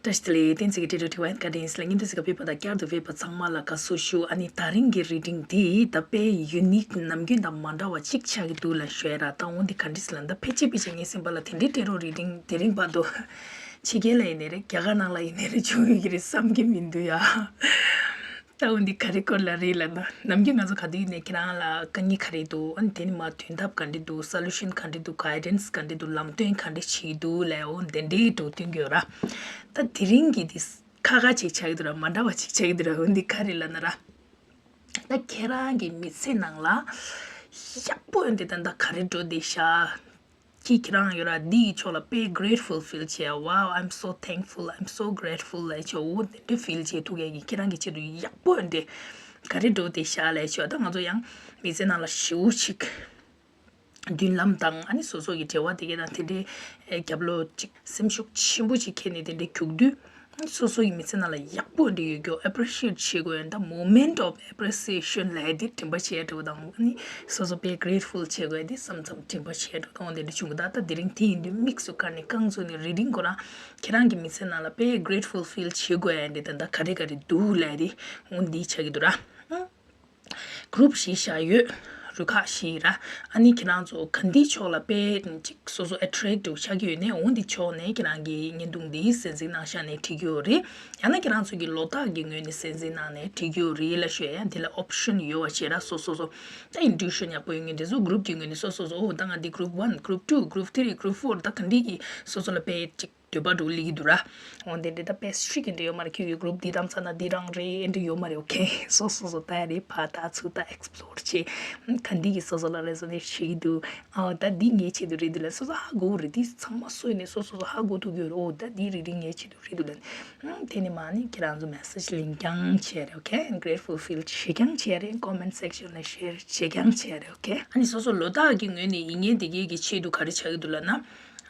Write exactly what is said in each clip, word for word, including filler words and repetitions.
བཀྲ་ཤིས་བདེ་ལེགས། བསྟན་འཛིན་གྱི་སྤྲེལ་ཕྲུག་ཊི་ཝའི་ཨེན་བཀའ་དྲིན་ཡིན་ཟེར་ལ། སྙིང་ཐུན་གཟིགས་ཀ་ཕེབས་པ་དང་བསྐྱར་དུ་ཕེབས་པ་ཚང་མ་ལ་དགའ་བསུ་ཞུ། ཨ་ནི་ད་རིང་གི་རི་ཌིང་འདི་ད་དཔེ་ཡུ་ནིག་ནམ་རྒྱུན་དང་མ་འདྲ་བ་གཅིག་ཆགས་ཀྱི་འདུག་ལ་ཞུ་ཡ་ར། ད་འོ་འདི་ག་འདྲ་ཟེར་ལ། ད་ཕལ་ཆེར་ཕལ་ཆེར་ངའི་སེམས་པ་ལ་དེ་འདྲའི་སྤྲེལ་རོགས་རི་ཌིང་དེ་རིང་བར་དུ་ཕྱི་རྒྱལ་ལ་ཡིན་ནའི་རེད། རྒྱ་གར་ནང་ལ་ཡིན་ནའི་རེད། བྱུང་ཡོད་ཀྱི་རེད་བསམ་གྱི་མི་འདུག་ཡ། ད་འོ་འདི་ག་རེ་སྐོར་ལ་རེད་ལབ་ན། ནམ་རྒྱུན་ང་ཚོ་ག་དུས་ནས་ཁྱེད་རང་ལ་དཀའ་ངལ་ག་རེ་འདུག་ཨ་ནི་དེ་ནི་མ་དོན་དག་ག་འདྲ་འདུག་སོ་ལུ་ཤན་ག་འདྲ་འདུག་གའི་ཌན་སི་ག་འདྲ་འདུག་ལམ་སྟོན་ག་འདྲ་བྱེད་ཀྱི་འདུག་ལབ། འོ་འདི་འདྲའི་འགྲོ་དུས་ཡོད་ར། ད་དེ་རིང་གི་འདི་ཁ་ཁ་ཅིག་ཆགས་ཀྱི་འདུག་ར། མ་འདྲ་བ་ཅིག་ཆགས་ཀྱི་འདུག་ར། འོ་འདི་ག་རེ་ལབ་ན་ར། ད་ཁྱེད་རང་གི་མི་ཚེ་ནང་ལ་ཡག་པོ་ཡོད་འདི་ད་ད་ག་རེ་འགྲོ་བསྡད་ཤག་ཁྱེད་ཁྱེད་རང་ཡོད་ར། འདི་ཡི་ཕྱོགས་ལ་དཔེ་grateful feel་བྱེད། Wow, I'm so thankful, I'm so grateful ལབ་ཆོག་འོ་དེ་འདྲ་feel་བྱེད་ཐུབ་མཁན་གྱི་ཁྱེད་རང་གི་ཆེད་དུ་ཡག་པོ་འདི་ག་རེ་འགྲོ་བསྡད་ཤག་ལབ་ཆོག་ད་ང་ཚོ་ཡང་མི་ཚེ་ནང་ལ་ཞེ་པོ་ཅིག་མདུན་ལམ་དང་ཨ་ནི་སོ་སོ་གི་འབྲེལ་བ་དེ་གའི་དང་དེ་འདྲའི་རྒྱབ་ལོགས་ཅིག་སེམས་ཤུགས་ཆེན་པོ་ཅིག་འཁྱེར་ནས་དེ་འདྲའི་རྒྱུག་དུས། སོ་སོ་ཡི་མི་ཚེ་ནང་ལ་ཡག་པོ་འདྲ་ཡོད་རྒྱུ་appreciate་བྱེད་དགོས་ཡོད། ད་moment of appreciation་ལབ་ཡ་དེ་དྲན་པ་བྱེད་འགྲོ་དང་ནི་སོ་སོ་དཔེ་grateful་བྱེད་དགོས་ཡ་དེ་བསམ་ཙམ་དྲན་པ་བྱེད་འགྲོ་དང་དེ་འདྲ་བྱུང་གི། ད་ད་དེ་རིང་དེ་ཡིན་དུས་དམིགས་སུ་བཀར་ནས་རྐང་བཙུགས་ནས་རི་ཌིང་ཁོ་རང་ཁྱེད་རང་གི་མི་ཚེ་ནང་ལ་དཔེ་grateful feel་བྱེད་དགོས་ཡ་འདི་ད་ད་ག་རེ་ག་རེ་འདུག་ལབ་ཡ་དེ་འོ་འདི་ཆགས་ཀྱི་འདུག་ར། group་བཞི་བཞག་ཡོད། རུ་ཁག་བཞི་ར། ཨ་ནི་ཁྱེད་རང་ཚོ་ག་འདི་ཕྱོགས་ལ་དཔེ་ཅིག་སོ་སོ་attractive་ཆགས་ཀྱི་ཡོད་ནའི་འོ་འདི་ཕྱོགས་ནས་ཁྱེད་རང་གི་བརྙན་ཐུང་འདི་གསན་གཟིགས་གནང་ཤག་ནས་འགྲིག་གི་ཡོད་རེད། ཡང་ན་ཁྱེད་རང་ཚོ་གི་ལོ་རྟགས་ཀྱི་ངོས་ནས་གསན་གཟིགས་གནང་ནས་འགྲིག་གི་ཡོད་རེད་ལབ་ཞུ་ཡ། ཡང་འདི་ལ་option་ཡོད་པ་བྱས་ར། སོ་སོ་སོ་ད་intuition་ཡག་པོ་ཡོད་མཁན་དེ་ཚོ་group་གི་ངོས་ནས་སོ་སོ་སོ་འོ་ད་ང་འདི་group one, group two, group three, group four་ད་ག་འདི་གི་སོ་སོ་ལ་དཔེ་ཅིག་འདོད་པ་འདྲ་བོ་སླེབས་ཀྱི་འདུག་ར། འོ་དེ་འདྲ་ད་དཔེ་strict་འདྲ་ཡོད་མ་རེད། ཁྱོད་ཀྱི་group་འདི་བདམས་ཚར་ན་འདི་རང་རེད་འདྲ་ཡོད་མ་རེད། okay སོ་སོ་སོ་ད་རེད་ཕར་ད་ཚུར་ད་explore་བྱེད། ག་འདི་གི་སོ་སོ་ལ་resonate་བྱེད་ཀྱི་འདུག་ཨ་ད་འདི་ངའི་ཆེད་དུ་རེད་འདུག་ལབ་སོ་སོ་ཧ་གོ་གི་རེད། འདི་ཚང་མ་སོ་ནས་སོ་སོ་སོ་ཧ་གོ་ཐུབ་ཀྱི་ཡོད་རེད། འོ་ད་འདི་རེད་འདི་ངའི་ཆེད་དུ་རེད་འདུག་ལབ། ཨ་དེ་ནས་མ་ནི་ཁྱེད་རང་ཚོ་message་ལེན་རྐྱང་བྱེད་རེད། okay grateful feel་བྱེད་རྐྱང་བྱེད་རེད། comment section་ལ་share་བྱེད་རྐྱང་བྱེད་རེད། okay ཨ་ནི་སོ་སོ་ལོ་རྟགས་ཀྱི་ངོས་ནས་ཡིན་ངེས་འདི་གའི་གི་ཆེད་དུ་ག་རེ་ཆགས་ཀྱི་འདུག་ལབ་ན།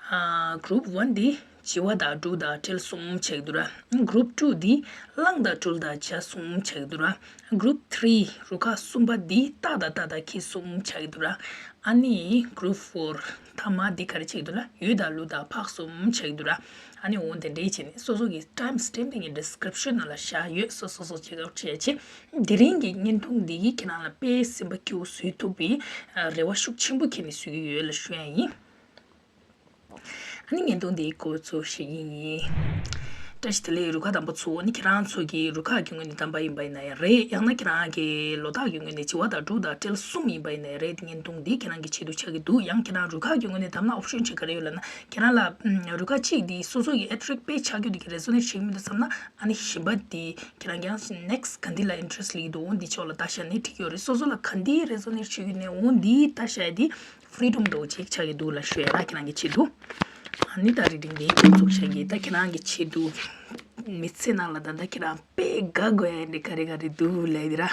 ཨ་group one་འདི་བྱི་བ་དང་འབྲུག་དང་སྤྲེལ་གསུམ་ཆགས་འདུག་ར། group two་འདི་གླང་དང་སྦྲུལ་དང་བྱ་གསུམ་ཆགས་འདུག་ར། group three་རུ་ཁག་གསུམ་པ་འདི་སྟག་དང་རྟ་དང་ཁྱི་གསུམ་ཆགས་འདུག་ར། ཨ་ནི་group four་མཐའ་མ་འདི་ག་རེ་ཆགས་འདུག་ལབ་ན་ཡོས་དང་ཀླུ་དང་ཕག་གསུམ་ཆགས་འདུག་ར། ཨ་ནི་འོ་དེ་འདྲའི་བྱས་ནས་སོ་སོ་གི་time stamp་འདི་ངའི་description་ནང་ལ་བཞག་ཡོད། སོ་སོ་སོ་ཆེ་ཁག་བྱས་བྱས་དེ་རིང་གི་བརྙན་ཐུང་འདི་གིས་ཁྱེད་རང་ལ་དཔེ་སེམས་པ་སྐྱིད་པོ་བཟོ་ཐུབ་པའི་རེ་བ་ཤུགས་ཆེན་པོ་འཁྱེར་ནས་བཟོ་གི་ཡོད་ལབ་ཞུ་ཡ་ཡིན། ཨ་ནི་བརྙན་ཐུང་འདི་འགོ་ཚུགས་ཤིག་ཡིན། བཀྲ་ཤིས་བདེ་ལེགས། རུ་ཁག་དང་པོ་ཚོ་ནི་ཁྱེད་རང་ཚོ་གི་རུ་ཁག་གི་ངོས་ནས་བདམས་པ་ཡིན་པ་ཡིན་ན་ཡང་རེད། ཡང་ན་ཁྱེད་རང་གི་ལོ་རྟགས་ཀྱི་ངོས་ནས་བྱི་བ་དང་འབྲུག་དང་སྤྲེལ་གསུམ་ཡིན་པ་ཡིན་ན་ཡང་རེད། བརྙན་ཐུང་འདི་ཁྱེད་རང་གི་ཆེད་དུ་ཆགས་ཀྱི་འདུག་ཡང་ཁྱེད་རང་རུ་ཁག་གི་ངོས་ནས་བདམས་ན་option་ཅིག་ག་རེ་ཡོད་ལབ་ན་ཁྱེད་རང་ལ་རུ་ཁག་གཅིག་འདི་སོ་སོ་གི་attract་དཔེ་ཆགས་རྒྱུ་འདི་གི་resonate་བྱེད་ཀྱི་མི་འདུག་བསམ་ན་ཨ་ནི་གཞན་པ་འདི་ཁྱེད་རང་ཀྱང་next་ག་འདི་ལ་interest་སླེབས་ཀྱི་འདུག་འོ་འདི་ཕྱོགས་ལ་ལྟ་བཞག་ནས་འགྲིག་གི་ཡོད་རེད། སོ་སོ་ལ་ག་འདི་resonate་བྱེད་ཀྱི་ནས་འོ་འདི་ལྟ་བཞག་ཡ་འདི་freedom་འདྲ་བོ་ཅིག་ཆགས་ཀྱི་འདུག་ལབ་ཞུ་ཡ་ར། ཁྱེད་རང་གི་ཆེད་དུ། ཨ་ནི་ད་རི་ཌིང་འདི་འགོ་ཚུགས་བྱ་གི། ད་ཁྱེད་རང་གི་ཆེད་དུ་མི་ཚེ་ནང་ལ་ད་ལྟ་ཁྱེད་རང་དཔེ་དགའ་དགོས་ཡ་འདི་ག་རེ་ག་རེ་འདུག་ལབ་ཡ་འདི་ར།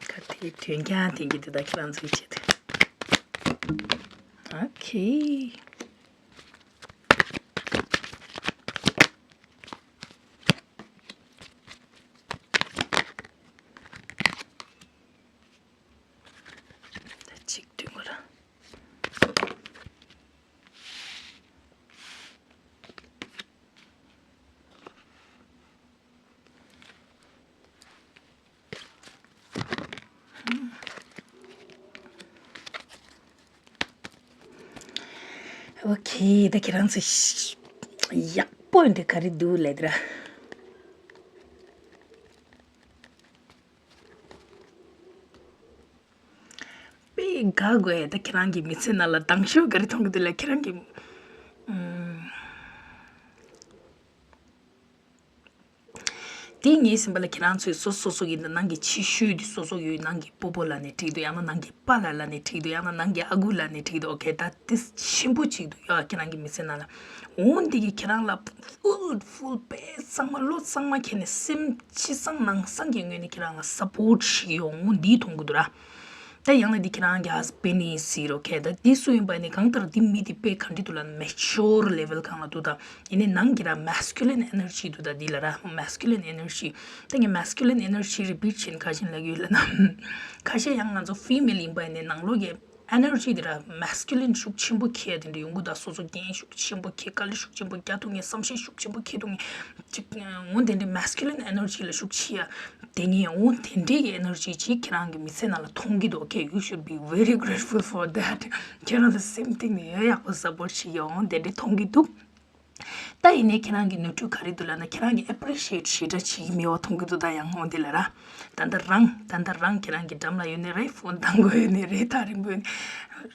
ག་དེ་དོན་རྐྱང་དེང་གི་དེ་དག་ཁྱེད་རང་ཚོའི་ཆེད་དུ། ཨོ་ཁེ། ད་གཅིག་བདུན་གོ་ར། ཨོ་ཁེ། ད་ཁྱེད་རང་ཚོ་ཡག་པོ་འདི་ག་རེ་འདུག་ལབ་དེ་ར། དཔེ་དགའ་དགོས། ད་ཁྱེད་རང་གི་མི་ཚེ་ནང་ལ་སྡང་ཤོས་ག་རེ་མཐོང་གི་འདུག་ལ། ཁྱེད་རང་གི་ཨུམ། དེ་ངས་ཟིན་པ་ལ་ཁྱེད་རང་ཚོས་སོ་སོ་སོ་གི་ནང་གི་ཕྱི་ཤོས་དེ་སོ་སོ་ཡོད། ནང་གི་སྤོ་བོ་ལབ་ནས་འགྲིག་འདུག་ཡང་ན་ནང་གི་པཱ་ལགས་ལབ་ནས་འགྲིག་འདུག་ཡང་ན་ནང་གི་ཨ་ཁུ་ལབ་ནས་འགྲིག་འདུག་ཨོ་ཁེ། ད་དེ་ཆེན་པོ་གཅིག་འདུག་ཡ། ཁྱེད་རང་གི་མི་ཚེ་ནང་ལ་འོ་འདི་གི་ཁྱེད་རང་ལ་ཕུལ་ཕུལ་དཔེ་གཙང་མ་བློ་གཙང་མ་ཁྱེར་ནས་སེམས་ཕྱི་གཙང་ནང་གཙང་གི་ངོས་ནས་ཁྱེད་རང་ལ་སབ་པོར་ཞིག་ཡོང་འོ་འདི་མཐོང་གི་འདུག་ར། ད་ཡང་ན་འདི་ཁྱེད་རང་གི་ཧ་སི་བྷེན་ཌི་ཡིན་སྲིད་རོ་ཁེ། ད་འདི་སུ་ཡིན་པ་ནི་གང་ལྟར་འདི་མི་འདི་དཔེ་ག་འདྲ་འདུག་ལབ་ན་མེ་ཅོར་ལེ་ཝལ་སྒང་ལ་འདུག་ད་ཡིན་ནའི་ནང་གི་ར་མེ་སི་ཀུ་ལིན་ཨེ་ནར་ཇི་འདུག་ད་འདི་ལ་ར་མེ་སི་ཀུ་ལིན་ཨེ་ནར་ཇི། ད་ངས་མེ་སི་ཀུ་ལིན་ཨེ་ནར་ཇི་རི་པིཊ་བྱེད་ནས་ག་བྱེད་ལབ་ཀྱི་ཡོད་ལབ་ན། ཁ་ཤས་ཡང་ང་ཚོ་ཕི་མེལ་ཡིན་པ་ནི་ནང་ལོགས་ཀྱི་ཨེ་ནར་ཇི་འདི་ར་མེ་སི་ཀུ་ལིན་ཤུགས་ཆེན་པོ་ཁེ་དེ་འདྲ་ཡོང་གི་འདུག་སོ་སོ་འགན་ཤུགས་ཆེན་པོ་ཁེ། དཀའ་ལས་ཤུགས་ཆེན་པོ་རྒྱག་ཐུབ་མཁན། བསམ་ཤེས་ཤུགས་ཆེན་པོ་ཁེ་ཐུབ་མཁན་ཅིག་འོ་དེ་འདྲའི་མེ་སི་ཀུ་ལིན་ཨེ་ནར་ཇི་ལ་ཤུགས་ཆེ་ཡ། དེ་ངས་འོ་དེ་འདྲའི་གི་ཨེ་ནར་ཇི་ཅིག་ཁྱེད་རང་གི་མི་ཚེ་ནང་ལ་མཐོང་གི་འདུག་ཨོ་ཁེ། You should be very grateful for that. ཁྱེད་རང་ལ་སེམས་གཏིང་ནས་ཡ་ཡག་པོ་སབ་པོར་ཞིག་ཡོང་དེ་འདྲའི་མཐོང་གི་འདུག་ད་ཡིན་ནའི་ཁྱེད་རང་གི་ནོར་འཁྲུལ་ག་རེ་འདུག་ལབ་ན་ཁྱེད་རང་གི་ཨེ་པི་རི་ཤི་ཨེ་ཊི་ཞེ་དྲག་བྱེད་ཀྱི་མེད་པ་མཐོང་གི་འདུག་ད་ཡང་འོ་འདི་ལ་ར། ད་ལྟ་རང་ད་ལྟ་རང་ཁྱེད་རང་གི་འགྲམ་ལ་ཡོད་ནའི་རེད། ཕོན་བཏང་དགོས་ཡོད་ནའི་རེད། ཐག་རིང་པོ་ཡོད་ནའི་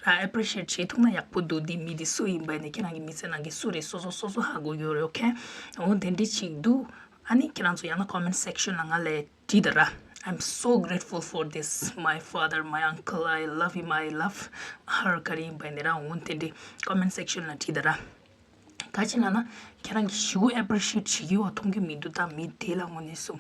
ར་ཨེ་པི་རི་ཤི་ཨེ་ཊི་བྱེད་ཐུབ་ན་ཡག་པོ་འདུག་འདི་མི་འདི་སུ་ཡིན་པ་ནི་ཁྱེད་རང་གི་མི་ཚེ་ནང་གི་སུ་རེད་སོ་སོ་སོ་སོ་ཧ་གོ་ཡོད་རེད། ཨོ་ཁེ། འོ་དེ་འདྲའི་ཅིག་འདུག་ཨ་ནི་ཁྱེད་རང་ཚོ་ཡང་ན་ཀོ་མེན་ཊི་སེག་ཤན་ལ་ང་ལ་བྲིས་ད་ར། I'm so grateful for this, my father, my uncle. I love him, I love her. ག་རེ་ཡིན་པ་ཡིན་ནའི་ར་འོ་དེ་འདྲའི་ཀོ་མེན་ཊི་སེག་ཤན་ལ་བྲིས་ད་ར། ག་ཅི་ལབ་ན་ཁྱེད་རང་གི་ཞེ་པོ་ཨེ་པི་རི་ཤི་ཨེཊ་བྱེད་ཀྱི་ཡོད་མཐོང་གི་མི་འདུག་ད་མི་དེ་ལ་དངོས་གནས་སུ།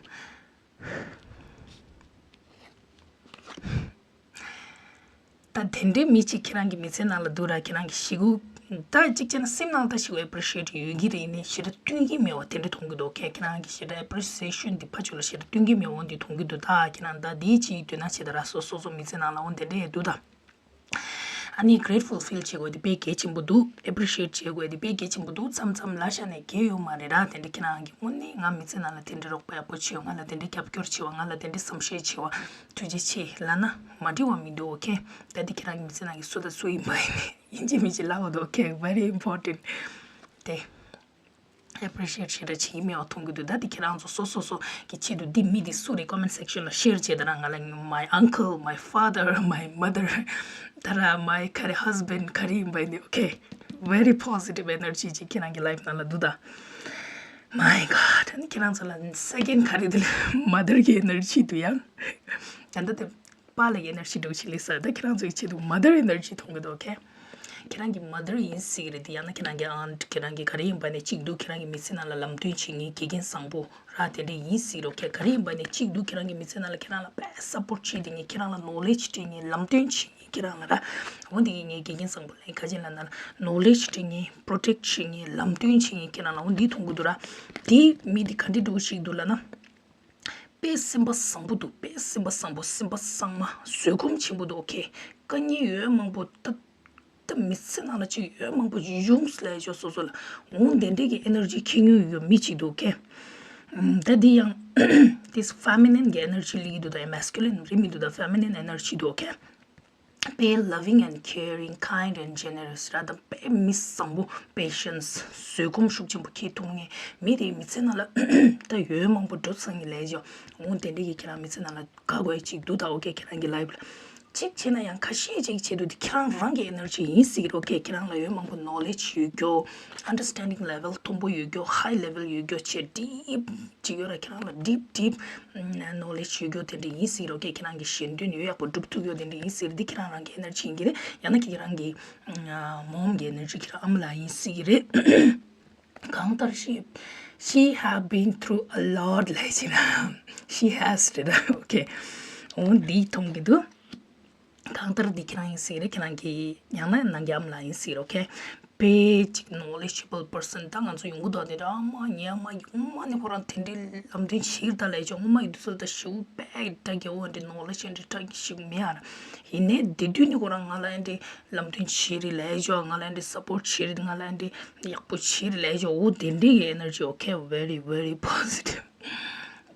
ད་དེ་འདྲའི་མི་གཅིག་ཁྱེད་རང་གི་མི་ཚེ་ནང་ལ་འདུག་ར། ཁྱེད་རང་གི་ཞེ་པོ་ད་གཅིག་བྱས་ན་སེམས་ནང་ད་ཞེ་པོ་ཨེ་པི་རི་ཤི་ཨེཊ་ཡོད་ཀྱི་རེད། ཡིན་ནའི་ཞེ་དྲག་སྟོན་གྱི་མེད་པ་དེ་འདྲ་མཐོང་གི་འདུག་ཁེ། ཁྱེད་རང་གི་ཞེ་དྲག་ཨེ་པི་རི་སི་ཨེ་ཤན་འདི་ཕར་ཕྱོགས་ལ་ཞེ་དྲག་སྟོན་གྱི་མེད་པ་འདི་མཐོང་གི་འདུག་ད་ཁྱེད་རང་ད་དེའི་ཅིག་དོན་ན་བྱེད་ད་ར་སོ་སོ་སོ་མི་ཚེ་ནང་ལ་འོ་དེ་འདྲ་ཡོད་འདུག་ད། ཨ་ནི་grateful feel བྱེད་དགོས་དེ་དཔེ་གལ་ཆེན་པོ་འདུག appreciate བྱེད་དགོས་དེ་དཔེ་གལ་ཆེན་པོ་འདུག་མཚམས་མཚམས་ལབ་བཞག་ནས་གལ་ཡོད་མ་རེད་ར། དེ་འདྲ་ཁྱེད་རང་གི་དངོས་གནས་ང་མི་ཚེ་ནང་ལ་དེ་འདྲ་རོགས་པ་ཡག་པོ་བྱེད་པ། ང་ལ་དེ་འདྲ་རྒྱབ་སྐྱོར་བྱེད་པ། ང་ལ་དེ་འདྲ་བསམ་ཤེས་བྱེད་པ། ཐུགས་རྗེ་ཆེ་ལབ་ན་མ་འགྲིག་པ་མི་འདུག་ཨོ་ཁེ། ད་དེ་ཁྱེད་རང་གི་མི་ཚེ་ནང་གི་སུ་དང་སུ་ཡིན་པ་ཡིན་ནའི་ཡིན་གཅིག་མིན་གཅིག་ལབ་དགོས་འདུག་ཨོ་ཁེ། very important དེ། appreciate ཞེ་དྲག་བྱེད་ཀྱི་མེད་པ་མཐོང་གི་འདུག་ད་འདི་ཁྱེད་རང་ཚོ་སོ་སོ་སོ་གི་ཆེད་དུ་འདི་མི་འདི་སུ་རེད་ཀོ་མེན་ཊི་སེག་ཤན་ལ་ཤེར་བྱེད་དང་། ང་ལ་my uncle, my father, my mother ད་ར་my ག་རེ་husband ག་རེ་ཡིན་པ་ཡིན་ནའི་ཨོ་ཁེ། very positive energy ཅིག་ཁྱེད་རང་གི་life ནང་ལ་འདུག་ད། my god ཨ་ནི་ཁྱེད་རང་ཚོ་ལ་second ག་རེ་འདི་ལ་mother གི་energy འདུག་ཡང་ད་ལྟ་དེ། པཱ་ལགས་ཀྱི་energy འདྲ་བོ་ཞིག་སླེབས་ས། ད་ཁྱེད་རང་ཚོའི་ཆེད་དུ་mother energy མཐོང་གི་འདུག་ཨོ་ཁེ། ཁྱེད་རང་གི་mother ཡིན་སྲིད་ཀྱི་རེད། དེ་ཡང་ན་ཁྱེད་རང་གི་aunt ཁྱེད་རང་གི་ག་རེ་ཡིན་པ་ནས་གཅིག་འདུག་ཁྱེད་རང་གི་མི་ཚེ་ནང་ལ་ལམ་སྟོན་བྱེད་མཁན་དགེ་རྒན་བཟང་པོ་ར་དེ་འདྲ་ཡིན་སྲིད་རོ་ཁེ། ག་རེ་ཡིན་པ་ནས་གཅིག་འདུག་ཁྱེད་རང་གི་མི་ཚེ་ནང་ལ་ཁྱེད་རང་ལ་དཔེ་support བྱེད་དེ་ངས་ཁྱེད་རང་ལ་knowledge སྤྲད་མཁན་ལམ་སྟོན་བྱེད་མཁན་ཁྱེད་རང་ལ་ར། འོ་འདི་གི་ངས་དགེ་རྒན་བཟང་པོ་ལ་ག་ཅི་ལབ་ན་knowledge སྤྲད་མཁན་protect བྱེད་མཁན་ལམ་སྟོན་བྱེད་མཁན་ཁྱེད་རང་ལ་འོ་འདི་མཐོང་གི་འདུག་ར། དེ་མི་འདི་ག་འདྲ་འདྲ་བོ་ཞིག་འདུག་ལབ་ན། དཔེ་སེམས་པ་བཟང་པོ་འདུག་དཔེ་སེམས་པ་བཟང་པོ། སེམས་པ་གཙང་མ། བཟོད་སྒོམ་ཆེན་པོ་འདུག་ཨོ་ཁེ། དཀའ་ངལ་ཡོད་མང་པོ་ད་ད་མི་ཚེ་ནང་ལ་ཅིག་ཡོད་མང་པོ་ཡོང་ལས་ཆོག་སོ་སོ་ལ་འོང་དེ་འདྲས་ཀྱི་energy ཁེ་ཉུང་ཡོད་མི་ཅིག་འདུག་ཨོ་ཁེ། ད་འདི་ཡང་this feminine གི་energy ལི་འདུག་ད་ཡང་masculine རི་མི་འདུག་ད་feminine energy འདུག་ཨོ་ཁེ། དཔེ་loving and caring, kind and generous ར་དང་དཔེ་མི་བཟང་པོ། patience བཟོད་སྒོམ་ཤུགས་ཆེན་པོ་ཁེ་ཐུབ་མཁན་མི་དེའི་མི་ཚེ་ནང་ལ་ད་ཡོད་མང་པོ་འགྲོ་ཚང་གི་ལས་ཆོག་འོང་དེ་འདྲས་ཀྱི་ཁྱེད་རང་མི་ཚེ་ནང་ལ་དགའ་དགོས་ཅིག་འདུག་ད་ཨོ་ཁེ། ཁྱེད་རང་གི་life ལ་གཅིག་བྱས་ན་ཡང་ཁ་ཤས་ཅིག་ཆེད་དུ་དེ་ཁྱེད་རང་རང་གི་energy ཡིན་སྲིད་ཀྱི་རེད་ཨོ་ཁེ། ཁྱེད་རང་ལ་ཡོད་མང་པོ་knowledge ཡོད་རྒྱུ། understanding level མཐོན་པོ་ཡོད་རྒྱུ། high level ཡོད་རྒྱུ། ཆེ་deep ཅིག་ཡོད་ར། ཁྱེད་རང་ལ་deep deep knowledge ཡོད་རྒྱུ་དེ་འདྲ་ཡིན་སྲིད་རོ་ཁེ། ཁྱེད་རང་གི་ཞེ་འདོད་ཡོད་ཡག་པོ་སྒྲུབ་ཐུབ་ཡོད་དེ་འདྲ་ཡིན་སྲིད་རེད། འདི་ཁྱེད་རང་རང་གི་energy ཡིན་གྱི་རེད། ཡང་ན་ཁྱེད་རང་གི་mom གི་energy ཁྱེད་རང་ཨ་མ་ལགས་ཡིན་སྲིད་ཀྱི་རེད། གང་ལྟར་she she have been through a lot ལབ་ཤེས་ན། she has རེད་ད་ཨོ་ཁེ། འོ་འདི་མཐོང་གི་འདུག་གང་ལྟར་འདི་ཁྱེད་རང་ཡིན་སྲིད་རེད། ཁྱེད་རང་གི་ཡང་ན་ནང་གི་ཨ་མ་ལགས་ཡིན་སྲིད་རོ་ཁེ། དཔེ་ཅིག་knowledgeable person ད་ང་ཚོ་ཡོང་གི་འདུག་དེ་འདྲ་ཨ་མ་ངའི་ཨ་མ་ཡིན་སྔོན་མ་ནས་ཁོ་རང་དེ་འདྲའི་ལམ་སྟོན་བྱེད་ད་ལས་ཅོ་སྔོན་མ་ཡི་དུས་ཚོད་ད་ཞེ་པོ་དཔེ་ད་རྒྱལ་བོ་འདྲ་knowledge འདྲ་ད་ཞེ་པོ་མེད་ཨ་ར། ཡིན་ནའི་དེ་དུས་ནས་ཁོ་རང་ང་ལ་ཨ་འདྲའི་ལམ་སྟོན་བྱེད་རེད་ལས་ཅོ། ང་ལ་ཨ་འདྲའི་support བྱེད་རེད། ང་ལ་ཨ་འདྲའི་ཡག་པོ་བྱེད་རེད་ལས་ཅོ། འོ་དེ་འདྲའི་གི་energy okay, very very positive.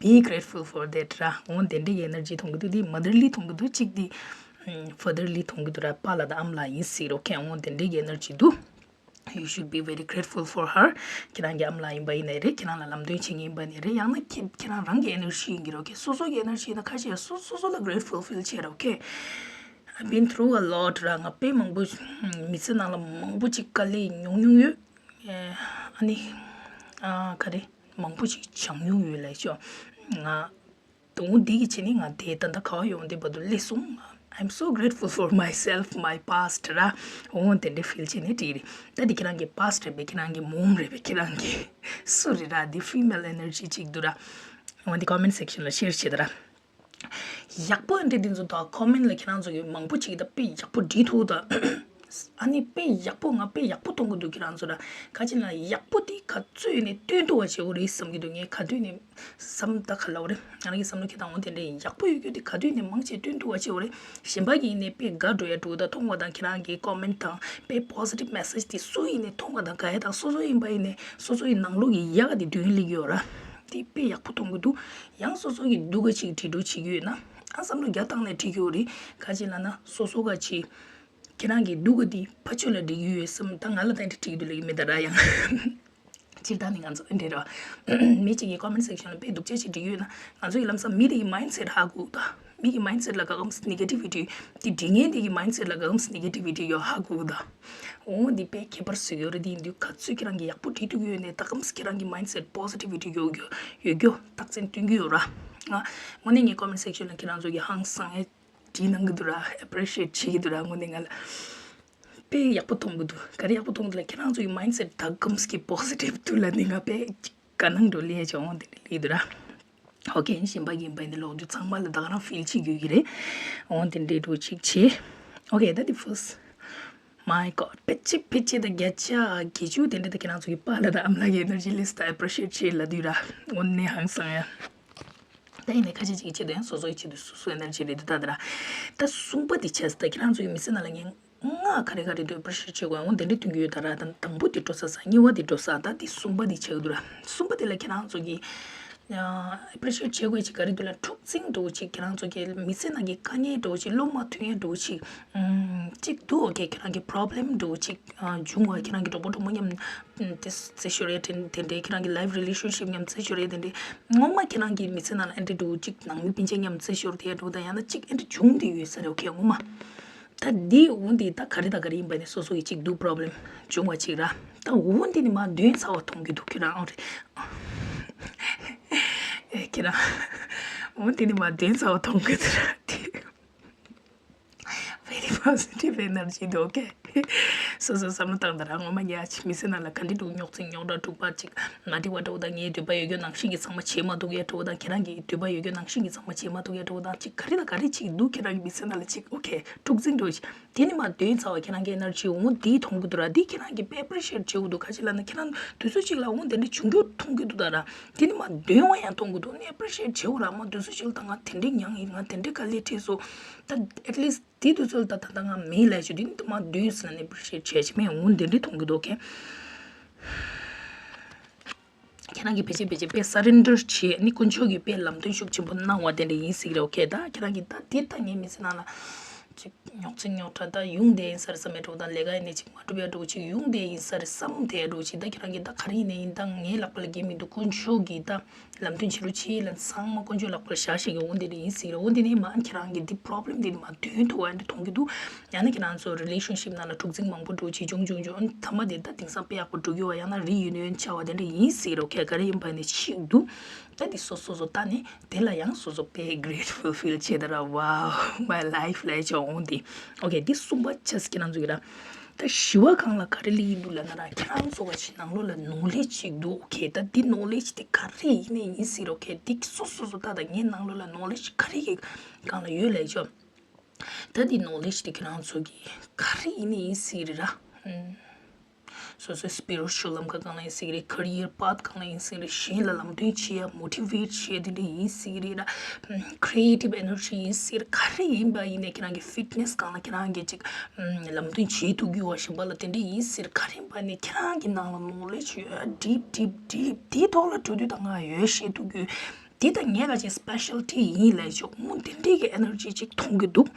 Be grateful for that ར། འོ་དེ་འདྲའི་གི་energy མཐོང་གི་འདུག་དེ་motherly མཐོང་གི་འདུག་གཅིག་དེ་fatherly མཐོང་གི་འདུག་ར། པཱ་ལགས་དང་ཨ་མ་ལགས་ཡིན་སྲིད་རོ་ཁེ། འོ་དེ་འདྲའི་གི་energy འདུག You should be very grateful for her. ཁྱེད་རང་གི་ཨ་མ་ལགས་ཡིན་པ་ཡིན་ནའི་རེད། ཁྱེད་རང་ལ་ལམ་སྟོན་བྱེད་མཁན་ཡིན་པ་ནའི་རེད། ཡང་ན་ཁྱེད་ཁྱེད་རང་རང་གི་energy ཡིན་གྱི་རོ་ཁེ། སོ་སོ་གི་energy ཡིན་ན་ཁ་ཤས་སོ་སོ་སོ་ལ་grateful feel བྱེད་རོ་ཁེ། I've been through a lot ར། ང་དཔེ་མང་པོ་མི་ཚེ་ནང་ལ་མང་པོ་ཅིག་དཀའ་ལས་མྱོང་མྱོང་ཡོད། ཨ་ནི་ཨ་ག་རེ་མང་པོ་ཅིག་བྱང་མྱོང་ཡོད་ལས་ཤོག་ང་དང་འདི་གི་ཆེད་ནི་ང་དེ་ད་ལྟ་ག་བ་ཡོང་དེ་བར་དུ་སླེབས་སོང་། I'm so grateful for myself, my past ར། འོ་དེ་འདྲའི་ཕིལ་བྱས་ནས་བྲིས་རེད། ད་འདི་ཁྱེད་རང་གི་པ་སི་ཊི་རེད་པས། ཁྱེད་རང་གི་མོམ་རེད་པས། ཁྱེད་རང་གི་སུ་རེད་ར། འདི་ཕི་མེལ་ཨེ་ནར་ཇི་ཅིག་འདུག་ར། འོ་འདི་ཀོ་མེན་ཊི་སེག་ཤན་ལ་ཤེར་བྱེད་ད་ར། ཡག་པོ་འདྲ་འདི་ཚོ་དང་ཀོ་མེན་ཊི་ལ་ཁྱེད་རང་ཚོ་གི་མང་པོ་ཅིག་ད་དཔེ་ཡག་པོ་བྲིས་ཐུབ་ད། ཨ་ནི་དཔེ་ཡག་པོ་ང་དཔེ་ཡག་པོ་མཐོང་གི་འདུག་ཁྱེད་རང་ཚོ་ལ། ག་ཅི་ན་ཡག་པོ་དེ་ག་ཚོད་ནས་སྟོན་ཐུབ་པ་བྱེད་དགོས་རེད་བསམ་གྱི་འདུག་ངས་ག་དུས་ནས་བསམ་ད་ག་ལབ་རེད། ང་རང་གི་བསམ་བློ་ཁྱེད་དང་འོ་དེ་འདྲ་ཡག་པོ་ཡོད་རྒྱུ་དེ་ག་དུས་ནས་མང་ཆེ་སྟོན་ཐུབ་པ་བྱེད་དགོས་རེད། གཞན་པ་གི་ཡིན་ནས་དཔེ་དགའ་འགྲོ་ཡ་འདུག་ད་མཐོང་བ་དང་ཁྱེད་རང་གི་ཀོ་མེན་ཊི་དང་དཔེ་པོ་སི་ཊིབ་མེ་སེ་ཇི་དེ་སུ་ཡིན་ནས་མཐོང་བ་དང་དགའ་ཡ་དང་སོ་སོ་ཡིན་པ་ཡིན་ནས་སོ་སོ་ཡི་ནང་ལོགས་ཀྱི་ཡག་ག་དེ་འདོན་སླེབས་ཡོད་ར། དེ་དཔེ་ཡག་པོ་མཐོང་གི་འདུག་ཡང་སོ་སོ་གི་སྡུག་ག་ཅིག་དྲིལ་སྒྲོག་བྱེད་ཀྱི་ཡོད་ན། ཨ་བསམ་བློ་རྒྱ་བཏང་ནས་བྲིས་ཀྱི་ཡོད་རེད། ག་ཅི་ལབ་ན་སོ་སོ་ག་ཅིག་ཁྱེད་རང་གི་སྡུག་ག་འདི་ཕ་ཆོས་ལ་འགྲིག་གི་ཡོད་བསམ། ད་ང་ལ་ད་འདྲ་བྲིས་ཀྱི་འདུག་ལབ་ཀྱི་མེད་ད་ར་ཡང་། སྤྱིར་བཏང་ནི་ང་ཚོ་འདྲ་ར། མི་གཅིག་གིས་ཀོ་མེན་ཊི་སེག་ཤན་ལ་དཔེ་སྡུག་ཅག་ཅིག་བྲིས་ཀྱི་ཡོད་ན། ང་ཚོ་ཡི་ལམ་སང་མི་དེ་གི་མའིན་ཌི་སེ་ཊི་ཧ་གོ་ད། མི་གི་མའིན་ཌི་སེ་ཊི་ལ་ག་གམ་ནེ་གེ་ཊི་བི་ཊི། དེ་འབྲི་མཁན་དེ་གི་མའིན་ཌི་སེ་ཊི་ལ་ག་གམ་ནེ་གེ་ཊི་བི་ཊི་ཡོད་ཧ་གོ་ད། འོ་འདི་དཔེ་ཁྱད་པར་བཟོ་གི་ཡོད་རེད། དེ་ཡིན་དུས་ག་ཚོད་ཁྱེད་རང་གི་ཡག་པོ་བྲིས་ཐུབ་ཀྱི་ཡོད་ནས་ད་གམ་ཁྱེད་རང་གི་མའིན་ཌི་སེ་ཊི་པོ་སི་ཊི་བི་ཊི་ཡོད་རྒྱུ་ཡོད་རྒྱུ་རྟགས་མཚན་སྟོན་གྱི་ཡོད་ར། ང་དངོས་གནས་ངའི་ཀོ་མེན་ཊི་སེག་ཤན་ལ་ཁྱེད་རང་ཚོ་གི་ཧང་སང་ངེ་བྲིས་གནང་གི་འདུག་ར། ཨེ་པི་རི་ཤི་ཨེ་ཊི་བྱེད་ཀྱི་འདུག་ར། དངོས་གནས་ང་ལ་དཔེ་ཡག་པོ་མཐོང་གི་འདུག་ག་རེ་ཡག་པོ་མཐོང་གི་འདུག་ལ་ཁྱེད་རང་ཚོ་གི་མའིན་ཌི་སེ་ཊི་ད་གམ་གི་པོ་སི་ཊིབ་འདུག་ལ་ནི་ང་དཔེ་དགའ་སྣང་འགྲོ་ལེ་ཡ་ཅོ་འོང་དེ་ལེ་འདུག་ར། ཨོ་ཁེ། གཞན་པ་གི་ཡིན་པ་ཡིན་ནི་ལོག་འདུག་ཚང་མ་ལ་ད་ག་རང་ཕིལ་བྱེད་དགོས་ཀྱི་རེད། འོང་དེ་འདྲའི་འགྲོ་ཅིག་བྱེད། ཨོ་ཁེ། ད་དེ་ཕི་རི་སི་ཊི། མའི་གོཌ། ཕལ་ཆེར་ཕལ་ཆེར་ད་བརྒྱ་ཆ་བརྒྱད་ཅུ་དེ་འདྲ་ད་ཁྱེད་རང་ཚོ་གི་པཱ་ལགས་དང་ཨ་མ་ལགས་ཀྱི་ཨེ་ནར་ཇི་ལེས་ད་ཨེ་པི་རི་ཤི་ཨེ་ཊི་བྱེད་ལབ་དུས་ར། དངོས་གནས་ཧང་སང་ཡ། ད་ཡིན་ནའི་ཁ་ཤས་ཅིག་གི་ཆེད་དུ་ཡང་སོ་སོ་ཡི་ཆེད་དུ་སོ་སོའི་ཨེ་ནར་ཇི་རེད་འདུག་ད་ད་ར། ད་གསུམ་པ་དེ་བྱས་ད་ཁྱེད་རང་ཚོ་གི་མི་ཚེ་ནང་ལ་ངས་ང་ག་རེ་ག་རེ་འདུག་ཨེ་པི་རི་ཤི་ཨེ་ཊི་བྱེད་དགོས་འོང་དེ་འདྲ་མཐུན་གྱི་ཡོད་ད་ར། ད་དང་པོ་དེ་འགྲོ་ས་ས་གཉིས་པ་དེ་འགྲོ་ས་ད་དེ་གསུམ་པ་དེ་བྱེད་དགོས་འདུག་ར། གསུམ་པ་དེ་ལ་ཁྱེད་རང་ཚོ་གི་ཨེ་པི་རི་ཤི་ཨེཊི་བྱེད་དགོས་ཅིག་ག་རེ་འདུག་ལ་འཁྲུག་འཛིང་འདྲ་བོ་ཅིག་ཁྱེད་རང་ཚོ་གི་མི་ཚེ་ནང་གི་དཀའ་ངལ་འདྲ་བོ་ཅིག་བློ་མ་མཐུན་ཡ་འདྲ་བོ་ཅིག་ཅིག་འདུག་ཨོ་ཁེ། ཁྱེད་རང་གི་པོ་རོབ་ལེམ་འདྲ་བོ་ཅིག་བྱུང་བ་ཁྱེད་རང་གི་གྲོགས་པོ་གྲོགས་མོ་མཉམ་དེ་རྩེད་ཤོར་ཡ་དེ་དེ་འདྲའི་ཁྱེད་རང་གི་ལའིཕ་རི་ལེ་ཤན་ཤིབ་མཉམ་རྩེད་ཤོར་ཡ་དེ་འདྲའི་ངོ་མ་ཁྱེད་རང་གི་མི་ཚེ་ནང་ལ་ཨེ་འདྲ་འདྲ་བོ་ཅིག་ནང་མི་སྤུན་མཆེད་མཉམ་རྩེད་ཤོར་དེ་འདྲ་བོ་དང་ཡང་ན་ཅིག་ཨེ་འདྲ་བྱུང་དེ་ཡོད་ས་རེད་ཨོ་ཁེ། ངོ་མ་ད་འདི་འོ་འདི་ད་ག་རེ་ད་ག་རེ་ཡིན་པ་ནི་སོ་སོ་ཡི་ཅིག་འདུག་པོ་རོབ་ལེམ་བྱུང་བ་ཅིག་ར། ད་འོ་འདི་ནི་མ་འདོན་ཚར་བ་མཐོང་གི་འདུག་ཁྱེད་རང་ཨོ་རེད། ཨེ་ཁྱེད་རང་འོ་འདི་ནི་མ་འདོན་ཚར་བ་མཐོང་གི་འདུག་ར་དེ། Very positive energy འདུག་ཨོ་ཁེ། སོ་སོ་བསམ་བློ་བཏང་དང་ར། ངོ་མ་ཉག་ཅིག་མི་ཚེ་ནང་ལ་ག་འདྲ་འདུག་རྙོག་འཛིང་རྙོག་དྲ་འཁྲུག་པ་ཅིག་མ་འགྲིག་པ་འདྲ་བོ་དང་ངའི་འདོད་པ་ཡོད་རྒྱུ་ནང་བཞིན་གྱི་ཚང་མ་བྱེད་མ་ཐུབ་ཡ་འདྲ་བོ་དང་ཁྱེད་རང་གི་འདོད་པ་ཡོད་རྒྱུ་ནང་བཞིན་གྱི་ཚང་མ་བྱེད་མ་ཐུབ་ཡ་འདྲ་བོ་དང་ཅིག་ག་རེ་དང་ག་རེ་ཅིག་འདུག་ཁྱེད་རང་གི་མི་ཚེ་ནང་ལ་ཅིག་ཨོ་ཁེ། འཁྲུག་འཛིང་འདྲ་བོ་ཅིག་དེ་ནི་མ་འདོན་ཚར་བ་ཁྱེད་རང་གི་ཨེ་ནར་ཇི་འོ་འདི་མཐོང་གི་འདུག་ར། འདི་ཁྱེད་རང་གི་དཔེ་ཨེ་པི་རི་ཤི་ཨེཊ་བྱེད་དགོས་འདུག་ག་ཅི་ལབ་ན་ཁྱེད་རང་དུས་ཚོད་ཅིག་ལ་འོ་དེ་འདྲ་བྱུང་རྒྱུ་མཐོང་གི་འདུག་ད་ར། དེ་ནི་མ་འདོན་བ་ཡང་མཐོང་གི་འདུག་ནི་ཨེ་པི་རི་ཤི་ཨེཊ་བྱེད་དགོས་ར། མ་དུས་ཚོད་ཅིག་ལ་ད་ང་དེ་འདྲའི་མྱངས་ཡིན། ང་དེ་འདྲའི་དཀའ་ལས་འཕྲད་སོང་། ད་ཨེཊ་ལིསི་ཊི་དེ་དུས་ཚོད་ལ་ད་ད་ད་ང་མེད་ལབ་ཞུ་དུས་ནི་ད་མ་འདོན་ཟེར་ན་ནི་ཨེ་པི་རི་ཤི་ཨེཊ་བྱས་ཤི་མེད་འོ་དེ་འདྲའི་མཐོང་གི་འདུག་ཨོ་ཁེ། ཁྱེད་རང་གིས་ཕལ་ཆེར་ཕལ་ཆེར་དཔེ་སར་རེན་ཌར་བྱས་ནི་དཀོན་མཆོག་གིས་དཔེ་ལམ་སྟོན་ཤུགས་ཆེན་པོ་གནང་བ་དེ་འདྲ་ཡིན་སྲིད་ཀྱི་རེད་ཨོ་ཁེ། ད་ཁྱེད་རང་གིས་ད་དེ་ད་ངའི་མི་ཚེ་ནང་ལ་ཅིག་རྙོག་འཛིང་རྙོག་དྲ་ད་ཡོང་བསྡད་ཡིན་ས་རེད་བསམ་ཡ་འདྲ་བོ་དང་ལས་ཀ་ཡིན་ནའི་ཅིག་མ་འགྲུབ་ཡ་འདྲ་བོ་ཅིག་ཡོང་བསྡད་ཡིན་ས་རེད་བསམ་བསྡད་ཡ་འདྲ་བོ་ཅིག་ད་ཁྱེད་རང་གིས་ད་ག་རེ་ཡིན་ནའི་ཡིན་ད་ངའི་ལག་པ་ལ་འགན་མི་འདུག་དཀོན་མཆོག་གིས་ད་ལམ་སྟོན་བྱེད་རོགས་བྱེད་ལབ་ཚང་མ་དཀོན་མཆོག་ལག་པ་ལ་བཞག་བཞག་གི་འོ་འདི་འདྲ་ཡིན་སྲིད་ཀྱི་རེད། འོ་འདི་ནས་མ་ཁྱེད་རང་གིས་འདི་པོ་རོབ་ལེམ་འདི་ནས་མ་འདོན་ཐུབ་པ་འདི་མཐོང་གི་འདུག་ཡང་ན་ཁྱེད་རང་ཚོ་རི་ལེ་ཤན་ཤིབ་ནང་ལ་འཁྲུག་འཛིང་མང་པོ་འགྲོ་བྱེད་བྱུང་བྱུང་བྱུང་ཨ་ནི་མཐའ་མ་དེ་ད་དེང་སང་དཔེ་ཡག་པོ་འགྲོ་གི་ཡོད་ཡང་ན་རི་ཡུ་ནི་ཡོན་བྱ་བ་དེ་འདྲ་ཡིན་སྲིད་ཀྱི་རེད། ཁྱེད་ག་རེ་ཡིན་པ་ནས་ཤིག་འདུག་ད་འདི་སོ་སོ་སོ་ལྟ་ནས་དེ་ལ་ཡང་སོ་སོ་དཔེ་གྷི་རེ་ཊི་ཕུལ་ཕིལ་བྱེད་ད་ར། Wow, my life ལས་ཆོག་འོང་དེ། ཨོ་ཁེ། འདི་གསུམ་པ་ཆགས་ཁྱེད་རང་ཚོ་གི་ར། ད་བཞི་བ་སྒང་ལ་ག་རེ་སླེབས་ཀྱི་འདུག་ལབ་ན་ར་ཁྱེད་རང་ཚོ་ག་ཅིག་ནང་ལོགས་ལ་ནོ་ལེ་ཇི་ཅིག་འདུག་ཨོ་ཁེ། ད་འདི་ནོ་ལེ་ཇི་དེ་ག་རེ་ཡིན་ནའི་ཡིན་སྲིད་རོ་ཨོ་ཁེ། འདི་སོ་སོ་སོ་ད་ད་ངའི་ནང་ལོགས་ལ་ནོ་ལེ་ཇི་ག་རེ་གི་སྒང་ལ་ཡོད་ལབ་ཆོག་ད་འདི་ནོ་ལེ་ཇི་དེ་ཁྱེད་རང་ཚོ་གི་ག་རེ་ཡིན་ནའི་ཡིན་སྲིད་རེད་ར། ཨུམ། སོ་སོའི་སི་པི་རི་ཅུ་ལམ་ཁ་སྒང་ལ་ཡིན་སྲིད་རེད། ཁེ་རི་ཡར་པཱཐ་སྒང་ལ་ཡིན་སྲིད་རེད། གཞན་ལ་ལམ་སྟོན་བྱེད་ཡ་མོ་ཊི་ཝེཊ་བྱེད་ཡ་དེ་འདྲ་ཡིན་སྲིད་རེད་ར། ཁི་རི་ཨེ་ཊིབ་ཨེ་ནར་ཇི་ཡིན་སྲིད་རེད། ག་རེ་ཡིན་པ་ཡིན་ནའི་ཁྱེད་རང་གི་ཕིཊ་ནེ་སི་སྒང་ལ་ཁྱེད་རང་གི་ཅིག་ལམ་སྟོན་བྱེད་ཐུབ་རྒྱུ་བ་གཞན་པ་ལ་དེ་འདྲ་ཡིན་སྲིད་རེད། ག་རེ་ཡིན་པ་ནི་ཁྱེད་རང་གི་ནང་ལ་ནོ་ལེ་ཇི་ཡོད་ཌིབ་ཌིབ་ཌིབ་དེའི་ཐོག་ལ་འགྲོ་དུས་ད་ང་ཡོད་བཤད་ཐུབ་རྒྱུ་དེ་ད་ངའི་ག་ཅིག་སི་པེ་ཤལ་ཊི་ཡིན་ལབ་ཆོག་མོ་དེ་འདྲའི་གི་ཨེ་ནར་ཇི་ཅིག་མཐོང་གི་འདུག་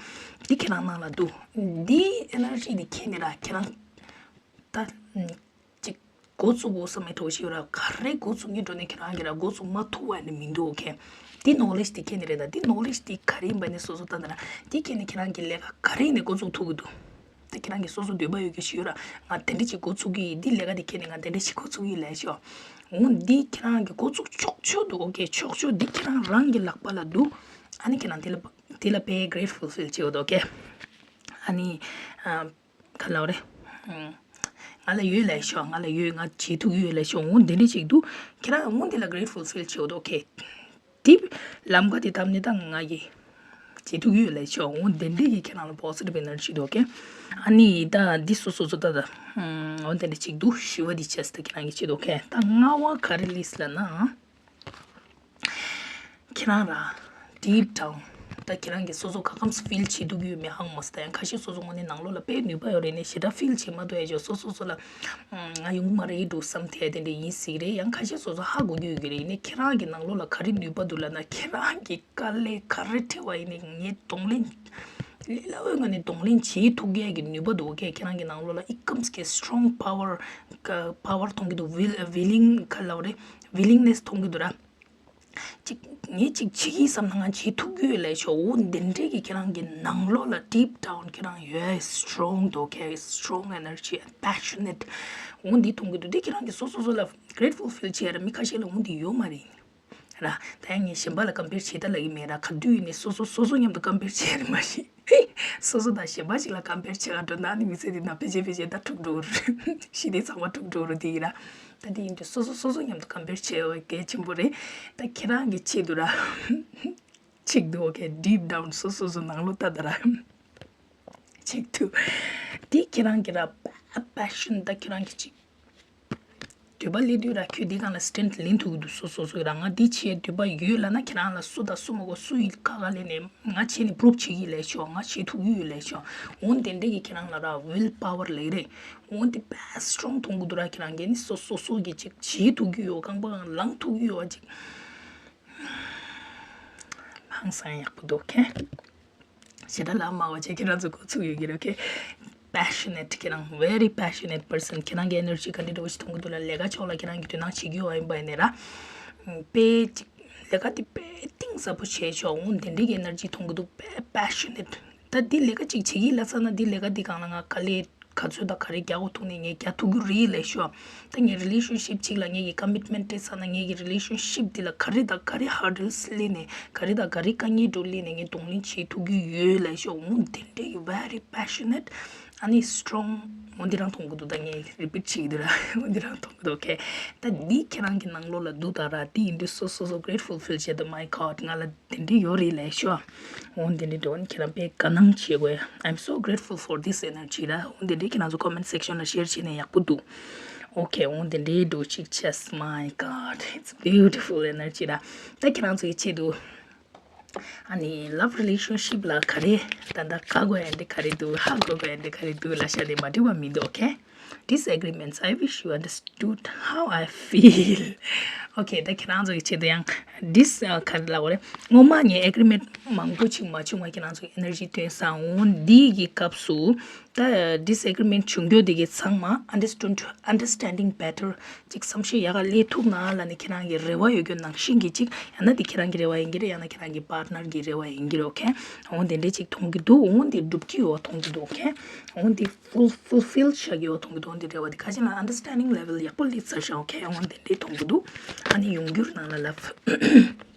འདི་ཁྱེད་རང་ནང་ལ་འདུག་འདིའི་ཨེ་ནར་ཇི་འདི་ཁྱེད་ནི་ར་ཁྱེད་རང་ད། ཅིག་འགོ་བཙུགས་དགོས་བསམ་མེད་འགྲོ་ཞིག་ཡོད་ར། ག་རེ་འགོ་བཙུགས་ངེས་འགྲོ་ནས་ཁྱེད་རང་གིས་ར་འགོ་བཙུགས་མ་ཐུབ་པ་ནི་མི་འདུག་ཨོ་ཁེ། འདི་ནོ་ལེ་ཇི་དེ་ཁྱེད་ནི་རེད་ད། འདི་ནོ་ལེ་ཇི་དེ་ག་རེ་ཡིན་པ་ནི་སོ་སོ་ལྟ་ན་ར། འདི་ཁྱེད་ནི་ཁྱེད་རང་གི་ལས་ཀ་ག་རེ་ཡིན་ནས་འགོ་བཙུགས་ཐུབ་ཀྱི་འདུག་ད་ཁྱེད་རང་གི་སོ་སོ་འདོད་པ་ཡོད་ཀྱི་ཞིག་ཡོད་ར། ང་དེ་འདྲ་ཅིག་འགོ་བཙུགས་ཀྱི་ཡིན། འདི་ལས་ཀ་དེ་ཁྱེད་ནི་ང་དེ་འདྲ་ཅིག་འགོ་བཙུགས་ཀྱི་ཡིན་ལབ་ཤོག་འོ་འདི་ཁྱེད་རང་གི་འགོ་བཙུགས་ཆོག་ཆོག་འདུག་ཨོ་ཁེ། ཆོག་ཆོག་འདི་ཁྱེད་རང་རང་གི་ལག་པ་ལ་འདུག་ཨ་ནི་ཁྱེད་རང་དེ་ལ་དེ་ལ་དཔེ་grateful feel བྱེད་འོ་འདུག་ཨོ་ཁེ། ཨ་ནི་ཨ་ག་ལབ་རེད། ང་ལ་ཡོད་ལབ་ཤོག་ང་ལ་ཡོད། ང་བྱེད་ཐུབ་ཡོད་ལབ་ཤོག་འོ་འདི་འདྲ་ཅིག་འདུག་ཁྱེད་རང་འོ་འདི་ལ་grateful feel བྱེད་འོ་འདུག་ཨོ་ཁེ། དེ་ལམ་ཁ་དེ་བཏབ་ནས་ད་ང་གི་བྱེད་ཐུབ་ཡོད་ལབ་ཤོག་འོ་དེ་འདྲས་ཀྱི་ཁྱེད་རང་ལ་positive energy འདུག་ཨོ་ཁེ། ཨ་ནི་ད་འདི་སོ་སོ་སོ་ད་ད་འོ་དེ་འདྲས་ཅིག་འདུག་བཞི་པ་འདི་བྱས་ད་ཁྱེད་རང་གི་བྱེད་འདུག་ཨོ་ཁེ། ད་ལྔ་པ་ག་རེ་ལབ་ལབ་ན། ཁྱེད་རང་ར་deep down ད་ཁྱེད་རང་གི་སོ་སོ་ག་གམ་feel བྱེད་ཐུབ་ཀྱི་ཡོད་མེད་ཧ་གོ་མ་སོང་། ད་ཡང་ཁ་ཤས་སོ་སོ་དངོས་གནས་ནང་ལོགས་ལ་དཔེ་ནུས་པ་ཡོད་རེད་ནས་ཞེ་དྲག་feel བྱེད་མ་ཐུབ་ཡ་ཅིག་སོ་སོ་སོ་ལ་ང་ཡོང་གི་མ་རེད་འདུག་བསམ་ཐལ་དེ་འདྲ་ཡིན་སྲིད་རེད། ཡང་ཁ་ཤས་སོ་སོ་ཧ་གོ་རྒྱུ་ཡོད་ཀྱི་རེད། ཡིན་ནའི་ཁྱེད་རང་གི་ནང་ལོགས་ལ་ག་རེ་ནུས་པ་འདུག་ལབ་ན། ཁྱེད་རང་གི་དཀའ་ལས་ག་རེ་འཕྲད་པ་ཡིན་ནའི་ངས་གདོང་ལེན་ལས་སླ་བོའི་ངང་ནས་གདོང་ལེན་བྱེད་ཐུབ་ཡས་ཀྱི་ནུས་པ་འདུག་ཨོ་ཁེ། ཁྱེད་རང་གི་ནང་ལོགས་ལ་it comes གི་strong power ག་power མཐོང་གི་འདུག will willing ག་ལབ་རེད། willingness མཐོང་གི་འདུག་ར། ཅིག་ངས་ཅིག་བྱེད་ཀྱི་བསམ་ན་ང་བྱེད་ཐུབ་ཀྱི་ཡོད་ལབ་ཤོག་འོ་འདི་འདྲས་ཀྱི་ཁྱེད་རང་གི་ནང་ལོགས་ལ་deep down ཁྱེད་རང་you are strong འདུག་ཨོ་ཁེ། strong energy and passionate འོ་འདི་མཐོང་གི་འདུག་འདི་ཁྱེད་རང་གི་སོ་སོ་སོ་ལ་grateful feel བྱེད་ཡ་ར། མི་ཁ་ཤས་ལ་འོ་འདི་ཡོད་མ་རེད། ར། ད་ཡང་ངས་གཞན་པ་ལ་compare བྱེད་ད་ལབ་ཀྱི་མེད་ར། ག་དུས་ཡིན་ནའི་སོ་སོ་སོ་སོ་མཉམ་དུ་compare བྱེད་ཡ་རེད་མ་གཞི། སོ་སོ་དང་གཞན་པ་ཞིག་ལ་compare བྱེད་ག་འགྲོ་ན་ནི་མི་ཚེ་འདི་ནང་ཕལ་ཆེར་ཕལ་ཆེར་ད་འཁྲུག་འགྲོ་གི་རེད། ཞི་བདེ་ཚང་མ་འཁྲུག་འགྲོ་གི་རེད་དེ་ཡིན་ར། ད་དེ་ཡིན་དུས་སོ་སོ་སོ་སོ་མཉམ་དུ་compare བྱེད་ཡ་གལ་ཆེན་པོ་རེད། ད་ཁྱེད་རང་གི་ཆེད་དུ་ར། ཆེད་དུ་ཨོ་ཁེ། deep down སོ་སོ་སོ་ནང་ལོགས་ལྟ་ད་ར། ཆེད་དུ། དེ་ཁྱེད་རང་གི་ར་passion ད་ཁྱེད་རང་གི་ཅིག་འདོད་པ་སླེབས་དུས་ར་ཁྱོད་འདི་སྒང་ལ་stand ལེན་ཐུབ་ཀྱི་འདུག་སོ་སོ་སོ་རང་ང་འདི་བྱེད་འདོད་པ་ཡོད་ལབ་ན། ཁྱེད་རང་ལ་སུ་དང་སུ་མ་གོ་སུ་ཡི་ཁ་ཁ་ལེན་ནས་ང་བྱས་ནས་prove བྱེད་ཀྱི་ལབ་ཤོག་ང་བྱེད་ཐུབ་ཀྱི་ཡོད་ལབ་ཤོག་འོ་དེ་འདྲས་ཀྱི་ཁྱེད་རང་ལ་ར་will power ལབ་རེད། འོ་འདི་དཔེ་strong མཐོང་གི་འདུག་ར། ཁྱེད་རང་གིས་ནི་སོ་སོ་སོ་གི་ཅིག་བྱེད་ཐུབ་ཀྱི་ཡོད། རྐང་པ་ལངས་ཐུབ་ཀྱི་ཡོད་པ་ཅིག་ཧང་སང་ཡག་པོ་འདུག་ཁེ། ཞེ་དྲག་ལབ་མ་བ་བྱས་ཁྱེད་རང་ཚོ་འགོ་ཚུགས་ཡོད་ཀྱི་རེད་ཁེ། passionate ཁྱེད་རང་very passionate person ཁྱེད་རང་གི་energy ག་འདྲ་འདྲ་བོ་ཞིག་མཐོང་གི་འདུག་ལ། ལས་ཀ་ཕྱོགས་ལ་ཁྱེད་རང་གི་དོ་སྣང་བྱེད་ཀྱི་ཡོད་པ་ཡིན་པ་ཡིན་ནའི་ར། དཔེ་ཅིག་ལས་ཀ་དེ་དཔེ་གཏིང་ཟབ་པོ་བྱས་ཆོག་འོ་དེ་འདྲའི་གི་energy མཐོང་གི་འདུག་དཔེ་passionate ད་འདི་ལས་ཀ་ཅིག་བྱེད་ཀྱི་ལབ་ཚར་ན་འདི་ལས་ཀ་འདི་སྒང་ལ་ང་དཀའ་ལས་ག་ཚོད་དང་ག་རེ་རྒྱག་དགོས་ཐུག་ནས་ངས་རྒྱག་ཐུབ་ཀྱི་རེད་ལབ་ཤོག་ད་ངའི་relationship ཅིག་ལ་ངས་ཀྱི་commitment སྤྲད་ཚར་ན་ངས་ཀྱི་relationship འདི་ལ་ག་རེ་དང་ག་རེ་hurdles སླེབས་ནས་ག་རེ་དང་ག་རེ་དཀའ་ངལ་འགྲོ་སླེབས་ནས་ངས་གདོང་ལེན་བྱེད་ཐུབ་ཀྱི་ཡོད་ལབ་ཤོག་འོ་དེ་འདྲའི་གི་very passionate ཨ་ནི་strong འོ་འདི་རང་མཐོང་གི་འདུག་ད་ངས་repeat བྱེད་ཀྱི་འདུག་ར། འོ་འདི་རང་མཐོང་གི་འདུག་ཨོ་ཁེ། ད་འདི་ཁྱེད་རང་གི་ནང་ལོགས་ལ་འདུག་ད་ར། འདི་ཡིན་དུས་སོ་སོ་སོ་grateful feel བྱེད་དུ། my god ང་ལ་དེ་འདྲའི་ཡོད་རེད་ལབ་ཤོག་འོ་དེ་འདྲའི་འགྲོ་ནི་ཁྱེད་རང་དཔེ་དགའ་སྣང་བྱེད་དགོས། I'm so grateful for this energy ར། འོ་དེ་འདྲའི་ཁྱེད་རང་ཚོ་comment section ལ་share བྱས་ནས་ཡག་པོ་འདུག་ཨོ་ཁེ། འོ་དེ་འདྲའི་འགྲོ་ཅིག་བྱས། my god it's beautiful energy ར། ད་ཁྱེད་རང་ཚོ་གི་ཆེད་དུ་ཨ་ནི་love relationship ལ་ག་རེ་ད་ལྟ་དགའ་དགོས་ཡ་འདི་ག་རེ་འདུག་ཧ་གོ་དགོས་ཡ་འདི་ག་རེ་འདུག་ལབ་ཤ་དེ་མ་འགྲིག་པ་མི་འདུག་ཨོ་ཁེ། disagreements I wish you understood how I feel ཨོ་ཁེ། ད་ཁྱེད་རང་ཚོ་གི་ཆེད་དུ་ཡང་dis ག་རེ་ལབ་དགོས་རེད། སྔོན་མ་ངས་agreement མང་པོ་ཅིག་མ་བྱུང་བ་ཁྱེད་རང་ཚོ་གི་energy བཏོན་སོང་། འོ་འདི་གི་སྐབས་སུ་ད་disagreement བྱུང་རྒྱུ་དེ་གི་ཚང་མ་understood understanding better ཅིག་བསམ་ཤེས་ཡག་ག་སླེབས་ཐུབ་ན་ལབ་ནས་ཁྱེད་རང་གི་རེ་བ་ཡོད་རྒྱུ་ནང་བཞིན་གྱི་ཅིག་ཡང་ན་དེ་ཁྱེད་རང་གི་རེ་བ་ཡིན་གྱི་རེད། ཡང་ན་ཁྱེད་རང་གི་partner གི་རེ་བ་ཡིན་གྱི་རེད། ཨོ་ཁེ། འོ་དེ་འདྲས་ཅིག་མཐོང་གི་འདུག་འོ་འདི་འགྲུབ་ཀྱི་ཡོད་མཐོང་གི་འདུག་ཨོ་ཁེ། འོ་འདི་full fulfill བྱ་གི་ཡོད་མཐོང་གི་འདུག་འོ་འདི་རེ་བ་འདི་ཁ་ཅིག་ལ་understanding level ཡག་པོ་སླེབས་ཚར་ཤག་ཨོ་ཁེ། འོ་དེ་འདྲས་མཐོང་གི་འདུག་ཨ་ནི་ཡོང་འགྱུར་ནང་ལ་love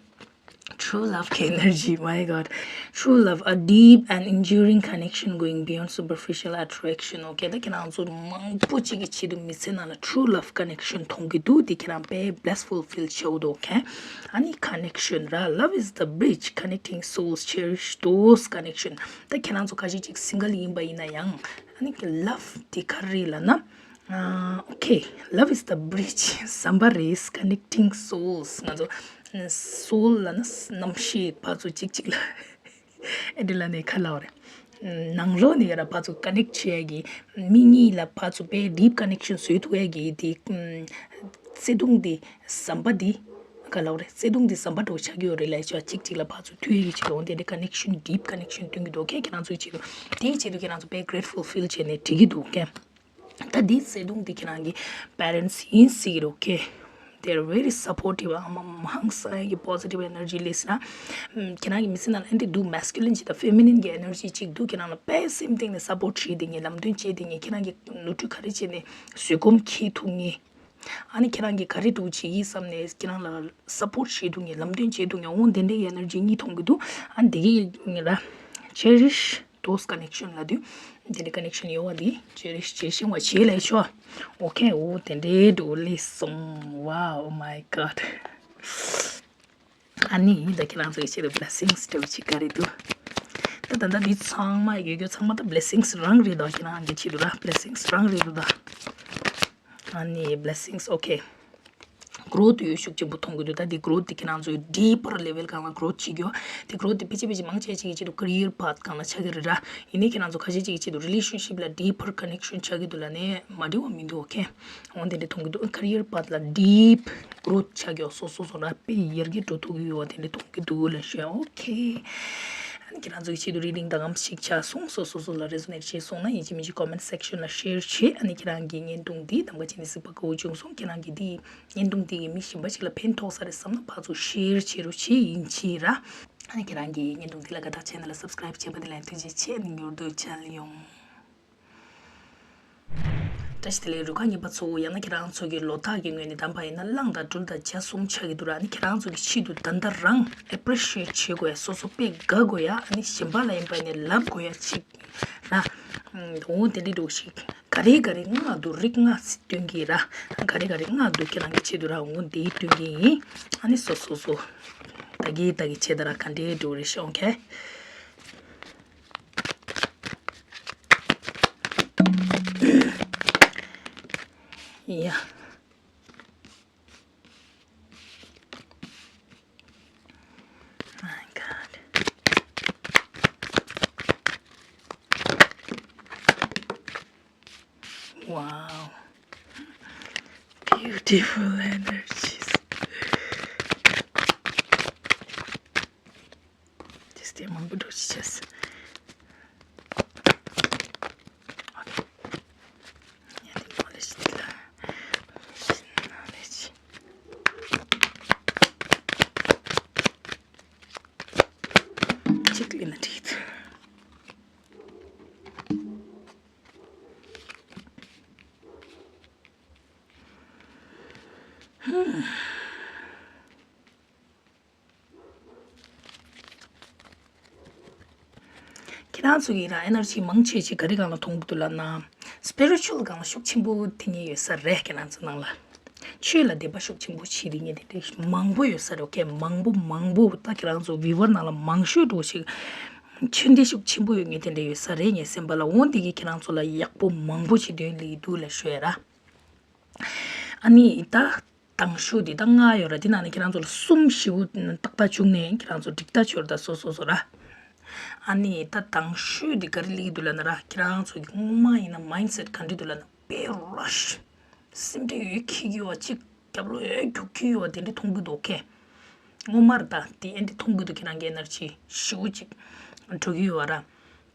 true love གི་energy my god true love a deep and enduring connection going beyond superficial attraction ཨོ་ཁེ། ད་ཁྱེད་རང་ཚོ་མང་པོ་ཅིག་གི་ཆེད་དུ་མི་ཚེ་ནང་ལ་true love connection མཐོང་གི་འདུག་འདི་ཁྱེད་རང་དཔེ་blissful feel བྱེད་འདུག་ཨོ་ཁེ། ཨ་ནི་connection ར། love is the bridge connecting souls cherish those connection ད་ཁྱེད་རང་ཚོ་ཁ་ཤས་ཅིག་single ཡིན་པ་ཡིན་ན་ཡང་ཨ་ནི་love འདི་ག་རེ་ལབ་ན། ཨོ་ཁེ། love is the bridge ཟམ་པ་རེད། connecting souls ང་ཚོ་soul ལབ་ན་རྣམ་ཤེས་ཕར་ཚུར་གཅིག་གཅིག་ལ་ཨེ་འདྲ་ལབ་ནས་ག་ལབ་རེད། ནང་ལོགས་ནས་ཡ་ར་ཕར་ཚུར་connect བྱེད་ཡ་གི་མིག་གཉིས་ལ་ཕར་ཚུར་དཔེ་deep connection བཟོ་ཐུབ་ཡ་གི་དེ་བརྩེ་དུང་དེ་ཟམ་པ་དེ་ག་ལབ་རེད། བརྩེ་དུང་དེ་ཟམ་པ་འདྲ་བོ་ཆགས་ཀྱི་ཡོད་རེད་ལབ་ཤག་གཅིག་གཅིག་ལ་ཕར་ཚུར་མཐུད་ཡ་གི་ཆེད་དུ་འོ་དེ་འདྲའི་connection deep connection སྟོན་གྱི་འདུག་ཁྱེད་ཁྱེད་རང་ཚོའི་ཆེད་དུ་དེའི་ཆེད་དུ་ཁྱེད་རང་ཚོ་དཔེ་grateful feel བྱས་ནས་འགྲིག་གི་འདུག་ཁྱེད། ད་འདི་བརྩེ་དུང་འདི་ཁྱེད་རང་གི་parents ཡིན་སྲིད་ཀྱི་རེད། ཨོ་ཁེ། They are very supportive ཨ་མ་ཧང་སང་གི་positive energy སླེབས་ཟེར་ན། ཁྱེད་རང་གི་མི་ཚེ་ནང་ལ་ཨེ་འདི་འདུག masculine ཅིག་དང་feminine གི་energy ཅིག་འདུག་ཁྱེད་རང་ལ་དཔེ་སེམས་གཏིང་ནས་support བྱེད་བསྡད་མཁན། ལམ་སྟོན་བྱེད་བསྡད་མཁན། ཁྱེད་རང་གི་ནོར་འཁྲུལ་ག་རེ་བྱས་ནས་བཟོད་སྒོམ་འཁྱེར་ཐུབ་མཁན། ཨ་ནི་ཁྱེད་རང་གིས་ག་རེ་འདུག་བྱེད་ཀྱི་བསམ་ནས་ཁྱེད་རང་ལ་སཔོརྚ་བྱེད་འདུག་ངས་ལམ་སྟོན་བྱེད་འདུག་ངས་འོ་དེ་འདྲའི་ཨེ་ནར་ཇི་གཉིས་མཐོང་གི་འདུག་ཨ་ནི་དེ་གི་ལ་cherish those connection ལབ་དུས་དེ་འདྲའི་connection ཡོད་པ་དེ་cherish བྱེད་ཤེས་པ་བྱེད་ལས་ཤོག་ཨོ་ཁེ། འོ་དེ་འདྲའི་འདུག་ལེགས་སོང་། Wow, oh my god. ཨ་ནི་ད་ཁྱེད་རང་ཚོ་གི་ཆེད་དུ་blessings འདྲ་བོ་ཅིག་ག་རེ་འདུག་ད་ད་ལྟ་འདི་ཚང་མ་ཡོད་རྒྱུ་ཚང་མ་ད་blessings རང་རེད་དོ། ཁྱེད་རང་གི་ཆེད་དུ་ར་blessings རང་རེད་འདུག་ད། ཨ་ནི་blessings okay. growth ཡོད་ཤུགས་ཆེན་པོ་མཐོང་གི་འདུག་ད་འདི་growth འདི་ཁྱེད་རང་ཚོ་deeper level སྒང་ལ་growth བྱེད་རྒྱུ། འདི་growth འདི་ཕལ་ཆེར་ཕལ་ཆེར་མང་ཆེ་ཆེ་གི་ཆེད་དུ་career path སྒང་ལ་ཆགས་ཀྱི་རེད་ར། ཡིན་ནའི་ཁྱེད་རང་ཚོ་ཁ་ཤས་ཅིག་གི་ཆེད་དུ་relationship ལ་deeper connection ཆགས་ཀྱི་འདུག་ལབ་ནས་མ་འགྲིག་པ་མི་འདུག okay. འོ་དེ་འདྲ་མཐོང་གི་འདུག career path ལ་deep growth ཆགས་ཀྱི་ཡོད། སོ་སོ་སོ་ར་དཔེ་ཡར་རྒྱས་འགྲོ་ཐུབ་ཀྱི་ཡོད་པ་དེ་འདྲ་མཐོང་གི་འདུག་ལབ་ཞུ། okay. ཨ་ནི་ཁྱེད་རང་ཚོ་གི་ཆེད་དུ་reading ད་གམ་ཞིག་ཆགས་སོང་། སོ་སོ་སོ་ལ་resonate བྱས་སོང་ན་ཡིན་གཅིག་མིན་གཅིག་comment section ལ་share བྱེད། ཨ་ནི་ཁྱེད་རང་གི་བརྙན་ཐུང་འདི་གདམ་ག་བྱས་ནས་གཟིགས་པ་དགའ་བོ་བྱུང་སོང་། ཁྱེད་རང་གི་འདི་བརྙན་ཐུང་འདི་གི་མི་གཞན་པ་ཞིག་ལ་ཕན་ཐོགས་ས་རེད་བསམ་ན་ཕར་ཚུར་share བྱེད་རོགས་བྱེད། ཡིན་གཅིག་ར། ཨ་ནི་ཁྱེད་རང་གི་བརྙན་ཐུང་འདི་ལ་དགའ་རྟགས་channel ལ་subscribe བྱས་པ་དེ་ལ་ཐུགས་རྗེ་ཆེ། ཨ་ནི་མྱུར་དུ་མཇལ་ཡོང་། བཀྲ་ཤིས་བདེ་ལེགས། རུས་ཁག་གཉིས་པ་ཚོ། ཡང་ན་ཁྱེད་རང་ཚོ་གི་ལོ་རྟགས་ཀྱི་ངོས་ནས་བདམས་པ་ཡིན་ན་གླང་དང་སྦྲུལ་དང་བྱ་གསུམ་ཆགས་ཀྱི་འདུག་ར། ཨ་ནི་ཁྱེད་རང་ཚོ་གི་ཆེད་དུ་ད་ལྟ་རང་appreciate བྱེད་དགོས་ཡ། སོ་སོ་དཔེ་དགའ་དགོས་ཡ། ཨ་ནི་གཞན་པ་ལ་ཡིན་པ་ནས་ལབ་དགོས་ཡ་ཅིག་ར། འོ་དེ་འདྲ་འདྲ་བོ་ཞིག་ག་རེ་ག་རེ་ལྔ་འདུག་རིགས་ལྔ་སྟོན་གྱི་ར། ག་རེ་ག་རེ་ལྔ་འདུག་ཁྱེད་རང་གི་ཆེད་དུ་ར། འོ་དེ་སྟོན་གྱི་ཡིན། ཨ་ནི་སོ་སོ་སོ་ད་གི་ད་གི་བྱེད་ད་ར་ག་འདྲ་འདྲ་བོ་རེད་ཤག okay. Yeah. My God. Wow. Beautiful energies. Just a moment, just. Okay. Yeah, the knowledge, the knowledge. Check in the teeth. ཁྱེད་རང་ཚོ་གི་ར་ཨེ་ནར་ཇི་མང་ཆེ་ཆེ་ག་རེ་སྒང་ལ་མཐོང་གི་འདུག་ལབ་ན། སི་པི་རི་ཅུ་ཨལ་སྒང་ལ་ཤུགས་ཆེན་པོ་དེ་ཉིད་ཡོད་ས་རེད། ཁྱེད་རང་ཚོ་ནང་ལ་ཆོས་ལ་དད་པ་ཤུགས་ཆེན་པོ་བྱེད་དེ་ཉིད་དེ་འདྲ་མང་པོ་ཡོད་ས་རེད། ཨོ་ཁེ། མང་པོ་མང་པོ་ད་ཁྱེད་རང་ཚོ་བི་ཝར་ནང་ལ་མང་ཤོས་འགྲོ་ཞིག་ཆོས་འདི་ཤུགས་ཆེན་པོ་ཡོད་ངེས་དེ་འདྲ་ཡོད་ས་རེད། ངས་སེམས་པ་ལ་འོང་དེ་གི་ཁྱེད་རང་ཚོ་ལ་ཡག་པོ་མང་པོ་ཞིག་འདོན་ལེ་འདུག་ལ་ཤོད་ར། ཨ་ནི་ད། དང་ཤོས་འདི་ད་ལྔ་ཡོད་ར། འདི་ནང་ནས་ཁྱེད་རང་ཚོ་ལ་གསུམ་ཞིབ་པོ་ཏག་ཏག་བྱུང་ནས་ཁྱེད་རང་ཚོ་འགྲིག་ཐག་ཆོད་ར། ད་སོ་སོ་སོ་ར། ཨ་ནི་ད་དང་ཤོས་འདི་ག་རེ་ལེགས་འདུག་ལབ་ན་ར། ཁྱེད་རང་ཚོ་གི་སྔོན་མ་ཡིན་ན་མའིན་སེཊ་ག་འདྲ་འདུག་ལབ་ན་དཔེ་ར་ཤི། སེམས་ཁྲལ་ཡོད་ཁྱི་ཁྱི་ཡོད་ཅིག་རྒྱབ་ལོགས་ཡོད་རྒྱུག་ཁྱི་ཡོད་དེ་འདྲ་མཐོང་གི་འདུག་ཨོ་ཁེ། སྔོན་མར་ད་དེ་ཨེ་འདྲ་མཐོང་གི་འདུག་ཁྱེད་རང་གི་ཨེ་ནར་ཇི་ཞིབ་པོ་ཅིག་འགྲོ་གི་ཡོད་ར།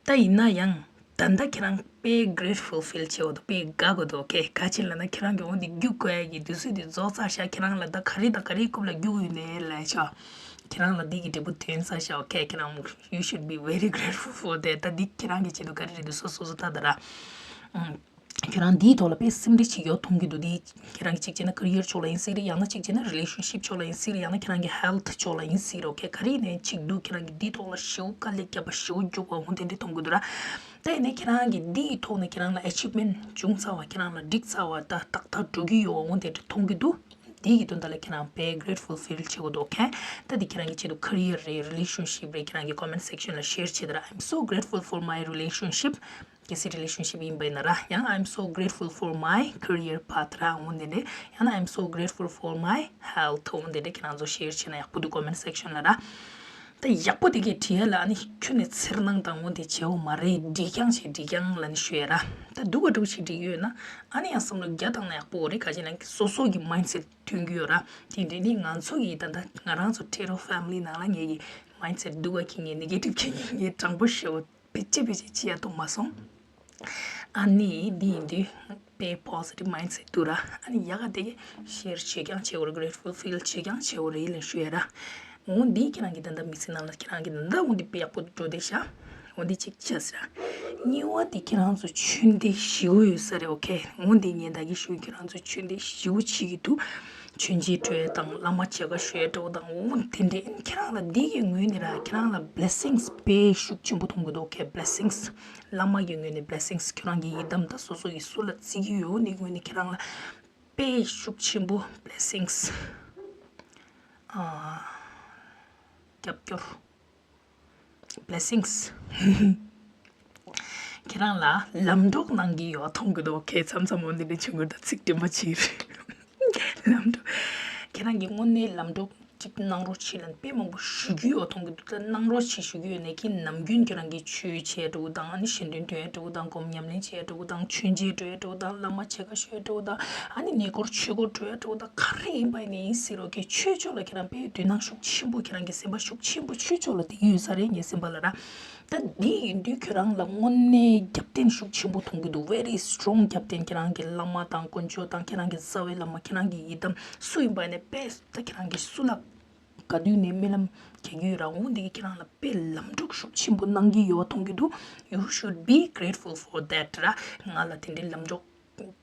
ད་ཡིན་ན་ཡང་ད་ལྟ་ཁྱེད་རང་དཔེ་grateful feel བྱེད་འོ་དོ། དཔེ་དགའ་གོ་དོ། ཨོ་ཁེ། ག་ཅི་ལབ་ན་ཁྱེད་རང་གི་འོ་འདི་རྒྱུག་དགོས་ཡ་གི་དུས་ཚོད་འདི་རྫོགས་ཚར་ཤག་ཁྱེད་རང་ལ་ད་ག་རེ་དང་ག་རེའི་རྐུབ་ལ་རྒྱུག་ཡོད་ནས་ལབ་ཤག་ཁྱེད་རང་ལ་འདི་གི་འབྲས་བུ་ཐོན་ཚར་ཤག་ཨོ་ཁེ། ཁྱེད་རང་you should be very grateful for that. ད་འདི་ཁྱེད་རང་གི་ཆེད་དུ་ག་རེ་རེད་འདུག་སོ་སོ་སོ་ད་ད་ར། ཨང་། ཁྱེད་རང་འདིའི་ཐོག་ལ་དཔེ་སེམས་ཁྲལ་བྱེད་ཀྱི་ཡོད་མཐོང་གི་འདུག་འདི་ཁྱེད་རང་གི་གཅིག་བྱས་ན་career ཕྱོགས་ལ་ཡིན་སྲིད་རེད། ཡང་ན་གཅིག་བྱས་ན་relationship ཕྱོགས་ལ་ཡིན་སྲིད་རེད། ཡང་ན་ཁྱེད་རང་གི་health ཕྱོགས་ལ་ཡིན་སྲིད་རེད། ཨོ་ཁེ། ག་རེ་ཡིན་ནའི་གཅིག་འདུག་ཁྱེད་རང་གི་འདིའི་ཐོག་ལ་ཞེ་པོ་དཀའ་ལས་བརྒྱབ་པ་ཞེ་པོ་རྒྱུག་པ་འོ་དེ་འདྲ་མཐོང་གི་འདུག་ར། ད་ཡིན་ནའི་ཁྱེད་རང་གི་འདིའི་ཐོག་ནས་ཁྱེད་རང་ལ་achievement བྱུང་ཚར་བ། ཁྱེད་རང་ལ་འགྲིག་ཚར་བ། ད་ཏག་ཏག་འགྲོ་གི་ཡོད་འོ་དེ་འདྲ་མཐོང་གི་འདུག་འདི་གི་དོན་དག་ལ་ཁྱེད་རང་དཔེ་grateful feel བྱེད་དགོས་འདུག་ཨོ་ཁེ། ད་འདི་ཁྱེད་རང་གི་ཆེད་དུ་career རེད། relationship རེད། ཁྱེད་རང་གི་comment section ལ་share བྱེད་དང་། I'm so grateful for my relationship. གལ་སྲིད་relationship ཡིན་པ་ཡིན་ན་ར། ཡང་I'm so grateful for my career path ར་འོ་དེ་འདྲ། ཡང་ན་I'm so grateful for my health འོ་དེ་འདྲ་ཁྱེད་རང་ཚོ་share བྱེད་ན་ཡག་པོ་འདུག comment section ལ་ར། ད་ཡག་པོ་དེ་གས་བྲིས་ཡ་ལ་ཨ་ནི་ཁྱོན་ནས་འཚེར་སྣང་དང་འོ་དེ་བྱེད་འོ་མ་རེད། འགྲིག་རྐྱང་བྱེད། འགྲིག་རྐྱང་ལ་ནི་ཞུ་ཡ་ར། ད་སྡུག་ག་འགྲོ་ཞིག་འགྲིག་ཡོད་ན་ཨ་ནི་ཡང་བསམ་བློ་བརྒྱ་བཏང་ན་ཡག་པོ་རེད། ག་ཅི་ན་སོ་སོ་གི་mindset ཐོན་གྱི་ཡོད་ར། དེ་འདྲ་ནི་ང་ཚོ་གི་ད་ལྟ་ང་རང་ཚོ་ཊེ་རོ་family ནང་ལ་ངེད་ཀྱི་mindset སྡུག་ག་ཁྱེར་ངེས་negative ཁྱེར་ངེས་ངས་དྲང་པོ་ཞུ་བ། ཕལ་ཆེར་ཕལ་ཆེར་ཅི་ཡ་གཏོང་མ་སོང་། ཨ་ནི་འདི་ཡིན་དུས་དཔེ་positive mindset འདུག་ར། ཨ་ནི་ཡག་ག་དེ་གས་share བྱེད་རྐྱང་བྱེད་འོ་ར། grateful feel བྱེད་རྐྱང་བྱེད་འོ་ར་ཡིན་ལ་ཞུ་ཡ་ར། འོ་འདི་ཁྱེད་རང་གི་ད་ལྟ་མི་ཚེ་ནང་ལ་ཁྱེད་རང་གི་ད་ལྟ་འོ་འདི་དཔེ་ཡག་པོ་འགྲོ་བསྡད་ཤག་འོ་འདི་གཅིག་བྱས་ཟེར། གཉིས་པ་དེ་ཁྱེད་རང་ཚོ་ཆོས་འདི་ཞེ་པོ་ཡོད་ས་རེད། ཨོ་ཁེ། འོ་འདི་ངས་ད་གིན་ཞུ། ཁྱེད་རང་ཚོ་ཆོས་འདི་ཞེ་པོ་བྱེད་ཀྱི་འདུག་ཆོས་མཇལ་འགྲོ་ཡ་དང་བླ་མ་མཇལ་ཁ་ཞུ་ཡ་འགྲོ་དང་། འོ་དེ་འདྲའི་ཁྱེད་རང་ལ་འདི་གི་ངོས་ནས་ར་ཁྱེད་རང་ལ་blessings དཔེ་ཤུགས་ཆེན་པོ་མཐོང་གི་འདུག་ཨོ་ཁེ། blessings བླ་མ་གི་ངོས་ནས་blessings ཁྱེད་རང་གི་ཡི་དམ་ད་སོ་སོ་གི་སུ་ལ་བརྩི་གི་ཡོད་འོ་འདི་ངོས་ནས་ཁྱེད་རང་ལ་དཔེ་ཤུགས་ཆེན་པོ་blessings ཨ་རྒྱབ་སྐྱོར། blessings ཁྱེད་རང་ལ་ལམ་གྲོགས་གནང་གི་ཡོད་མཐོང་གི་འདུག་ཨོ་ཁེ། མཚམས་མཚམས་འོ་འདི་འདྲ་བྱུང་གི་འདུག་ཚིག་དྲན་པ་བྱེད། ལམ་གྲོགས། ཁྱེད་རང་གི་དངོས་གནས་ལམ་གྲོགས་གཅིག་གནང་རོགས་བྱེད་ལབ་དཔེ་མང་པོ་ཞུ་རྒྱུ་ཡོད་མཐོང་གི་འདུག་ད་གནང་རོགས་བྱེད་ཞུ་རྒྱུ་ཡོད་ནས་ཀྱི་ནམ་རྒྱུན་ཁྱེད་རང་གི་ཆོས་བྱེད་འགྲོ་དང་། ཨ་ནི་ཞལ་འདོན་འགྲོ་ཡ་འགྲོ་དང་། སྒོམ་ཉམས་ལེན་བྱེད་འགྲོ་དང་། བླ་མ་མཇལ་ཁ་ཞུ་ཡ་འགྲོ་དང་། བླ་མ་མཇལ་ཁ་ཞུ་ཡ་འགྲོ་དང་། ཨ་ནི་ནི་སྒོར་ཆོས་སྒོར་འགྲོ་ཡ་འགྲོ་དང་། ག་རེ་ཡིན་པ་ཡིན་ནའི་ཡིན་སྲིད་རོགས་ཀྱི་ཆོས་ཕྱོགས་ལ་ཁྱེད་རང་དཔེ་དོ་སྣང་ཤུགས་ཆེན་པོ། ཁྱེད་རང་གི་སེམས་པ་ཤུགས་ཆེན་པོ་ཆོས་ཕྱོགས་ལ་དེ་ཡོད་ས་རེད། ངའི་སེམས་པ་ལ་ར། ད་འདི་ཡིན་དུས་ཁྱོད་རང་ལ་དངོས་གནས་རྒྱབ་རྟེན་ཤུགས་ཆེན་པོ་མཐོང་གི་འདུག very strong རྒྱབ་རྟེན། ཁྱེད་རང་གི་བླ་མ་དང་དཀོན་མཆོག་དང་། ཁྱེད་རང་གི་རྩ་བའི་བླ་མ། ཁྱེད་རང་གི་ཡི་དམ་སུ་ཡིན་པ་ནས་དཔེ་ད་ཁྱེད་རང་གི་སུ་ལ་ག་དུས་ནས་སྨོན་ལམ་རྒྱག་གི་ཡོད་ར། འོ་འདི་གི་ཁྱེད་རང་ལ་དཔེ་ལམ་གྲོགས་ཤུགས་ཆེན་པོ་གནང་གི་ཡོད་མཐོང་གི་འདུག you should be grateful for that ར། ང་ལ་དེ་འདྲའི་ལམ་གྲོགས།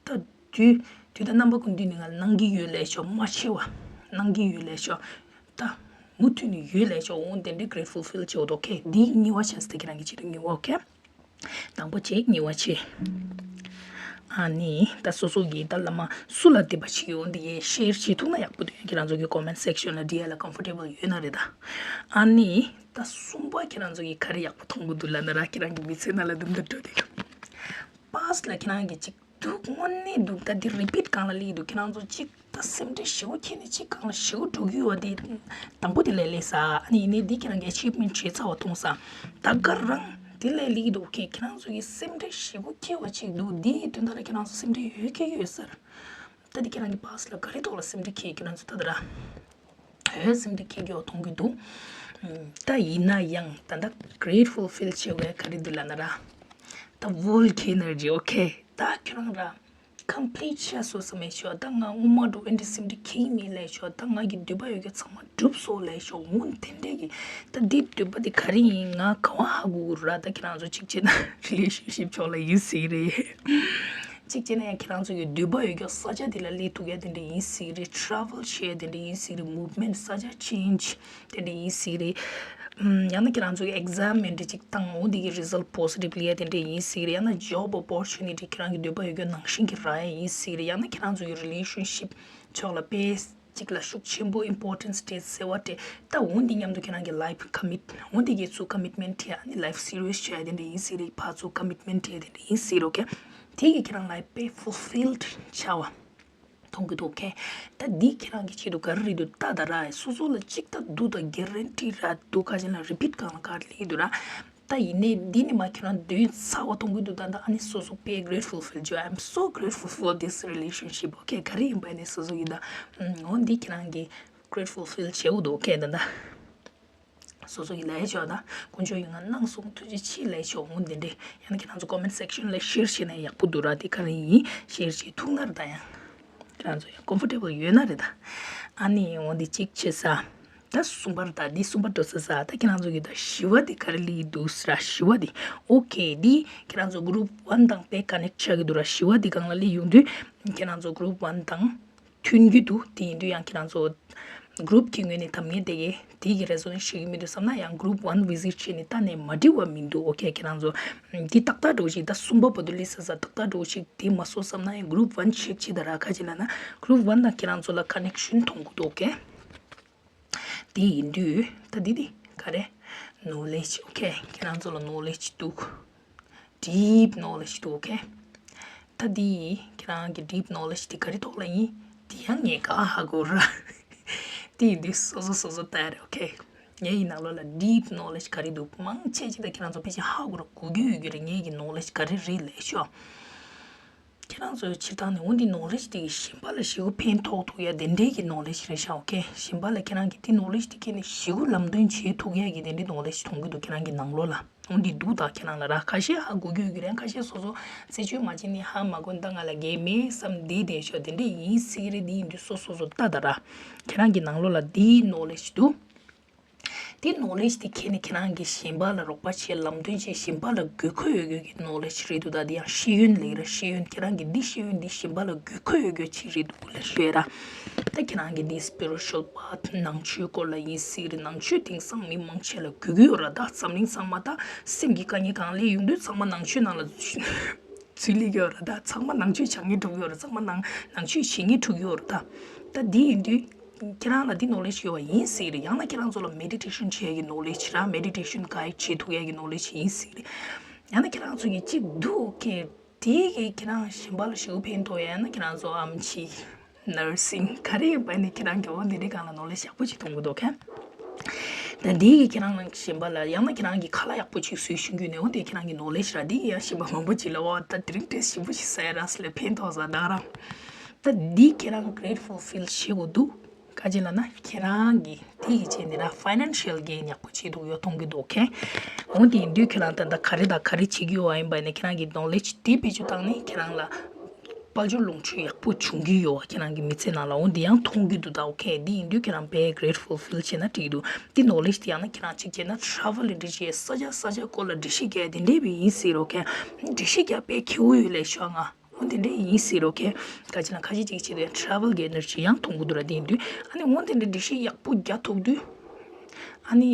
ད་དུས་དུས་ད་རྣམ་པ་ཀུན་འདུས་ནས་ང་ལ་གནང་གི་ཡོད་ལས་ཤོག་མ་ཆེ་བ་གནང་གི་ཡོད་ལས་ཤོག་ད་མུ་མཐུད་ནས་ཡོད་ལས་ཤོག་འོ་དེ་འདྲའི་grateful feel བྱེད་འོ་དོ་ཁེ། འདི་གཉིས་པ་བྱས་ཏེ་ཁྱེད་རང་གི་ཆེད་དུ་གཉིས་པ་ཨོ་ཁེ། དང་པོ་བྱས་གཉིས་པ་བྱས། ཨ་ནི་ད་སོ་སོ་གིས་ད་བླ་མ་སུ་ལ་འདུད་པ་བྱེད་ཀྱི་འོ་འདི་གས་share བྱེད་ཐུབ་ན་ཡག་པོ་འདུག་ཁྱེད་རང་ཚོ་གི་comment section ལ་འབྲི་ཡ་ལ་comfortable ཡོད་ན་རེད་ད། ཨ་ནི་ད་གསུམ་པ་ཁྱེད་རང་ཚོ་གིས་ག་རེ་ཡག་པོ་མཐོང་གི་འདུག་ལབ་ན་ར། ཁྱེད་རང་གི་མི་ཚེ་ནང་ལ་འདུམ་འདི་འགྲོ་དེ་past ལ་ཁྱེད་རང་གི་ཅིག་འདུག་དངོས་གནས་འདུག་ད་འདི་repeat སྒང་ལ་སླེབས་འདུག་ཁྱེད་རང་ཚོ་གཅིག་ད་སེམས་ཁྲལ་ཞེ་པོ་ཁྱེར་ནས་གཅིག་སྒང་ལ་ཞེ་པོ་འགྲོ་གི་ཡོད་པ་དེ་དང་པོ་དེ་ལས་སླེབས་ས། ཨ་ནི་ཡིན་ནའི་འདི་ཁྱེད་རང་གི་achievement བྱས་ཚར་བ་མཐོང་ས། ད་ག་རང་དེ་ལས་སླེབས་འདུག་ཁྱེད་ཁྱེད་རང་ཚོ་གི་སེམས་ཁྲལ་ཞེ་པོ་ཁྱེར་བ་གཅིག་འདུག་འདིའི་དོན་དག་ལ་ཁྱེད་རང་ཚོ་སེམས་ཁྲལ་ཡོད་ཁྱེར་ཡོད་ཟེར། ད་འདི་ཁྱེད་རང་གི་past ལ་ག་རེ་ཐོག་ལ་སེམས་ཁྲལ་ཁྱེར། ཁྱེད་རང་ཚོ་ད་ད་ར། ཧོལ་སེམས་ཁྲལ་ཁྱེར་གྱི་ཡོད་མཐོང་གི་འདུག་ད་ཡིན་ན་ཡང་ད་ལྟ་grateful feel བྱེད་དགོས་ག་རེ་འདུག་ལབ་ན་ར། ད་full energy ཨོ་ཁེ། ད་ཁྱོད་རང་ར་complete བྱས་སོང་ས་མེད་ཤོག་ད་ང་སྔོན་མ་འགྲོ་ཨེ་འདྲ་སེམས་ཁྲལ་ཁྱེར་མེད་ལབ་ཤོག་ད་ང་གི་འདོད་པ་ཡོད་ག་ཚང་མ་འགྲུབ་སོང་ལབ་ཤོག་འོ་དེ་འདྲས་ཀྱི་ད་འདི་འདོད་པ་འདི་ག་རེ་ཡིན། ང་ག་བ་ཧ་གོ་གི་ར། ད་ཁྱེད་རང་ཚོ་གཅིག་བྱས་ན་relationship ཕྱོགས་ལ་ཡིན་སྲིད་རེད། གཅིག་བྱས་ན་ཡང་ཁྱེད་རང་ཚོ་གི་འདོད་པ་ཡོད་ཀྱང་ས་ཆ་དེ་ལ་སླེབས་ཐུབ་ཡ་དེ་འདྲ་ཡིན་སྲིད་རེད། travel བྱེད་ཡ་དེ་འདྲ་ཡིན་སྲིད་རེད། movement ས་ཆ་change དེ་འདྲ་ཡིན་སྲིད་རེད། ཡང་ན་ཁྱེད་རང་ཚོ་གི་exam དེ་འདྲ་གཅིག་བཏང་འོ་དེ་གི་result positive སླེབས་ཡ་དེ་འདྲ་ཡིན་སྲིད་རེད། ཡང་ན་job opportunity ཁྱེད་རང་གི་འདོད་པ་ཡོད་ཀྱང་ནང་བཞིན་གྱི་རག་ཡ་ཡིན་སྲིད་རེད། ཡང་ན་ཁྱེད་རང་ཚོ་གི་relationship ཕྱོགས་ལ་དཔེ་གཅིག་ལ་ཤུགས་ཆེན་པོ་importance སྤྲད་ཟེར་བ་སྤྲད། ད་འོ་འདི་མཉམ་དུ་ཁྱེད་རང་གི་life commit འོ་འདི་གི་ཚུ་commitment ཁྱེར་ཨ་ནི་life serious བྱས་དེ་འདྲ་ཡིན་སྲིད་རེད། ཕར་ཚུར་commitment ཁྱེར་དེ་འདྲ་ཡིན་སྲིད་རོགས་ཀྱི་དེ་གི་ཁྱེད་རང་life དཔེ་fulfilled བྱ་བ་མཐོང་གི་འདུག་ཁེ། ད་འདི་ཁྱེད་རང་གི་ཆེད་དུ་ག་རེ་རེད་འདུག་ད་ད་ར་སོ་སོ་ལ་གཅིག་ད་འདུག་ད་guarantee ར་འདུག་ཁ་ཅིག་ལ་repeat སྒང་ལ་ག་རེ་ལབ་ཀྱི་འདུག་ར། ད་ཡིན་ནའི་འདི་ནི་མ་ཁྱེད་རང་འདོན་ཚར་བ་མཐོང་གི་འདུག་ད་ད་ཨ་ནི་སོ་སོ་དཔེ་grateful feel བྱོས། I'm so grateful for this relationship okay ག་རེ་ཡིན་པ་ནི་སོ་སོ་གི་ད་འོ་འདི་ཁྱེད་རང་གི་grateful feel བྱེད་འོ་འདུག okay ད་ད་སོ་སོ་གི་ལས་བྱོས་ད་དཀོན་མཆོག་གིས་ང་གནང་སོང་ཐུགས་རྗེ་ཆེ་ལས་བྱོས་འོ་འདི་འདྲ་ཡང་ན་ཁྱེད་རང་ཚོ་comment section ལ་share བྱས་ན་ཡག་པོ་འདུག་ར། དེ་ག་རེ་ཡིན་share བྱེད་ཐུབ་ན་ར་ད་ཡང་ཁྱེད་རང་ཚོ་ཡང་comfortable ཡོད་ན་རེད་ད། ཨ་ནི་འོ་འདི་གཅིག་བྱེད་ས། ད་གསུམ་པར་ད་འདི་གསུམ་པར་འགྲོ་ས་ས་ད་ཁྱེད་རང་ཚོ་གི་ད་བཞི་བ་འདི་ག་རེ་ལི་འདུག་ས་ར། བཞི་བ་འདི་okay འདི་ཁྱེད་རང་ཚོ་group one དང་དཔེ་connect ཆགས་ཀྱི་འདུག་ར། བཞི་བ་འདི་སྒང་ལ་ལི་ཡོང་དུས་ཁྱེད་རང་ཚོ་group one དང་མཐུན་གྱི་འདུག་དེ་ཡིན་དུས་ཡང་ཁྱེད་རང་ཚོ་group གི་ངོས་ནས་ད་ངས་དེ་གི་དེ་གི་resonate བྱེད་ཀྱི་མི་འདུག་བསམ་ན་ཡང་group one visit བྱས་ནས་ལྟ་ནས་མ་འགྲིག་པ་མི་འདུག okay ཁྱེད་རང་ཚོ་འདི་ཏག་ཏག་འགྲོ་ཞིག་ད་གསུམ་པ་བར་དུ་ལི་ས་ས་ཏག་ཏག་འགྲོ་ཞིག་དེ་མ་སོང་བསམ་ན་ཡང་group one check བྱེད་ད་ར། ཁ་ཅིག་ལ་ན་group one དང་ཁྱེད་རང་ཚོ་ལ་connection མཐོང་གི་འདུག okay དེ་ཡིན་དུས་ད་འདི་འདི་ག་རེ་knowledge okay ཁྱེད་རང་ཚོ་ལ་knowledge འདུག deep knowledge འདུག okay ད་འདི་ཁྱེད་རང་གི་deep knowledge དེ་ག་རེ་ཐོག་ལ་ཡིན་དེ་ཡང་ངས་ག་ཧ་གོ་ར། དེ་ཡིན་དུས་སོ་སོ་སོ་སོ་ལྟ་རེད། okay ངའི་ནང་ལོགས་ལ་deep knowledge ག་རེ་འདུག་མང་ཆེ་ཆེ་ད་ཁྱེད་རང་ཚོ་ཕལ་ཆེར་ཧ་གོ་ར་གོ་རྒྱུ་ཡོད་རྒྱུ་རེད། ངའི་གི་knowledge ག་རེ་རེད་ལབ་ཤོག་ཁྱེད་རང་ཚོའི་སྤྱིར་བཏང་ནས་འོ་འདི་knowledge དེ་གི་གཞན་པ་ལ་ཞེ་པོ་ཕན་ཐོགས་ཐུབ་ཡ་དེ་འདྲའི་གི་knowledge རེད་ཤག okay གཞན་པ་ལ་ཁྱེད་རང་གི་དེ་knowledge དེ་ཁྱེར་ནས་ཞེ་པོ་ལམ་སྟོན་བྱེད་ཐུབ་ཡ་གི་དེ་འདྲའི་knowledge མཐོང་གི་འདུག་ཁྱེད་རང་གི་ནང་ལོགས་ལ་འོ་འདི་འདུག་ད་ཁྱེད་རང་ལ་ར་ཁ་ཤས་ཧ་གོ་རྒྱུ་ཡོད་ཀྱི་རེད། ཁ་ཤས་སོ་སོ་རྩད་གཅོད་མ་བྱས་ནས་ཧ་མ་གོ་ད་ང་ལ་འགན་མེད་བསམ་བསྡད་བསྡད་ཤོག་དེ་འདྲ་ཡིན་སྲིད་ཀྱི་རེད། དེ་ཡིན་དུས་སོ་སོ་སོ་ལྟ་ད་ར་ཁྱེད་རང་གི་ནང་ལོགས་ལ་དེའི་knowledge འདུག་དེ་knowledge་དེ་ཁྱེད་ནི་ཁྱེད་རང་གི་གཞན་པ་ལ་རོགས་པ་བྱེད། ལམ་སྟོན་བྱེད། གཞན་པ་ལ་དགོས་མཁོ་ཡོད་རྒྱུ་གི་knowledge་རེད་འདུག་ད་དེ་ཡང་ཤེས་ཡོན་ལབ་ར། ཤེས་ཡོན་ཁྱེད་རང་གི་འདི་ཤེས་ཡོན་འདི་གཞན་པ་ལ་དགོས་མཁོ་ཡོད་རྒྱུ་ཅིག་རེད་འདུག་ལབ་ཤོད་ར། ད་ཁྱེད་རང་གི་འདི་spiritual path་ནང་ཆོས་སྐོར་ལ་ཡིན་སྲིད་རེད། ནང་ཆོས་དེང་སང་མི་མང་ཆེ་ལ་དགོས་ཀྱི་ཡོད་ར། ད་འཛམ་གླིང་ཚང་མ་ད་སེམས་ཀྱི་དཀའ་ངལ་གང་སླེབས་ཡོང་དུས་ཚང་མ་ནང་ཆོས་ནང་ལ་ཚུད་སླེབས་ཀྱི་ཡོད་ར། ད་ཚང་མ་ནང་ཆོས་སྦྱང་མཁན་འགྲོ་གི་ཡོད་ར། ཚང་མ་ནང་ནང་ཆོས་བྱེད་མཁན་འགྲོ་གི་ཡོད་ར། ད་ད་འདི་ཡིན་དུས་ཁྱེད་རང་ལ་འདི་knowledge་ཡོད་པ་ཡིན་སྲིད་རེད། ཡང་ན་ཁྱེད་རང་ཚོ་ལ་meditation་བྱེད་ཡ་གི་knowledge་ར། meditation་guide་བྱེད་ཐུབ་ཡ་གི་knowledge་ཡིན་སྲིད་རེད། ཡང་ན་ཁྱེད་རང་ཚོ་གི་གཅིག་འདུག་ཨོ་ཁེ། དེ་གི་ཁྱེད་རང་གཞན་པ་ལ་ཞེ་པོ་ཕན་ཐོགས་ཡ། ཡང་ན་ཁྱེད་རང་ཚོ་ཨམ་ཆི་nursing་ག་རེ་ཡིན་པ་ནི་ཁྱེད་རང་གི་འོ་འདི་འདྲའི་སྒང་ལ་knowledge་ཡག་པོ་ཅིག་ཐོན་གི་འདུག་ཁེ། ད་འདི་གི་ཁྱེད་རང་གཞན་པ་ལ་ཡང་ན་ཁྱེད་རང་གི་ཁ་ལག་ཡག་པོ་ཅིག་བཟོས་ཤེས་རྒྱུ་ནི་འོ་འདི་ཁྱེད་རང་གི་knowledge་ར། འདི་ཡང་གཞན་པ་མང་པོ་ཅིག་ལ་འོ་ད་དེ་རིང་ཏོག་ཙམ་ཞིབ་པོ་ཞིག་ཟ་ཡ་རག་ཟེར་ལ་ཕན་ཐོགས་ས་ད་རང་། ད་འདི་ཁྱེད་རང་great fulfill་བྱེད་དགོས་འདུག་ག་ཅི་ལབ་ན་ཁྱེད་རང་གི་དེ་གི་ཆེད་འདི་ར་financial gain་ཡག་པོ་བྱེད་ཐུབ་ཡོད་མཐོང་གི་འདུག་ཁེ། འོ་དེ་ཡིན་དུས་ཁྱེད་རང་ད་ལྟ་ག་རེ་དང་ག་རེ་བྱེད་ཀྱི་ཡོད་པ་ཡིན་པ་ནི་ཁྱེད་རང་གི་knowledge་དེ་བེད་སྤྱོད་བཏང་ནས་ཁྱེད་རང་ལ་དཔལ་འབྱོར་ལོངས་སྤྱོད་ཡག་པོ་འབྱུང་གི་ཡོད་པ། ཁྱེད་རང་གི་མི་ཚེ་ནང་ལ་འོ་འདི་ཡང་མཐོང་གི་འདུག་ད་ཨོ་ཁེ། འདི་ཡིན་དུས་ཁྱེད་རང་དཔེ་great fulfill་བྱས་ན་འགྲིག་འདུག་དེ་knowledge་དེ་ཡང་ན་ཁྱེད་རང་གཅིག་བྱས་ན་travel་འདི་བྱས་ས་ཆ་ས་ཆ་སྐོར་ལ་འགྲེལ་བཤད་རྒྱག་དེ་འདྲས་བས་ཡིན་སྲིད་རོ་ཁེ། འགྲེལ་བཤད་རྒྱག་དཔེ་ཁེ་བོ་ཡོད་ལས་ཤོག་ང་། འོ་དེ་འདྲས་ཡིན་སྲིད་རོ་ཁེ། ག་ཅི་ན་ཁ་ཅིག་ཅིག་བྱེད་དུས་travel་གི་energy་ཡང་མཐོང་གི་འདུག་ར། དེ་ཡིན་དུས་ཨ་ནི་འོ་དེ་འདྲས་འགྲེལ་བཤད་ཡག་པོ་རྒྱག་ཐུབ་དུས། ཨ་ནི་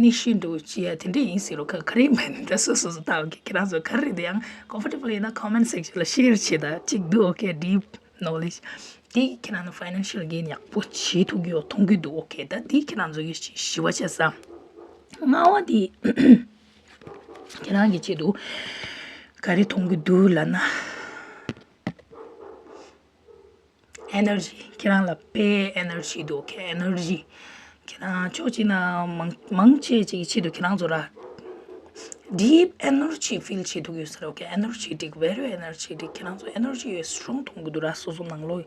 ནི་ཤི་འདུག་ཅི་ཡ་དེ་འདྲས་ཡིན་སྲིད་རོ་ཁ། ག་རེ་མེད་ནི་ད་སོ་སོ་སོ་ལྟ་བ་གི་ཁྱེད་རང་ཚོ་ག་རེ་རེད་ཡང་comfortable་ཡིན་ན་comment section་ལ་share་བྱེད་ད་ཅིག་འདུག་ཨོ་ཁེ། deep knowledge་དེ་ཁྱེད་རང་ཚོ་financial gain་ཡག་པོ་བྱེད་ཐུབ་ཀྱི་ཡོད་མཐོང་གི་འདུག་ཨོ་ཁེ། ད་དེ་ཁྱེད་རང་ཚོ་གི་ཞི་བ་བྱས་ས་ལྔ་བ་དེ་ཁྱེད་རང་གི་ཆེད་དུ་ག་རེ་མཐོང་གི་འདུག་ལབ་ན། energy་ཁྱེད་རང་ལ་དཔེ་energy་འདུག་ཁེ། energy་ཁྱེད་རང་ཕྱོགས་གཅིག་ན་མང་མང་ཆེ་ཅིག་གི་ཆེད་དུ་ཁྱེད་རང་ཚོ་ར་deep energy feel་བྱེད་ཐུབ་ཡོད་ས་རེད་ཨོ་ཁེ། energetic very energetic་ཁྱེད་རང་ཚོ་energy་ཡོད་strong་མཐོང་གི་འདུག་ར། སོ་སོ་ནང་ལོགས་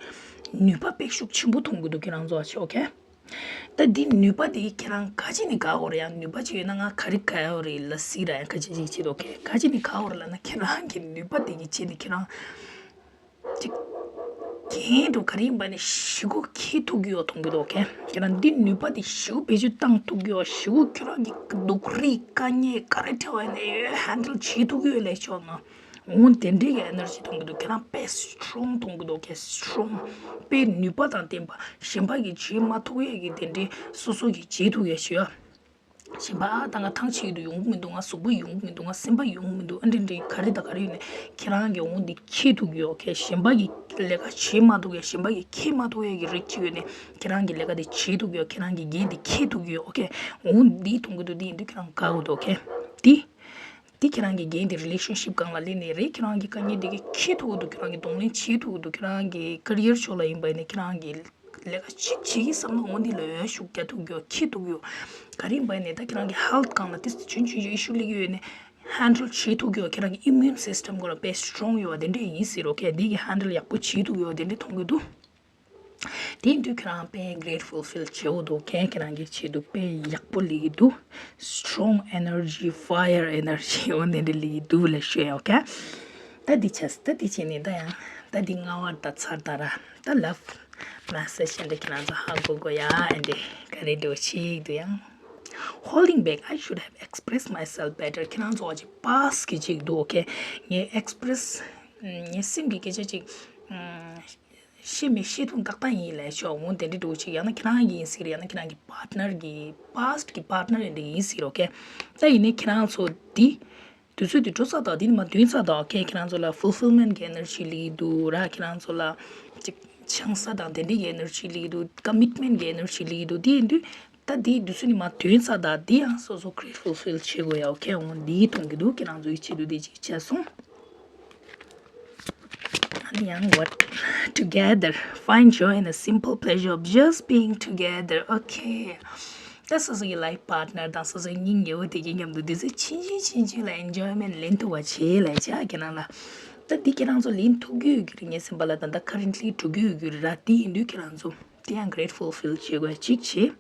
ནུས་པ་དཔེ་ཤུགས་ཆེན་པོ་མཐོང་གི་འདུག་ཁྱེད་རང་ཚོ་ཨ་ཆེ་ཨོ་ཁེ། ད་འདི་ནུས་པ་འདི་ཁྱེད་རང་ག་ཅི་ནས་ག་འོ་རེད་ཡང་ནུས་པ་ཅིག་ཡོད་ན་ང་ག་རེ་ག་འོ་རེད་ལ་སི་ར་ཡང་ག་ཅི་ཅིག་བྱེད་ཐུབ་ཨོ་ཁེ། ག་ཅི་ནས་ག་འོ་རེད་ལབ་ན་ཁྱེད་རང་གི་ནུས་པ་འདི་གི་ཆེད་ནས་ཁྱེད་རང་ཅིག་རྒྱན་དུ་ག་རེ་ཡིན་པ་ནི་ཞི་གུ་ཁྱེར་ཐུབ་ཀྱི་ཡོད་མཐོང་གི་འདུག་ཁེ། ཁྱེད་རང་འདི་ནུས་པ་འདི་ཞི་གུ་བེད་སྤྱོད་བཏང་ཐུབ་ཀྱི་ཡོད། ཞི་གུ་ཁྱེད་རང་གི་སྡུག་རུས་དཀའ་ངལ་ག་རེ་འཕྲད་པ་ཡིན་ནའི་handle་བྱེད་ཐུབ་ཀྱི་ཡོད་ལས་ཆོག་ན། འོ་དེ་འདྲའི་གི་energy་མཐོང་གི་འདུག་ཁྱེད་རང་དཔེ་strong་མཐོང་གི་འདུག་ཁེ། strong་དཔེ་ནུས་པ་དང་ལྡན་པ་གཞན་པ་གིས་བྱེད་མ་ཐུབ་ཡས་ཀྱི་དེ་འདྲའི་སོ་སོ་གིས་བྱེད་ཐུབ་ཡས་ཞུ་ཡ། གཞན་པ་ཨ་ད་ང་ཐང་ཆད་ཀྱི་འདུག་ཡོང་གི་མི་འདུག་ང་གཟུགས་པོ་ཡོང་གི་མི་འདུག་ང་སེམས་པ་ཡོང་གི་མི་འདུག་ཨ་འདྲ་འདྲའི་ག་རེ་དང་ག་རེ་ཡོད་ནས་ཁྱེད་རང་གིས་འོ་འདི་ཁྱེར་ཐུབ་ཀྱི་ཡོད་ཁེ། གཞན་པ་གིས་ལས་ཀ་བྱེད་མ་ཐུབ་ཡས་གཞན་པ་གིས་ཁྱེར་མ་ཐུབ་ཡས་ཀྱི་རིགས་ཅིག་ཡོད་ནས་ཁྱེད་རང་གིས་ལས་ཀ་དེ་བྱེད་ཐུབ་ཀྱི་ཡོད། ཁྱེད་རང་གིས་འགན་དེ་འཁྱེར་ཐུབ་ཀྱི་ཡོད་ཨོ་ཁེ། འོ་འདི་མཐོང་གི་འདུག་འདི་ཡིན་དུས་ཁྱེད་རང་དགའ་གི་འདུག་ཁེ། འདི། འདི་ཁྱེད་རང་གི་འགན་དེ་relationship་སྒང་ལ་སླེབས་ནས་རེད། ཁྱེད་རང་གི་དཀའ་ངལ་འདི་གི་འཁྱེར་ཐུབ་ཀྱི་འདུག་ཁྱེད་རང་གི་གདོང་ལེན་བྱེད་ཐུབ་ཀྱི་འདུག་ཁྱེད་རང་གི་career་ཕྱོགས་ལ་ཡིན་པ་ཡིན་ན་ཁྱེད་རང་གི་ལས་ཀ་ཅིག་བྱེད་ཀྱི་བསམ་ན་འོ་འདི་ལ་འོས་ཤུགས་རྒྱག་ཐུབ་ཀྱི་ཡོད། འཁྱེར་ཐུབ་ཀྱི་ཡོད། ག་རེ་ཡིན་པ་ཡིན་ནའི་ད་ཁྱེད་རང་གི་health་སྒང་ལ་ཏིས་ཆུང་ཆུང་ཅིག་issue་སླེབས་ཀྱི་ཡོད་ནའི་handle་བྱེད་ཐུབ་ཀྱི་ཡོད། ཁྱེད་རང་གི་immune system་སྐོར་ལ་དཔེ་strong་ཡོད་པ་དེ་འདྲས་ཡིན་ཟེར་རོ་ཁེ། འདི་གི་handle་ཡག་པོ་བྱེད་ཐུབ་ཀྱི་ཡོད་དེ་འདྲས་མཐོང་གི་འདུག་དེ་ཡིན་དུས་ཁྱེད་རང་དཔེ་great fulfill་བྱེད་འོ་འདུག་ཁེ། ཁྱེད་རང་གི་ཆེད་དུ་དཔེ་ཡག་པོ་སླེབས་ཀྱི་འདུག strong energy fire energy་འོ་འདི་འདྲ་སླེབས་ཀྱི་འདུག་ལ་ཤོད་ཡོད་ཁེ། ད་འདི་བྱས་ད་འདི་བྱས་ནས་ད་ཡང་ད་འདི་ལྔ་བར་ད་ཚར་ད་ར། ད་love message་འདི་ཁྱེད་རང་ཚོ་ཧ་གོ་གོ་ཡ་ཨ་འདི་ག་རེ་འགྲོ་ཞིག་འདུག་ཡང་holding back I should have expressed myself better་ཁྱེད་རང་ཚོ་ཨ་ཅིག་past་གི་ཅིག་འདུག་ཁེ། ངས་express་ངའི་སེམས་ཀྱི་སྐད་ཆ་ཅིག་བཤད་མི་བཤད་ཐུབ་ཏག་ཏག་ཡིན་ལས་ཆོག་འོ་དེ་འདྲ་འགྲོ་ཅིག་ཡང་ན་ཁྱེད་རང་ཡིན་ཟེར་ཡང་ན་ཁྱེད་རང་གི་partner་གི་past་གི་partner་ཡིན་འདི་ཡིན་ཟེར་རོ་ཁེ། ད་ཡིན་ནའི་ཁྱེད་རང་ཚོ་འདི་དུས་ཚོད་འདི་འགྲོ་ཚར་དང་འདི་ནི་མ་འདོན་ཚར་དང་ཁེ། ཁྱེད་རང་ཚོ་ལ་fulfillment་གི་energy་སླེབས་ཀྱི་འདུག་ར། ཁྱེད་རང་ཚོ་ལ་ཅིག་ཆང་ས་དང་དེ་འདྲ་གི་energy་སླེབས་ཀྱི་འདུག commitment་གི་energy་སླེབས་ཀྱི་འདུག་དེ་ཡིན་དུས་ད་འདི་དུས་ཚོད་ནི་མ་འདོན་ཚར་དང་འདི་ཡང་སོ་སོ་great fulfill་བྱེད་དགོས་ཡ་ཁེ། འོ་འདི་མཐོང་གི་འདུག་ཁྱེད་རང་ཚོ་ཡི་ཆེད་དུ་འདི་ཅིག་བྱས་སོང་། ཡང་what together find joy in the simple pleasure of just being together okay ད་སོ་སོ་གི་life partner་དང་སོ་སོའི་སྙིང་ཉེ་བོ་དེ་གི་མཉམ་དུ་དུས་ཚོད་ཆུང་ཆུང་ཆུང་ཆུང་ལ་enjoyment་ལེན་ཐུབ་པ་བྱེད་ལ་བྱ་ཁྱེད་རང་ལ་ད་འདི་ཁྱེད་རང་ཚོ་ལེན་ཐུབ་ཀྱི་ཡོད་ཀྱི་རེད། ངའི་སེམས་པ་ལ་ད་ལྟ་currently་འགྲོ་གི་ཡོད་ཀྱི་རེད་ར། དེ་ཡིན་དུས་ཁྱེད་རང་ཚོ་དེ་ཡང་great fulfill་བྱེད་དགོས་གཅིག་བྱེད།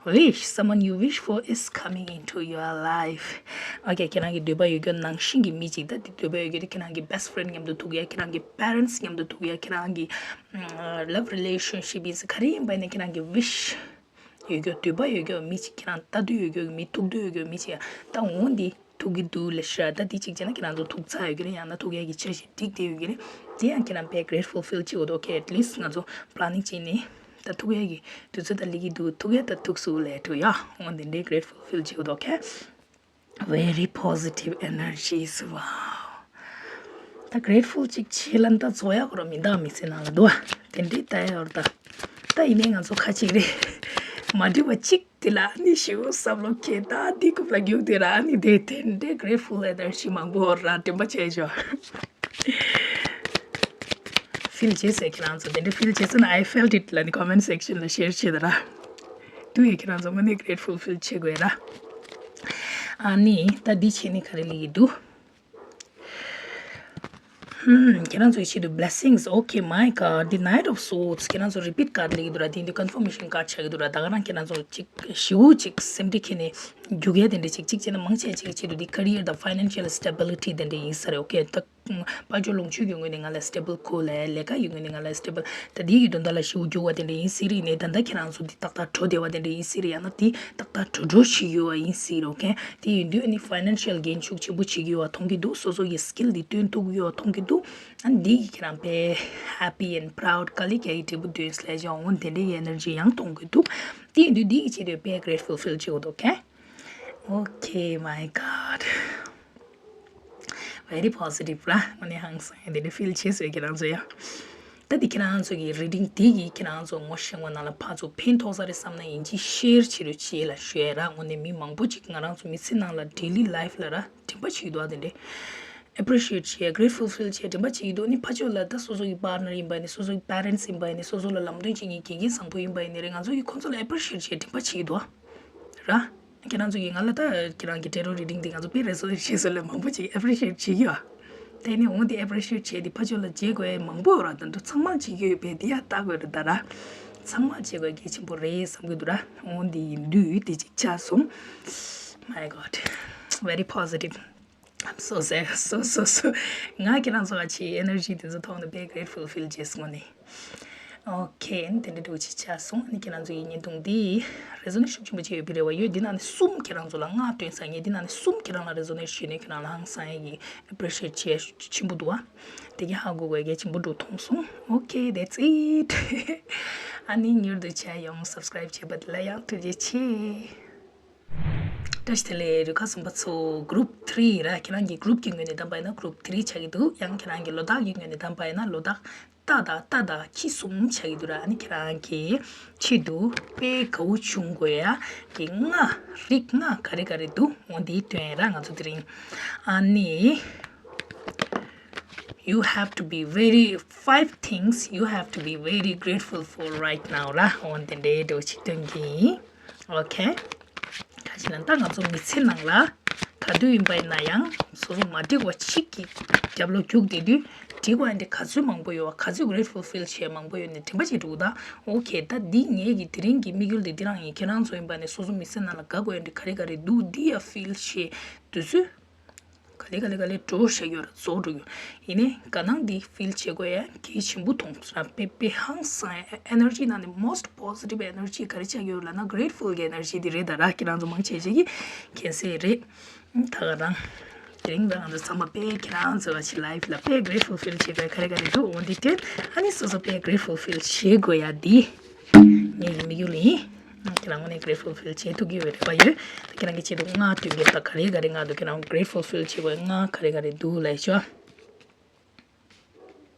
Wish someone you wish for is coming into your life. Okay ཁྱེད་རང་གི་འདོད་པ་ཡོད་རྒྱུ་ནང་བཞིན་གྱི་མི་གཅིག་ད་དེ་འདོད་པ་ཡོད་རྒྱུ་དེ་ཁྱེད་རང་གི་best friend་མཉམ་དུ་ཐུག་ཡ། ཁྱེད་རང་གི་parents་མཉམ་དུ་ཐུག་ཡ། ཁྱེད་རང་གི་ཨ་love relationship་ཡིན་ས་ག་རེ་ཡིན་པ་ཡིན་ན་ཁྱེད་རང་གི་wish་ ཡོད་རྒྱུ་འདོད་པ་ཡོད་རྒྱུ་མི་གཅིག་ཁྱེད་རང་ལྟ་འདོད་ཡོད་རྒྱུ་མི་ཐུག་འདོད་ཡོད་རྒྱུ་མི་གཅིག་ཡང་ད་འོང་འདི་ཐུག་གི་འདུག་ལབ་ཤག་ད་འདི་གཅིག་བྱས་ན་ཁྱེད་རང་ཚོ་ཐུག་ཚར་ཡོད་ཀྱི་རེད། ཡང་ན་ཐུག་ཡས་ཀྱི་འཆར་གཞི་སྒྲིག་བསྡད་ཡོད་ཀྱི་རེད། དེ་ཡང་ཁྱེད་རང་དཔེ་grateful feel བྱེད་དགོས་འདུག okay, at least ང་ཚོ་planning བྱས་ནས་ད་ཐུག་ཡས་ཀྱི་དུས་ཚོད་ད་སླེབས་ཀྱི་འདུག་ཐུག་ཡས་ད་ཐུག་སོང་ལབ་འགྲོ་ཡ། འོང་འདི་འདྲའི་grateful feel བྱེད་དགོས་འདུག okay. Very positive energies. Wow. ད་grateful ཅིག་བྱེད་ལ་ད་རྫོགས་ཡག་ཁོ་ར་མི་འདུག་མི་ཚེ་ནང་ལ་འདུག་བ། དེ་འདྲའི་ལྟ་ཡག་ཡོད་རེད་ད། ད་ཡིན་ནའི་ང་ཚོ་ཁ་ཅིག་རེད། མ་འགྲིག་པ་ཅིག་དེ་ལ་ནི་ཞེ་པོ་བསམ་བློ་འཁྱེར་ད་འདི་རྐུབ་ལ་རྒྱུག་དེ་ར་ནི་དེ་དེ་འདྲའི་grateful energy མང་པོ་ར་དྲན་པ་བྱས་ཆོག feel བྱེད་ཟེར་ཁྱེད་རང་ཚོ་དེ་འདྲའི་feel བྱེད་ཟེར་ན། I felt it ལ་ནི་comment section ལ་share བྱེད་ད་ར། དུ་ཡོད་ཁྱེད་རང་ཚོ་དངོས་གནས་grateful feel བྱེད་དགོས་ར། ཨ་ནི་ད་འདི་བྱས་ནི་ག་རེ་ལེགས་ཀྱི་འདུག་ཧུམ། ཁྱེད་རང་ཚོའི་ཆེད་དུ་blessings, okay, my card, the knight of swords. ཁྱེད་རང་ཚོ་repeat card ལེགས་ཀྱི་འདུག་ར། དེ་འདི་confirmation card ཆགས་ཀྱི་འདུག་ར། ད་ག་རང་ཁྱེད་རང་ཚོ་ཅིག་ཞེ་པོ་ཅིག་སེམས་ཁྲལ་འཁྱེར་ནས་རྒྱུག་ཡས་དེ་འདྲ་ཅིག་ཅིག་བྱས་ན་མང་ཆེ་ཅིག་གི་ཆེད་དུ་འདི་career དང་financial stability དེ་འདྲ་ཡིན་ས་རེད། okay, ད་ཕར་ཕྱོགས་ལོངས་སྤྱོད་ཀྱི་ངོས་ནས་ང་ལ་stable ཁོ་ལ་ལས་ཀ་ཡི་ངོས་ནས་ང་ལ་stable ད་འདི་ཡི་དོན་དག་ལ་ཞེ་པོ་རྒྱུག་པ་དེ་འདྲ་ཡིན་སྲིད་རེད། ནས་ད་ལྟ་ཁྱེད་རང་ཚོ་འདི་ཏག་ཏག་འགྲོ་བསྡད་པ་དེ་འདྲ་ཡིན་སྲིད་རེད། ཡང་ན་འདི་ཏག་ཏག་འགྲོ་འགྲོ་ཞིག་ཡོད་པ་ཡིན་སྲིད་རེད། okay, དེ་ཡིན་དུས་ཨ་ནི་financial འགན་ཤུགས་ཆེན་པོ་བྱེད་ཀྱི་ཡོད་པ་མཐོང་གི་འདུག་སོ་སོ་ཡི་skill འདི་སྟོན་ཐུབ་ཀྱི་ཡོད་པ་མཐོང་གི་འདུག་ཨ་ནི་འདི་ཡིས་ཁྱེད་རང་དཔེ་happy and proud དཀའ་ལས་རྒྱག་ཡི་འབྲས་བུ་ཐོན་སླེབས་ཀྱི་འོང་དེ་འདྲའི་energy ཡང་གཏོང་གི་འདུག་དེ་ཡིན་དུས་འདི་ཡི་ཆེད་དུ་དཔེ་grateful feel བྱེད་དགོས་འདུག okay, okay, my god. Very positive ར། དངོས་གནས་ཧང་སང་ཡ་དེ་འདྲ་feel བྱེད་སོང་ཁྱེད་རང་ཚོ་ཡ། ད་འདི་ཁྱེད་རང་ཚོ་གི་reading འདི་གིས་ཁྱེད་རང་ཚོ་ངོ་ཤེས་པ་ནང་ལ་ཕར་ཚུར་ཕན་ཐོགས་ས་རེད་བསམ་ན་ཡིན་གཅིག་share བྱེད་རོགས་བྱེད་ལ་ཞུ་ཡ་ར། དངོས་གནས་མི་མང་པོ་ཅིག་ང་རང་ཚོ་མི་ཚེ་ནང་ལ་daily life ལ་ར་དྲན་པ་བྱེད་ཀྱི་འདུག་ཨ་དེ་འདྲ་appreciate བྱེད་grateful feel བྱེད་དྲན་པ་བྱེད་ཀྱི་འདུག་ཨ་ནི་ཕར་ཕྱོགས་ལ་ད་སོ་སོ་གི་partner ཡིན་པ་ཡིན་ནའི་སོ་སོ་གི་parents ཡིན་པ་ཡིན་ནའི་སོ་སོ་ལ་ལམ་སྟོན་བྱེད་མཁན་དགེ་རྒན་བཟང་པོ་ཡིན་པ་ཡིན་ནའི་རེད། ང་ཚོ་གིས་ཁོང་ཚོ་ལ་appreciate བྱེད་དྲན་པ་བྱེད་ཀྱི་འདུག་ཨ་ར། ཁྱེད་རང་ཚོ་གིས་ང་ལ་ད་ཁྱེད་རང་གི་tarot reading འདི་ང་ཚོ་དཔེ་resonate བྱེད་ས་ལ་མང་པོ་ཅིག་appreciate བྱེད་ཀྱི་ཡོད། དེ་ནི་འོང་དེ་appreciate བྱེད་དེ་ཕར་ཕྱོགས་ལ་བྱེད་དགོས་མང་པོ་ཡོད་ར། ད་འདུ་ཚང་མ་བྱེད་ཀྱི་ཡོད་པས་འདི་ཡང་ལྟ་དགོས་རེད་ད་ར། ཚང་མ་བྱེད་དགོས་གལ་ཆེན་པོ་རེད་བསམ་གྱི་འདུག་ར། འོང་དེ་ཡིན་དུས་དེ་ཅིག་ཆགས་སོང་། My god, very positive. I'm so sad, so so so. ང་ཁྱེད་རང་ཚོ་ལ་ཆེས་energy དེ་ཚོ་ཐོག་ནས་དཔེ་grateful feel བྱེད་སོང་ནི། Okay, དེ་འདྲ་འདྲ་ཅིག་ཆགས་སོང་། ཨ་ནི་ཁྱེད་རང་ཚོ་ཡི་བརྙན་ཐུང་འདི་resonate ཤུགས་ཆེན་པོ་བྱས་ཡོད་པའི་རེ་བ་ཡོད། འདི་ནང་ནས་གསུམ་ཁྱེད་རང་ཚོ་ལ་ལྔ་སྟོན་ས་ངས་འདི་ནང་ནས་གསུམ་ཁྱེད་རང་ལ་resonate བྱས་ནས་ཁྱེད་རང་ལ་ཧང་སང་ཡ་གི་appreciate བྱས་ཆེན་པོ་འདུག་ཨ། དེ་གི་ཧ་གོ་དགོས་གལ་ཆེན་པོ་འདྲ་མཐོང་སོང་། Okay, that's it. ཨ་ནི་མྱུར་དུ་ཆ་ཡོང་subscribe བྱས་པ་དེ་ལ་ཡང་ཐུགས་རྗེ་ཆེ། བཀྲ་ཤིས་བདེ་ལེགས་རུ་ཁག་གསུམ་པ་ཚོ། group three ར། ཁྱེད་རང་གི་group གི་ངོས་ནས་བདམས་པ་ཡིན་ན་group three ཆགས་ཀྱི་འདུག་ཡང་ཁྱེད་རང་གི་ལོ་རྟགས་ཀྱི་ངོས་ནས་བདམས་པ་ཡིན་ན་ལོ་རྟགས་རྟ་དང་རྟ་དང་ཁྱི་གསུམ་ཆགས་ཀྱི་འདུག་ར། ཨ་ནི་ཁྱེད་རང་གི་ཆེད་དུ་དཔེ་དགའ་བོ་བྱུང་དགོས་ཡ་གི་ལྔ་རིགས་ལྔ་ག་རེ་ག་རེ་འདུག་འོ་འདི་སྟོན་ཡ་ར་ང་ཚོ་དེ་རིང་། ཨ་ནི། You have to be very five things you have to be very grateful for right now ར། འོ་དེ་འདྲའི་འདྲ་བོ་ཅིག་སྟོན་གྱི་ཡིན། Okay. ག་ཅི་ན་ད་ང་ཚོ་མི་ཚེ་ནང་ལ་ག་དུས་ཡིན་པ་ཡིན་ན་ཡང་སོ་སོ་མ་འགྲིག་པ་ཅིག་གི་རྒྱབ་ལོགས་རྒྱུག་བསྡད་དུས་འགྲིག་པ་ཡིན་དེ་ག་ཚོད་མང་པོ་ཡོད་པ་ག་ཚོད་grateful feel བྱས་མང་པོ་ཡོད་ནས་དྲན་པ་ཅིག་འགྲོ་གི་ད། Okay, ད་འདི་ངེད་ཀྱི་དེ་རིང་གི་དམིགས་ཡུལ་འདི་འདི་རང་ཡིན། ཁྱེད་རང་ཚོ་ཡིན་པ་ནས་སོ་སོ་མི་ཚེ་ནང་ལ་དགའ་དགོས་ཡ་འདི་ག་རེ་ག་རེ་འདུག་འདི་ཡ་feel བྱས་དུས་ཚོད། ག་ལེ་ག་ལེ་ག་ལེ་འགྲོ་བཞག་ཡོད་ར་རྫོགས་འགྲོ་ཡོད། ཡིན་ནའི་དགའ་སྣང་འདི་feel བྱེད་དགོས་ཡ་གལ་ཆེན་པོ་མཐོང་སོང་ར། དཔེ་དཔེ་ཧང་སང་ཡ་energy ནང་ནས་most positive energy ག་རེ་ཆགས་ཡོད་ལབ་ན་grateful གི་energy འདི་རེད་ད་ར། ཁྱེད་རང་ཚོ་མང་ཆེ་ཆེ་གིས་མཁྱེན་གསལ་རེད། ད་ག་རང་དེ་རིང་ང་ཚོ་ཚང་མ་དཔེ་ཁྱེད་རང་ཚོ་བ་ཆེ་life ལ་དཔེ་grateful feel བྱེད་དགོས་ག་རེ་ག་རེ་འདུག་འོ་འདི་སྟོན། ཨ་ནི་སོ་སོ་དཔེ་grateful feel བྱེད་དགོས་ཡ་འདི། ངའི་དམིགས་ཡུལ་ཡིན། ཁྱེད་རང་དངོས་གནས་grateful feel བྱེད་ཐུབ་ཀྱི་ཡོད་རེད་པ་ཡོད། ད་ཁྱེད་རང་གི་ཆེད་དུ་ལྔ་སྟོན་གྱི་ད་ག་རེ་ག་རེ་ལྔ་འདུག་ཁྱེད་རང་grateful feel བྱེད་དགོས་ལྔ་ག་རེ་ག་རེ་འདུག་ལབ་ཤོག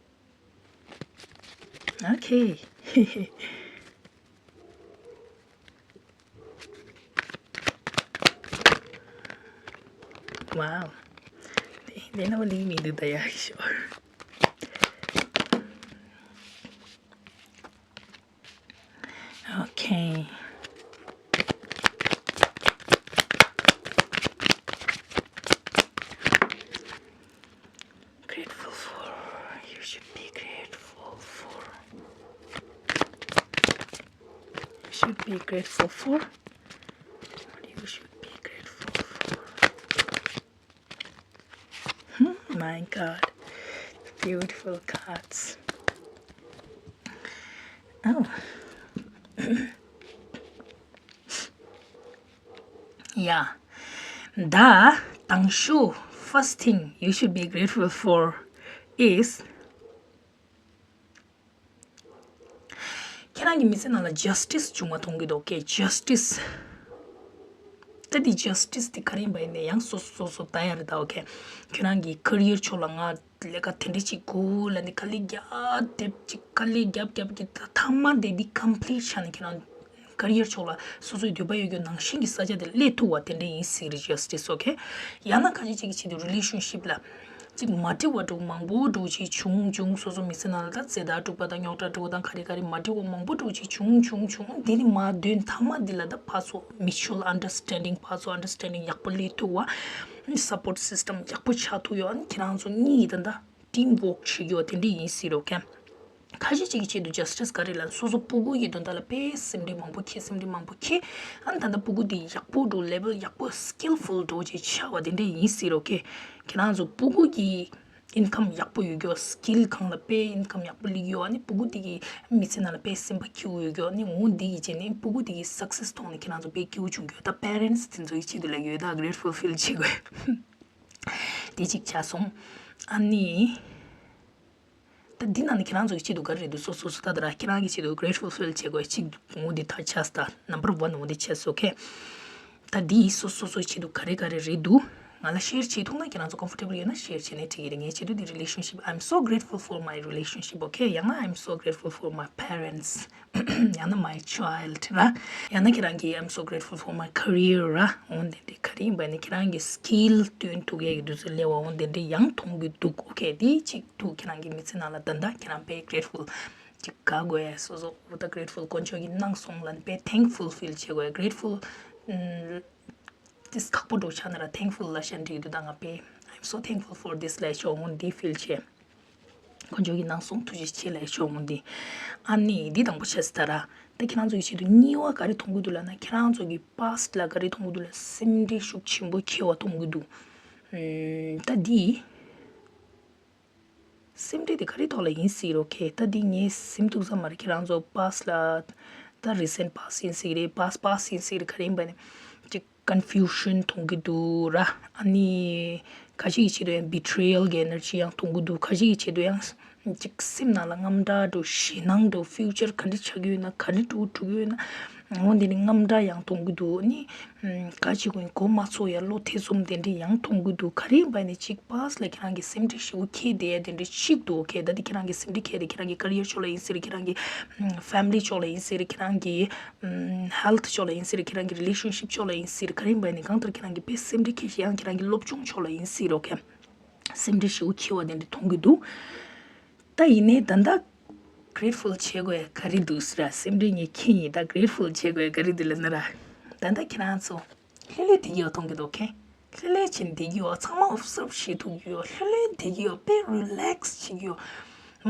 Okay. Wow. They, they know what they need to do, yeah, sure. Okay. Grateful for. You should be grateful for. You should be grateful for. What you should be grateful for. Hmm, my God. Beautiful cards. Oh. Yeah. ད་དང་ཤོས། First thing you should be grateful for is ཁྱེད་རང་གི་མི་ཚེ་ནང་ལ་ཇ་སི་ཊི་སི་བྱུང་བ་མཐོང་གི་འདུག་ཨོ་ཁེ། ཇ་སི་ཊི་སི། ད་འདི་ཇ་སི་ཊི་སི་འདི་ག་རེ་ཡིན་པ་ཡིན་ནའི་ཡང་སོ་སོ་སོ་སོ་ལྟ་ཡ་རེད་ད། ཨོ་ཁེ། ཁྱེད་རང་གི་ཁེ་རི་ཡར་ཕྱོགས་ལ་ང་ལས་ཀ་དེ་འདྲ་ཅིག་དགོས་ལབ་ནས་དཀའ་ལས་རྒྱབ་རྒྱབ་ཅིག་དཀའ་ལས་རྒྱབ་རྒྱབ་ཀྱི་ད་མཐའ་མ་དེ་འདི་ཀམ་པི་ལིཊ་བྱས་ནས་ཁྱེད་རང་ཁེ་རི་ཡར་ཕྱོགས་ལ་སོ་སོའི་འདོད་པ་ཡོད་རྒྱུ་ནང་བཞིན་གྱི་ས་ཆ་དེ་སླེབས་ཐུབ་པ་དེ་འདྲ་ཡིན་སྲིད་རེད། ཇ་སི་ཊི་སི། ཨོ་ཁེ། ཡང་ན་ཁ་ཤས་ཅིག་གི་ཆེད་དུ་རི་ལེ་ཤན་ཤིབ་ལ་ཅིག་མ་འགྲིག་པ་འདྲ་མང་པོ་འདྲ་ཅིག་བྱུང་བྱུང་། སོ་སོ་མི་ཚེ་ནང་ལ་ད་ཟེར་ད་དཀྲུག་པ་དང་རྙོག་དྲ་དཀྲུག་པ་དང་ག་རེ་ག་རེ་མ་འགྲིག་པ་མང་པོ་འདྲ་ཅིག་བྱུང་བྱུང་བྱུང་། དེ་ནི་མ་དོན་མཐའ་མ་འདི་ལ་ད་ཕར་ཚུར་མིའུ་ཅུ་ཨལ་ཨན་ཌར་སི་ཊེན་ཌིང་ཕར་ཚུར་ཨན་ཌར་སི་ཊེན་ཌིང་ཡག་པོ་སླེབས་ཐུབ་པ། སཔོར་ཊི་སི་སི་ཊམ་ཡག་པོ་ཆགས་ཐུབ་ཡོད། ཨ་ནི་ཁྱེད་རང་ཚོ་གཉིས་ཀྱིས་ད་ད་ཊིམ་ཝོག་བྱེད་རྒྱུ་བ་དེ་འདྲ་ཡིན་སྲིད་རོ་ཁེ། ཁ་ཤས་ཅིག་གི་ཆེད་དུ་ཇ་སི་ཊི་སི་ག་རེ་ལབ་ན་སོ་སོ་སྤུ་གུ་ཡི་དོན་དག་ལ་དཔེ་སེམས་ཁྲལ་མང་པོ་འཁྱེར། སེམས་ཁྲལ་མང་པོ་འཁྱེར། ཨ་ནི་ད་ལྟ་སྤུ་གུ་དེ་ཡག་པོ་འགྲོ་ལེ་ཝལ་ཡག་པོ་སི་ཀིལ་ཕུལ་འགྲོ་ཅིག་ཆགས་པ་དེ་འདྲ་ཡིན་སྲིད་རོ་ཁེ། ཁྱེད་རང་ཚོ་སྤུ་གུ་གི་ཨིན་ཀམ་ཡག་པོ་ཡོད་རྒྱུ། སི་ཀིལ་སྒང་ལ་དཔེ་ཨིན་ཀམ་ཡག་པོ་སླེབས་ཡོད། ཨ་ནི་སྤུ་གུ་དེ་གི་མི་ཚེ་ནང་ལ་དཔེ་སེམས་པ་སྐྱིད་པོ་ཡོད་རྒྱུ། ཨ་ནི་འོ་དེ་གི་རྗེས་ནས་སྤུ་གུ་དེ་གི་སག་སེ་སི་ཐོག་ནས་ཁྱེད་རང་ཚོ་དཔེ་སྐྱིད་པོ་བྱུང་རྒྱུ། ད་པེ་རེན་ཊི་དེ་ཚོ་ཡི་ཆེད་དུ་ལབ་ཡོད། ད་གྲེ་ཊི་ཕུལ་ཕིལ་བྱེད་དགོས། དེ་གཅིག་ཆགས་སོང་། ཨ་ནི། ད་འདི་ནང་ནས་ཁྱེད་རང་ཚོ་གི་ཆེད་དུ་ག་རེ་རེད་འདུག་སོ་སོ་སོ་ད་ད་ར་ཁྱེད་རང་གི་ཆེད་དུ་གྲེ་ཊི་ཕུལ་ཕིལ་བྱེད་དགོས་གཅིག་འོ་འདི་ད་ཆགས་སོང་། ད་ནམ་བར་ཝན་འོ་འདི་ཆགས་སོང་། ཨོ་ཁེ། ད་འདི་སོ་སོ་སོའི་ཆེད་དུ་ག་རེ་ག་རེ་རེད་འདུག་ང་ལ་ཤེར་བྱེད་ཐུབ་ན་ཁྱེད་རང་ཚོ་ཀམ་ཕོར་ཊེ་བལ་ཡོད་ན་ཤེར་བྱས་ནས་འགྲིག་གི་རེད། ངའི་ཆེད་དུ་འདི་རི་ལེ་ཤན་ཤིབ། I'm so grateful for my relationship. ཨོ་ཁེ། ཡང་ན་I'm so grateful for my parents. ཡང་ན་my child ར། ཡང་ན་ཁྱེད་རང་གིས་I'm so grateful for my career ར། འོ་དེ་འདྲའི་ག་རེ་ཡིན་པ་ནི་ཁྱེད་རང་གི་སི་ཀིལ་སྟོན་ཐུབ་ཡས་ཀྱི་དུས་ཚོད་སླེབས་པ་འོ་དེ་འདྲའི་ཡང་མཐོང་གི་འདུག་ཨོ་ཁེ། དེ་གཅིག་འདུག་ཁྱེད་རང་གི་མི་ཚེ་ནང་ལ་ད་ལྟ་ཁྱེད་རང་དཔེ་གྲེ་ཊི་ཕུལ་ཅིག་དགའ་དགོས་ཡ། སོ་སོ་འོ་ད་གྲེ་ཊི་ཕུལ་དཀོན་མཆོག་གིས་གནང་སོང་ལབ་ནས་དཔེ་ཐེང་ཕུལ་ཕིལ་བྱེད་དགོས་ཡ། གྲེ་ཊི་ཕུལ་དེ་ཁག་པོ་འདྲ་ཆགས་ན་ར་ཐེང་ཕུལ་ལབ་ཤ་འགྲིག་འདུག་ད་ང་དཔེ་I'm so thankful for this ལབ་ཤོག་འོ་འདི་ཕིལ་བྱས། དཀོན་མཆོག་གིས་གནང་སོང་། ཐུགས་རྗེ་ཆེ་ལབ་ཤོག་འོ་འདི། ཨ་ནི་འདི་དང་པོ་བྱས་ཟེར་ད་ར། ད་ཁྱེད་རང་ཚོ་གི་ཆེད་དུ་གཉིས་པ་ག་རེ་མཐོང་གི་འདུག་ལབ་ན་ཁྱེད་རང་ཚོ་གི་པཱ་སི་ཊི་ལ་ག་རེ་མཐོང་གི་འདུག་ལབ་ན་སེམས་ཁྲལ་ཤུགས་ཆེན་པོ་འཁྱེར་བ་མཐོང་གི་འདུག་ཨུམ། ད་འདི། སེམས་ཁྲལ་དེ་ག་རེ་ཐོག་ལ་ཡིན་སྲིད་རོ་ཁེ། ད་འདི་ངས་སེམས་ཐུག་ས་མ་རེད། ཁྱེད་རང་ཚོ་པཱ་སི་ཊི་ལ་ད་རི་སེན་ཊི་པཱ་སི་ཊི་ཡིན་སྲིད་རེད། པཱ་སི་ཊི་པཱ་སི་ཊི་ཡིན་སྲིད་རེད། ག་རེ་ཡིན་པ་ནི་ཅིག་ཀོན་ཕིའུ་ཤན་མཐོང་གི་འདུག་ར། ཨ་ནི་ཁ་ཤས་ཀྱི་ཆེད་དུ་ཡང་བི་ཊི་རེ་ཡལ་གྱི་ཨེ་ནར་ཇི་ཡང་མཐོང་གི་འདུག་ཁ་ཤས་ཀྱི་ཆེད་དུ་ཡང་ཅིག་སེམས་ནང་ལ་དངངས་སྐྲག་འདྲ་ཞེད་སྣང་འདྲ་ཕིའུ་ཅར་ག་འདྲ་ཆགས་ཀྱི་ཡོད་ན་ག་རེ་འགྲོ་འགྲོ་གི་ཡོད་ན། འོ་འདི་ནི་དངངས་སྐྲག་ཡང་མཐོང་གི་འདུག་ཨ་ནི། ག་ཅིག་གོ་གོ་མ་ཚོ་ཡ་བློ་ཐེ་ཚོམ་དེ་འདྲ་ཡང་མཐོང་གི་འདུག་ག་རེ་ཡིན་པ་ནི་ཅིག་པཱ་སི་ཊི་ལ་ཁྱེད་རང་གི་སེམས་ཁྲལ་ཞེ་པོ་འཁྱེར་བསྡད་ཡ་དེ་འདྲ་ཅིག་འདུག་ཨོ་ཁེ། ད་དེ་ཁྱེད་རང་གི་སེམས་ཁྲལ་འཁྱེར་དེ་ཁྱེད་རང་གི་ཀེ་རི་ཡར་ཕྱོགས་ལ་ཡིན་ཟེར། ཁྱེད་རང་གི་ཕེ་མི་ལི་ཕྱོགས་ལ་ཡིན་ཟེར། ཁྱེད་རང་གི་ཧེལ་ཐི་ཕྱོགས་ལ་ཡིན་ཟེར། ཁྱེད་རང་གི་རི་ལེ་ཤན་ཤིབ་ཕྱོགས་ལ་ཡིན་ཟེར། ག་རེ་ཡིན་པ་ནི་གང་ལྟར་ཁྱེད་རང་གི་དཔེ་སེམས་ཁྲལ་འཁྱེར་ཞིག་ཡང་ཁྱེད་རང་གི་སློབ་སྦྱོང་ཕྱོགས་ལ་ཡིན་ཟེར་ཨོ་ཁེ། སེམས་ཁྲལ་ཞེ་པོ་འཁྱེར་བ་དེ་འདྲ་མཐོང་གི་འདུག་ད་ཡིན་ནའི་ད་ལྟ་གྲེ་ཊི་ཕུལ་བྱེད་དགོས་ཡ་ག་རེ་འདུག་ཟེར་ར། སེམས་ཁྲལ་ངས་འཁྱེར་ཡིན། ད་གྲེ་ཊི་ཕུལ་བྱེད་དགོས་ཡ་ག་རེ་འདུག་ལབ་ན་ར། ད་ལྟ་ཁྱེད་རང་ཚོ་ལྷོད་ལྷོད་བསྡད་ཀྱི་ཡོད་མཐོང་གི་འདུག་ཁེ། ལྷོད་ལྷོད་བྱས་བསྡད་ཀྱི་ཡོད། ཚང་མ་ཨོབ་སརབ་བྱེད་ཐུབ་ཀྱི་ཡོད། ལྷོད་ལྷོད་བསྡད་ཀྱི་ཡོད། དཔེ་རི་ལེག་སི་བྱེད་ཀྱི་ཡོད།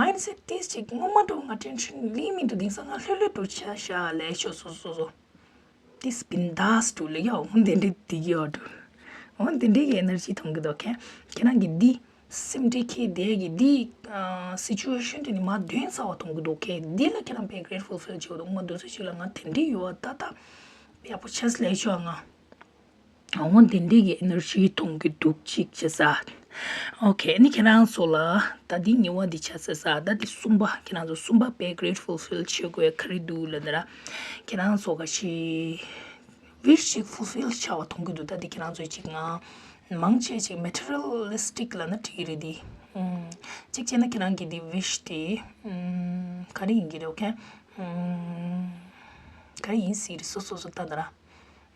མའིན་སེ་ཊི་དེ་ཅིག་སྔོན་མ་འདྲ་བོ་ང་ཊེན་ཤན་ལེན་མི་འདུག་དེང་སང་ང་ལྷོད་ལྷོད་འདྲ་བོ་ཆགས་ཤག་ལབ་ཤོག་སོ་སོ་སོ། དེ་སྤིན་དཱས་འདྲ་བོ་ལབ་ཡ་འོ་དེ་འདྲ་བསྡད་ཀྱི་ཡོད་འདྲ་བོ། འོ་དེ་འདྲའི་གི་ཨེ་ནར་ཇི་མཐོང་གི་འདུག་ཁེ། ཁྱེད་རང་གི་འདི་སེམས་ཁྲལ་འཁྱེར་བསྡད་ཀྱི་འདི་སི་ཅུ་ཨེ་ཤན་དེ་ནི་མར་འདོན་ཚར་བ་མཐོང་གི་འདུག་ཁེ། འདི་ལ་ཁྱེད་རང་དཔེ་གྲེ་ཊི་ཕུལ་ཕིལ་བྱེད་དགོས་འདུག་མ་འདུག་ས་ཞིག་ལ་ང་དེ་འདྲའི་ཡོད་པ་ད་ད་ཡག་པོ་ཆགས་ལབ་ཤོག་ང་། འོ་དེ་འདྲའི་གི་ཨེ་ནར་ཇི་མཐོང་གི་འདུག་ཅིག་བྱས་ས། ཨོ་ཁེ། ཨ་ནི་ཁྱེད་རང་ཚོ་ལ་ད་འདི་གཉིས་པ་འདི་ཆགས་ས། ད་འདི་གསུམ་པ། ཁྱེད་རང་ཚོ་གསུམ་པ་དཔེ་གྲེ་ཊི་ཕུལ་ཕིལ་བྱེད་དགོས་ག་རེ་འདུག་ལབ་ན་ར། ཁྱེད་རང་ཚོ་ག་ཞིག་ཝིཤ་ཅིག་ཕུལ་ཕིལ་བྱས་པ་མཐོང་གི་འདུག་ད་འདི་ཁྱེད་རང་ཚོ་ཅིག་ང་མང་ཆེ་ཅིག་མེ་ཊི་རི་ཡལ་ལི་སི་ཊིག་ལབ་ན་འགྲིག་གི་རེད་འདི། ཨུམ། གཅིག་བྱས་ན་ཁྱེད་རང་གི་འདི་ཝིཤ་དེ་ཨུམ་ག་རེ་ཡིན་གྱི་རེད། ཨོ་ཁེ། ཨུམ། ག་རེ་ཡིན་སྲིད་རེད། སོ་སོ་སོ་ལྟ་ད་ར།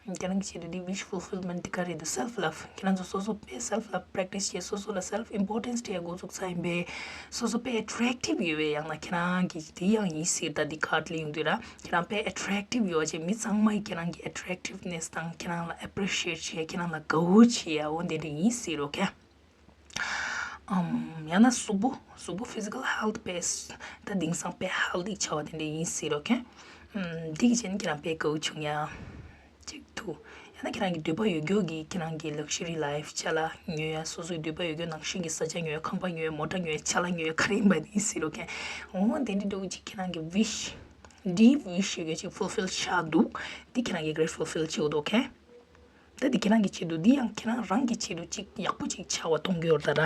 ཁྱེད་རང་གི་ཆེད་དུ་འདི་ཝིཤ་ཕུལ་ཕིལ་མེན་ཊི་དེ་ག་རེ་འདུག་སེལ་ཕི་ལབ། ཁྱེད་རང་ཚོ་སོ་སོ་དཔེ་སེལ་ཕི་ལབ་པྲེག་ཊི་སི་བྱས། སོ་སོ་ལ་སེལ་ཕི་ཨིམ་པོར་ཊེན་སི་སྤྲད་འགོ་བཙུགས་ཚར་ཡིན་པས། སོ་སོ་དཔེ་ཨེ་ཊེ་རེག་ཊིབ་ཡོད་པས། ཡང་ན་ཁྱེད་རང་གི་དེ་ཡང་ཡིན་སྲིད་ད་འདི་ཁ་ཊི་ལ་ཡོང་དུས་ར། ཁྱེད་རང་དཔེ་ཨེ་ཊེ་རེག་ཊིབ་ཡོད་ཅེས་མི་ཚང་མས་ཁྱེད་རང་གི་ཨེ་ཊེ་རེག་ཊིབ་ནེ་སི་དང་ཁྱེད་རང་ལ་ཨེ་པི་རི་ཤི་ཨེཊ་བྱས། ཁྱེད་རང་ལ་དགའ་བོ་བྱེད་ཡ་འོ་དེ་འདྲ་ཡིན་སྲིད་རོ་ཁེ། ཨམ། ཡང་ན་གཟུགས་པོ་གཟུགས་པོ་ཕི་ཛི་ཀལ་ཧེལ་ཐི་དཔེ་ད་དེང་སང་དཔེ་ཧེལ་ཐི་ཆགས་པ་དེ་འདྲ་ཡིན་སྲིད་རོ་ཁེ། ཨམ། འདི་གི་ཆེད་ནས་ཁྱེད་རང་དཔེ་དགའ་བོ་བྱུང་ཡ། གཅིག་ཐུག་ཡང་ན་ཁྱེད་རང་གི་འདོད་པ་ཡོད་རྒྱུ་གི་ཁྱེད་རང་གི་ལག་ཞུ་རི་ལའིཕ་ཅ་ལག་ཉོ་ཡ། སོ་སོའི་འདོད་པ་ཡོད་རྒྱུ་ནང་བཞིན་གྱི་ས་ཆ་ཉོ་ཡ། ཁང་པ་ཉོ་ཡ། མོ་ཊ་ཉོ་ཡ། ཅ་ལག་ཉོ་ཡ། ག་རེ་ཡིན་པ་ཡིན་སྲིད་རོ་ཁེ། འོ་དེ་འདྲ་འདྲ་བོ་ཅིག་ཁྱེད་རང་གི་ཝིཤ་ཌིབ་ཝིཤ་ཡོད་རྒྱུ་ཅིག་ཕུལ་ཕིལ་ཆགས་འདུག་འདི་ཁྱེད་རང་གི་གྲེ་ཊི་ཕུལ་ཕིལ་བྱེད་དགོས་འདུག་ཁེ། ད་འདི་ཁྱེད་རང་གི་ཆེད་དུ། འདི་ཡང་ཁྱེད་རང་རང་གི་ཆེད་དུ་ཅིག་ཡག་པོ་ཅིག་ཆགས་པ་མཐོང་གི་ཡོད་རེད་ད་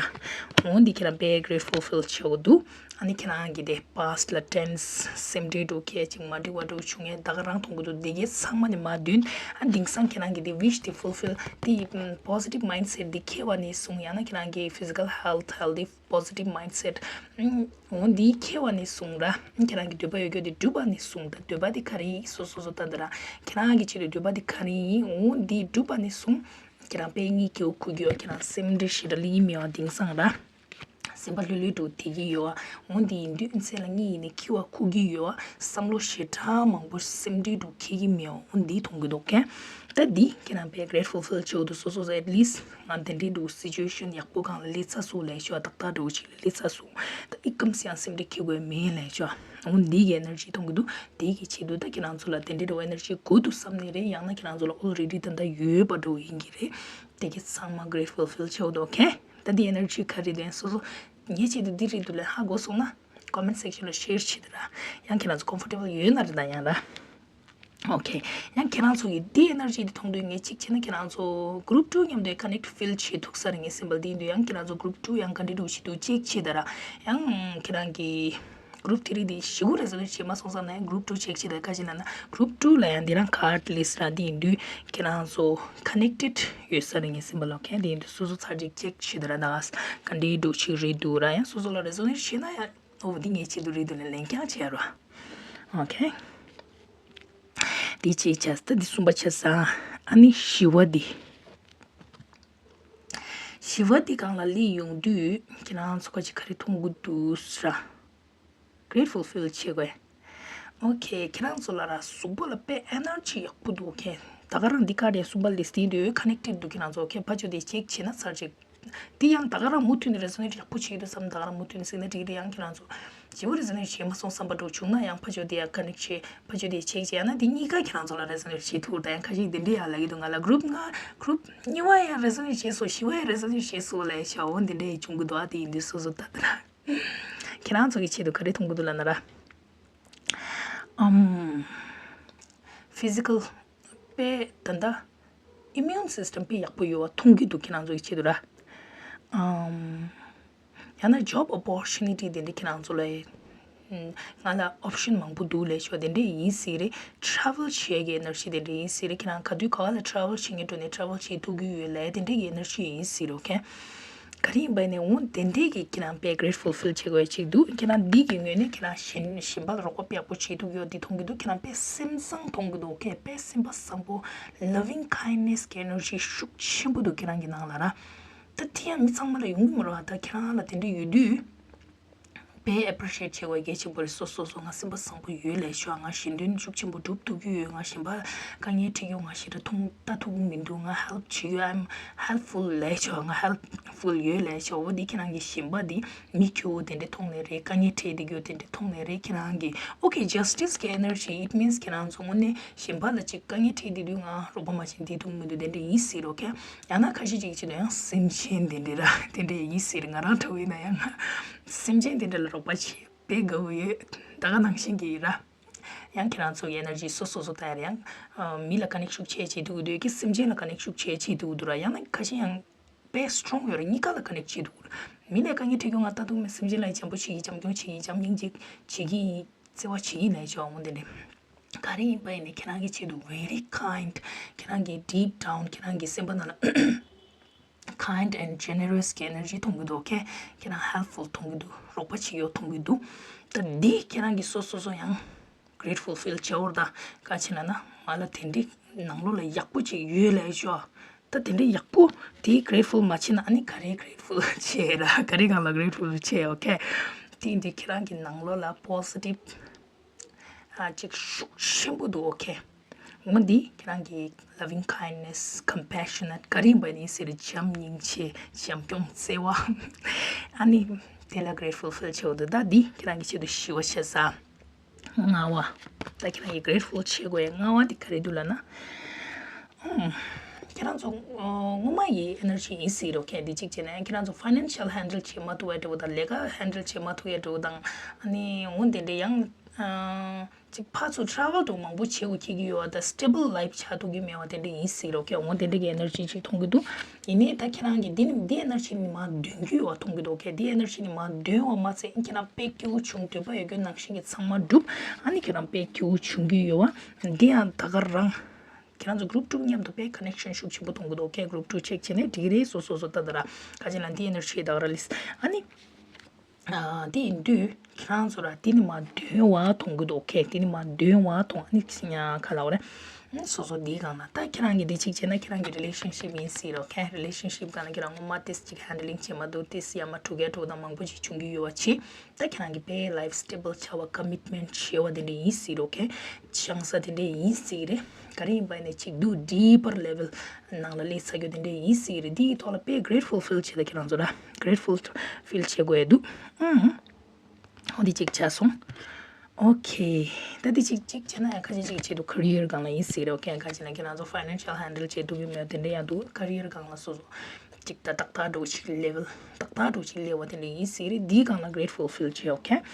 ར། འོ་འདི་ཁྱེད་རང་དཔེ་grateful feel བྱེད་དགོས་འདུག་ཨ་ནི་ཁྱེད་རང་གི་དེ་past ལ་tense སེམས་ཁྲལ་འདྲ་བོ་གལ་ཅིག་མ་འགྲིག་པ་འདྲ་བོ་བྱུང་ཡས་ད་ག་རང་མཐོང་གི་འདུག་འདི་གའི་ཚང་མ་ནས་མ་བདུན། ཨ་དེང་སང་ཁྱེད་རང་གི་དེ་wish དེ་fulfill དེ་ཨམ་positive mindset དེ་འཁྱེར་བ་ནས་བཟུང་། ཡང་ན་ཁྱེད་རང་གི་physical health healthy positive mindset ཨུམ། འོ་འདི་འཁྱེར་བ་ནས་བཟུང་ར། ཁྱེད་རང་གི་འདོད་པ་ཡོད་རྒྱུ་དེ་འགྲུབ་པ་ནས་བཟུང་། ད་འདོད་པ་དེ་ག་རེ་ཡིན། སོ་སོ་སོ་ད་འདི་ར། ཁྱེད་རང་གི་ཆེད་དུ་འདོད་པ་དེ་ག་རེ་ཡིན། འོ་འདི་འགྲུབ་པ་ནས་བཟུང་། ཁྱེད་རང་དཔེ་གཉིད་སྐྱིད་པོ་ཁུག་གི་ཡོད། ཁྱེད་རང་སེམས་ཁྲལ་ཞེ་དྲག་སླེབས་ཀྱི་མེད་པ། དེང་སང་ར་སེམས་པ་ལྷོད་ལྷོད་འདྲ་བོ་བསྡད་ཀྱི་ཡོད། འོ་འདི་ཡིན་དུས་མཚན་ལ་གཉིད་ཡིན་ནའི་སྐྱིད་པ་ཁུག་གི་ཡོད། བསམ་བློ་ཞེ་དྲག་མང་པོ་སེམས་ཁྲལ་འདྲ་བོ་འཁྱེར་གྱི་མེད་པ། འོ་འདི་མཐོང་གི་འདུག་གས། ད་འདི་ཁྱེད་རང་དཔེ་grateful feel བྱེད་དགོས་འདུག་སོ་སོ་སོ་at least ང་དེ་འདྲའི་འདྲ་བོ་situation ཡག་པོ་སྒང་ལ་སླེབས་ཚར་སོང་ལབ་ཤོག་ཏག་ཏག་འདྲ་བོ་ཅིག་ལ་སླེབས་ཚར་སོང་། ད་ཨི་ཀམ་སི་ཡང་སེམས་ཁྲལ་འཁྱེར་དགོས་མེད་ལབ་ཤོག་འོ་འདི་གི་energy མཐོང་གི་འདུག་དེ་གི་ཆེད་དུ་ད་ཁྱེད་རང་ཚོ་ལ་དེ་འདྲའི་འདྲ་བོ་energy དགོས་འདུག་བསམ་ནའི་རེད། ཡང་ན་ཁྱེད་རང་ཚོ་ལ་already ད་ལྟ་ཡོད་པ་འདྲ་བོ་ཡིན་གྱི་རེད། དེ་གི་ཚང་མ་grateful feel བྱེད་དགོས་འདུག་ཨོ་ཁེ། ད་འདི་energy ག་རེ་རེད། སོ་སོ་ངའི་ཆེད་དུ་འདི་རེད་འདུག་ལབ་ཧ་གོ་སོང་ན་comment section ལ་share བྱེད་དང་། ཡང་ཁྱེད་རང་ཚོ་comfortable ཡོད་ན་རེད་ད་ཡང་ར། ཨོ་ཁེ། ཡང་ཁྱེད་རང་ཚོ་གི་འདི་energy འདི་མཐོང་དུས་ངས་གཅིག་བྱས་ན་ཁྱེད་རང་ཚོ་group two མཉམ་དུ་connect feel བྱེད་ཐུབ་ས་རེད། ངའི་སེམས་པ་འདི་ཡིན་དུས་ཡང་ཁྱེད་རང་ཚོ་group two ཡང་ག་འདྲ་འདྲ་བྱེད་འདུག་check བྱེད་དང་ར། ཡང་ཁྱེད་རང་གི group three འདི་ཞེ་པོ་resonate བྱེད་མ་སོང་བསམ་ན་ཡང་group two check བྱེད་དང་། ག་ཅི་ལབ་ན་group two ལ་ཡང་འདི་རང་card list ར་འདི་ཡིན་དུས་ཁྱེད་རང་ཚོ་connected ཡོད་ས་རེད། ངའི་སེམས་པ་ལ་ཁེ་འདི་ཡིན་དུས་སོ་སོ་ཚར་གཅིག་check བྱེད་དང་ར། ད་ག་འདྲའི་འདྲ་བོ་ཅིག་རེད་འདུག་ར། ཡང་སོ་སོ་ལ་resonate བྱེད་ན་ཡང་ཨོ་འདི་ངའི་ཆེད་དུ་རེད་འདུག་ལབ་ལན་རྐྱང་བྱེད་རོགས། ཨོ་ཁེ། འདི་གཅིག་བྱས། ད་འདི་གསུམ་པ་བྱས་ཙང་ཨ་ནི་བཞི་པ་འདི། བཞི་པ་འདི་སྒང་ལ་སླེབས་ཡོང་དུས་ཁྱེད་རང་ཚོ་ག་ཅིག་ག་རེ་མཐོང་གི་འདུག་ཟེར་ར། grateful feel བྱེད་དགོས། ཨོ་ཁེ། ཁྱེད་རང་ཚོ་ལ་ར་གཟུགས་པོ་ལ་དཔེ་energy ཡག་པོ་འདུག་ཨོ་ཁེ། ད་ག་རང་འདི་ག་རེ་གསུམ་པ་list འདི་འདུག connected འདུག་ཁྱེད་རང་ཚོ་ཨོ་ཁེ། ཕར་ཕྱོགས་དེ་check བྱེད་ན་ཚར་གཅིག་འདི་ཡང་ད་ག་རང་མུ་མཐུད་ནས་resonate ཡག་པོ་བྱེད་ཀྱི་འདུག་བསམ། ད་ག་རང་མུ་མཐུད་ནས་གཟིགས་ན་འགྲིག་གི་རེད། ཡང་ཁྱེད་རང་ཚོ་ཞེ་པོ་resonate བྱེད་མ་སོང་བསམ་པ་འདྲ་བྱུང་ན་ཡང་ཕར་ཕྱོགས་དེ་ཡང་connect བྱེད། ཕར་ཕྱོགས་དེ་check བྱས་ན་འདི་གཉིས་ཀ་ཁྱེད་རང་ཚོ་ལ་resonate བྱེད་ཐུབ་ད། ཡང་ཁ་ཤས་འདི་འདྲས་ཡང་ལབ་ཀྱི་འདུག་ང་ལ་group ལྔ་group གཉིས་པ་ཡང་resonate བྱས་སོང་། བཞི་པ་ཡང་resonate བྱས་སོང་ལབ་བྱ་འོ་འདི་འདྲས་བྱུང་གི་འདུག་ཨ་དེ་ཡིན་དུས་སོ་སོ་ད་ལྟ་ཁྱེད་རང་ཚོ་གི་ཆེད་དུ་ག་རེ་མཐོང་གི་འདུག་ལབ་ན་ར། ཨམ། physical དཔེ་ད་ལྟ་immune system དཔེ་ཡག་པོ་ཡོད་པ་མཐོང་གི་འདུག་ཁྱེད་རང་ཚོ་གི་ཆེད་དུ་ར། ཨམ། ཡང་ན་job opportunity དེ་འདྲ་ཁྱེད་རང་ཚོ་ལ་ང་ལ་option མང་པོ་འདུག་ལབ་ཤོག་དེ་འདྲ་ཡིན་སྲིད་རེད། travel བྱེད་ཀྱི་energy དེ་འདྲ་ཡིན་སྲིད་རེད། ཁྱེད་རང་ག་དུས་ག་བ་ལ་travel བྱེད་མཁན་འགྲོ་ནས་travel བྱེད་ཐུབ་ཀྱི་ཡོད་ལབ་དེ་འདྲ་གི་energy ཡིན་སྲིད་རེད། ཨོ་ཁེ། ག་རེ་ཡིན་པ་ཡིན་ནའི་འོ་དེ་འདྲས་ཀྱི་ཁྱེད་རང་དཔེ་grateful feel བྱེད་དགོས་ཅིག་འདུག་ཁྱེད་རང་འདི་གི་ངོས་ནས་ཁྱེད་རང་གཞན་གཞན་པ་ལ་རོགས་པ་དཔེ་ཡག་པོ་བྱེད་ཐུབ་ཡོད་འདི་མཐོང་གི་འདུག་ཁྱེད་རང་དཔེ་སེམས་བཟང་མཐོང་གི་འདུག་ཨོ་ཁེ། དཔེ་སེམས་པ་བཟང་པོ་loving kindness གི་energy ཤུགས་ཆེན་པོ་འདུག་ཁྱེད་རང་གི་ནང་ལ་ར། ད་དེ་ཡང་མི་ཚང་མ་ལ་ཡོང་གི་མ་རེད་བ། ད་ཁྱེད་རང་ལ་དེ་འདྲ་ཡོད་དུས། དཔེ་appreciate བྱེད་དགོས་གལ་ཆེན་པོ་རེད། སོ་སོ་སོ་ང་སེམས་པ་བཟང་པོ་ཡོད་ལབ་ཤོག་ང་གཞན་དོན་ཤུགས་ཆེན་པོ་སྒྲུབ་ཐུབ་ཀྱི་ཡོད། ང་གཞན་པ་དཀའ་ངལ་འཕྲད་རྒྱུ་ང་ཞེ་དྲག་མཐོང་ལྟ་ཐུབ་ཀྱི་མི་འདུག་ང་help བྱེད་ཀྱི་ཡོད། I'm helpful ལབ་ཤོག་ང་helpful ཡོད་ལབ་ཤོག་འོ་འདི་ཁྱེད་རང་གི་གཞན་པ་འདི་མི་སྐྱོ་བོ་དེ་འདྲ་མཐོང་ནའི་རེད། དཀའ་ངལ་འཕྲད་བསྡད་རྒྱུ་དེ་འདྲ་མཐོང་ནའི་རེད། ཁྱེད་རང་གི okay justice གི་energy it means ཁྱེད་རང་ཚོ་དངོས་གནས་གཞན་པ་ལ་ཅིག་དཀའ་ངལ་འཕྲད་བསྡད་དུས་ང་རོགས་པ་མ་བྱེད་བསྡད་ཐུབ་ཀྱི་མི་འདུག་དེ་འདྲ་ཡིན་སྲིད་རོགས་ཁྱེད། ཡང་ན་ཁ་ཤས་ཅིག་བྱེད་དུས་ཡང་སེམས་ཅན་དེ་འདྲ་ར་དེ་འདྲ་ཡིན་སྲིད་རེད། ང་རང་འདྲ་བོ་ཡིན་ན་ཡང་ང་སེམས་ཅན་དེ་འདྲ་ལ་རོགས་པ་བྱེད་དཔེ་དགའ་བོ་ཡོད། ད་ག་ནང་བཞིན་གྱི་ར། ཡང་ཁྱེད་རང་ཚོ་གི་energy སོ་སོ་སོ་ལྟ་ཡ་རེད། ཡང་ཨ་མི་ལ་connect ཤུགས་ཆེ་བྱེད་ཐུབ་ཀྱི་འདུག་གི་སེམས་ཅན་ལ་connect ཤུགས་ཆེ་བྱེད་ཐུབ་ཀྱི་འདུག་ར། ཡང་ན་ཁ་ཤས་ཡང་དཔེ་strong ཡོད་རེད། གཉིས་ཀ་ལ་connect བྱེད་ཐུབ་ཀྱི་རེད། མི་ལ་དཀའ་ངལ་འཕྲད་རྒྱུ་ང་ལྟ་ཐུབ་མེད། སེམས་ཅན་ལ་བྱམས་པོ་བྱེད་ཀྱི་བྱམས་སྐྱོང་བྱེད་ཀྱི་བྱམས་སྙིང་རྗེ་བྱེད་ཀྱི་བརྩེ་བ་བྱེད་ཀྱི་ལབ་ཆོག་འོང་དེ་འདྲ། ག་རེ་ཡིན་པ་ཡིན་ནའི་ཁྱེད་རང་གི་ཆེད་དུ་very kind ཁྱེད་རང་གི་deep down ཁྱེད་རང་གི་སེམས་པ་ནང་ལ་kind and generous གི་energy མཐོང་གི་འདུག་ཁྱེད་ཁྱེད་རང་helpful མཐོང་གི་འདུག་རོགས་པ་བྱེད་ཡོད་མཐོང་གི་འདུག་ད་འདི་ཁྱེད་རང་གི་སོ་སོ་སོ་ཡང་grateful feel བྱེད་འོར་ད་ག་ཅི་ལབ་ན་ང་ལ་དེ་འདྲའི་ནང་ལོགས་ལ་ཡག་པོ་ཅིག་ཡོད་ལབ་ཆོག་ད་དེ་འདྲའི་ཡག་པོ་དེ་grateful མ་བྱེད་ན་ཨ་ནི་ག་རེ་grateful བྱེད་ར། ག་རེ་སྒང་ལ་grateful བྱེད། okay དེ་འདི་ཁྱེད་རང་གི་ནང་ལོགས་ལ་positive ཨ་ཅིག་ཤུགས་ཆེན་པོ་འདུག okay འོ་འདི་ཁྱེད་རང་གི་loving kindness compassionate ག་རེ་ཡིན་པ་ཡིན་ཟེར་བྱམས་སྙིང་རྗེ་བྱམས་སྐྱོང་བརྩེ་བ་ཨ་ནི་དེ་ལ་grateful feel བྱེད་འོ་འདུག་ད་འདི་ཁྱེད་རང་གི་ཆེད་དུ་བཞི་པ་བྱས་ཙང་ལྔ་པ། ད་ཁྱེད་རང་གི་grateful བྱེད་དགོས་ཡ་ལྔ་པ་འདི་ག་རེ་འདུག་ལབ་ན། ཨུམ། ཁྱེད་རང་ཚོ་ཨ་སྔོན་མ་ཡི་energy ཡིན་སྲིད་རོགས་okay འདི་གཅིག་བྱས་ན་ཡང་ཁྱེད་རང་ཚོ་financial handle བྱེད་མ་ཐུབ་ཡ་འདྲ་བོ་དང་ལས་ཀ་handle བྱེད་མ་ཐུབ་ཡ་འདྲ་བོ་དང་ཨ་ནི་འོ་དེ་འདྲ་ཡང་ ཨ་ཅིག་ཕར་ཚུར་travel དུ་མང་པོ་བྱེད་དགོས་ཁེལ་གྱི་ཡོད་པ་དང་stable life ཆགས་ཐུབ་ཀྱི་མེད་པ་དེ་འདྲ་ཡིན་སྲིད་རོ། ཁྱེད་འོ་དེ་འདྲ་གི་energy ཅིག་མཐོང་གི་འདུག་ཡིན་ནའི་ད་ཁྱེད་རང་གིས་འདི་ནི་འདི་energy ནི་མར་འདོན་རྒྱུ་ཡོད་པ་མཐོང་གི་འདུག་ཁྱེད་འདི་energy ནི་མར་འདོན་པ་མ་ཚད་ཁྱེད་རང་དཔེ་སྐྱིད་པོ་བྱུང་འདོད་པ་ཡོད་རྒྱུ་ནང་བཞིན་གྱི་ཚང་མ་འགྲུབ། ཨ་ནི་ཁྱེད་རང་དཔེ་སྐྱིད་པོ་བྱུང་གི་ཡོད་པ་འདི་ཡང་ད་ག་རང་། ཁྱེད་རང་ཚོ་group two མཉམ་དུ་དཔེ་connection ཤུགས་ཆེན་པོ་མཐོང་གི་འདུག་ཁྱེད་group two check བྱས་ནས་འགྲིག་གི་རེད། སོ་སོ་སོ་ད་ད་ར་ཁ་ཅིག་ལ་འདི་energy ད་ག་ར་ལིས། ཨ་ནི། ཨ་དེ་ཡིན་དུས་ཁྱེད་རང་ཚོ་ར་དེ་ནི་མ་འདོན་པ་མཐོང་གི་འདུག་ཁྱེད་དེ་ནི་མ་འདོན་པ་མཐོང་། ཨ་ནི་ཁ་ལ་བ་རེད། སོ་སོ་འདིའི་སྒང་ལ་ད་ཁྱེད་རང་གིས་འདི་གཅིག་བྱས་ན་ཁྱེད་རང་གི་relationship ཡིན་སྲིད་རོ། ཁྱེད་relationship སྒང་ལ་ཁྱེད་རང་ངོ་མ་ཏིས་གཅིག་handling བྱེད་མ་འདུག་ཏིས་ཡ་མ་དྲུག་བརྒྱ་དྲུག་དང་མང་པོ་ཅིག་བྱུང་གི་ཡོད་པ་བྱེད། ད་ཁྱེད་རང་གི་དཔེ་life stable ཆགས་པ་commitment བྱེད་པ་དེ་འདྲ་ཡིན་སྲིད་རོ། ཁྱེད་བྱང་ས་དེ་འདྲ་ཡིན་སྲིད་རེད། ག་རེ་ཡིན་པ་ཡིན་ན་གཅིག་འདུག deeper level ནང་ལ་སླེབས་ཚར་རྒྱུ་དེ་འདྲ་ཡིན་སྲིད་རེད། འདིའི་ཐོག་ལ་དཔེ་grateful feel བྱེད། ད་ཁྱེད་རང་ཚོ་ར་grateful feel བྱེད་དགོས་ཡ་འདུག་ཨང་། འོ་འདི་གཅིག་ཆགས་སོང་། Okay ད་འདི་གཅིག་གཅིག་བྱས་ན་ཡང་ཁ་ཅིག་གཅིག་བྱེད་དུ་career སྒང་ལ་ཡིན་སྲིད་རེད། Okay ཁ་ཅིག་ན་ཁྱེད་རང་ཚོ་financial handle བྱེད་ཐུབ་ཀྱི་མེད་དེ་འདྲ་ཡང་འདུག career སྒང་ལ་སོ་སོ་གཅིག་ད་ཏག་ཏག་འགྲོ་གཅིག་level ཏག་ཏག་འགྲོ་གཅིག་སླེབས་པ་དེ་འདྲ་ཡིན་སྲིད་རེད། འདིའི་སྒང་ལ་grateful feel བྱེད། Okay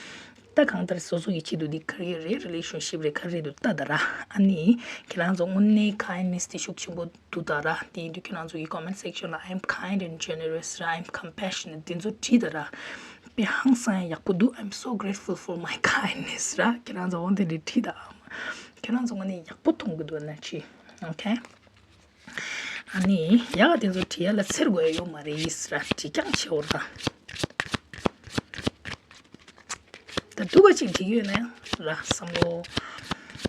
ད་གང་ལྟར་སོ་སོ་ཡི་ཆེད་དུ་འདི་career རེད། relationship རེད། ག་རེ་རེད་འདུག་ལྟ་ད་ར། ཨ་ནི་ཁྱེད་རང་ཚོ་དངོས་གནས་kindness དེ་ཤུགས་ཆེན་པོ་འདུག་ད་ར། དེ་ཡིན་དུས་ཁྱེད་རང་ཚོ་ཡི་comment section ལ་I'm kind and generous ར། I'm compassionate དེ་ཚོ་བྲིས་ད་ར། དཔེ་ཧང་སང་ཡག་པོ་འདུག I'm so grateful for my kindness ར། ཁྱེད་རང་ཚོ་འོ་དེ་འདྲ་བྲིས་ད། ཁྱེད་རང་ཚོ་དངོས་གནས་ཡག་པོ་མཐོང་གི་འདུག་ན་ཅི། Okay ཨ་ནི་ཡག་དེ་ཚོ་བྲིས་ཡ་ལ་འཚེར་དགོས་ཡ་ཡོད་མ་རེད་ཡིས་ར། བྲིས་རྐྱང་བྱེད་འོར་ད། ད་སྡུག་ག་ཅིག་བྲིས་ཡོད་ན་ཡང་ར་བསམ་བློ་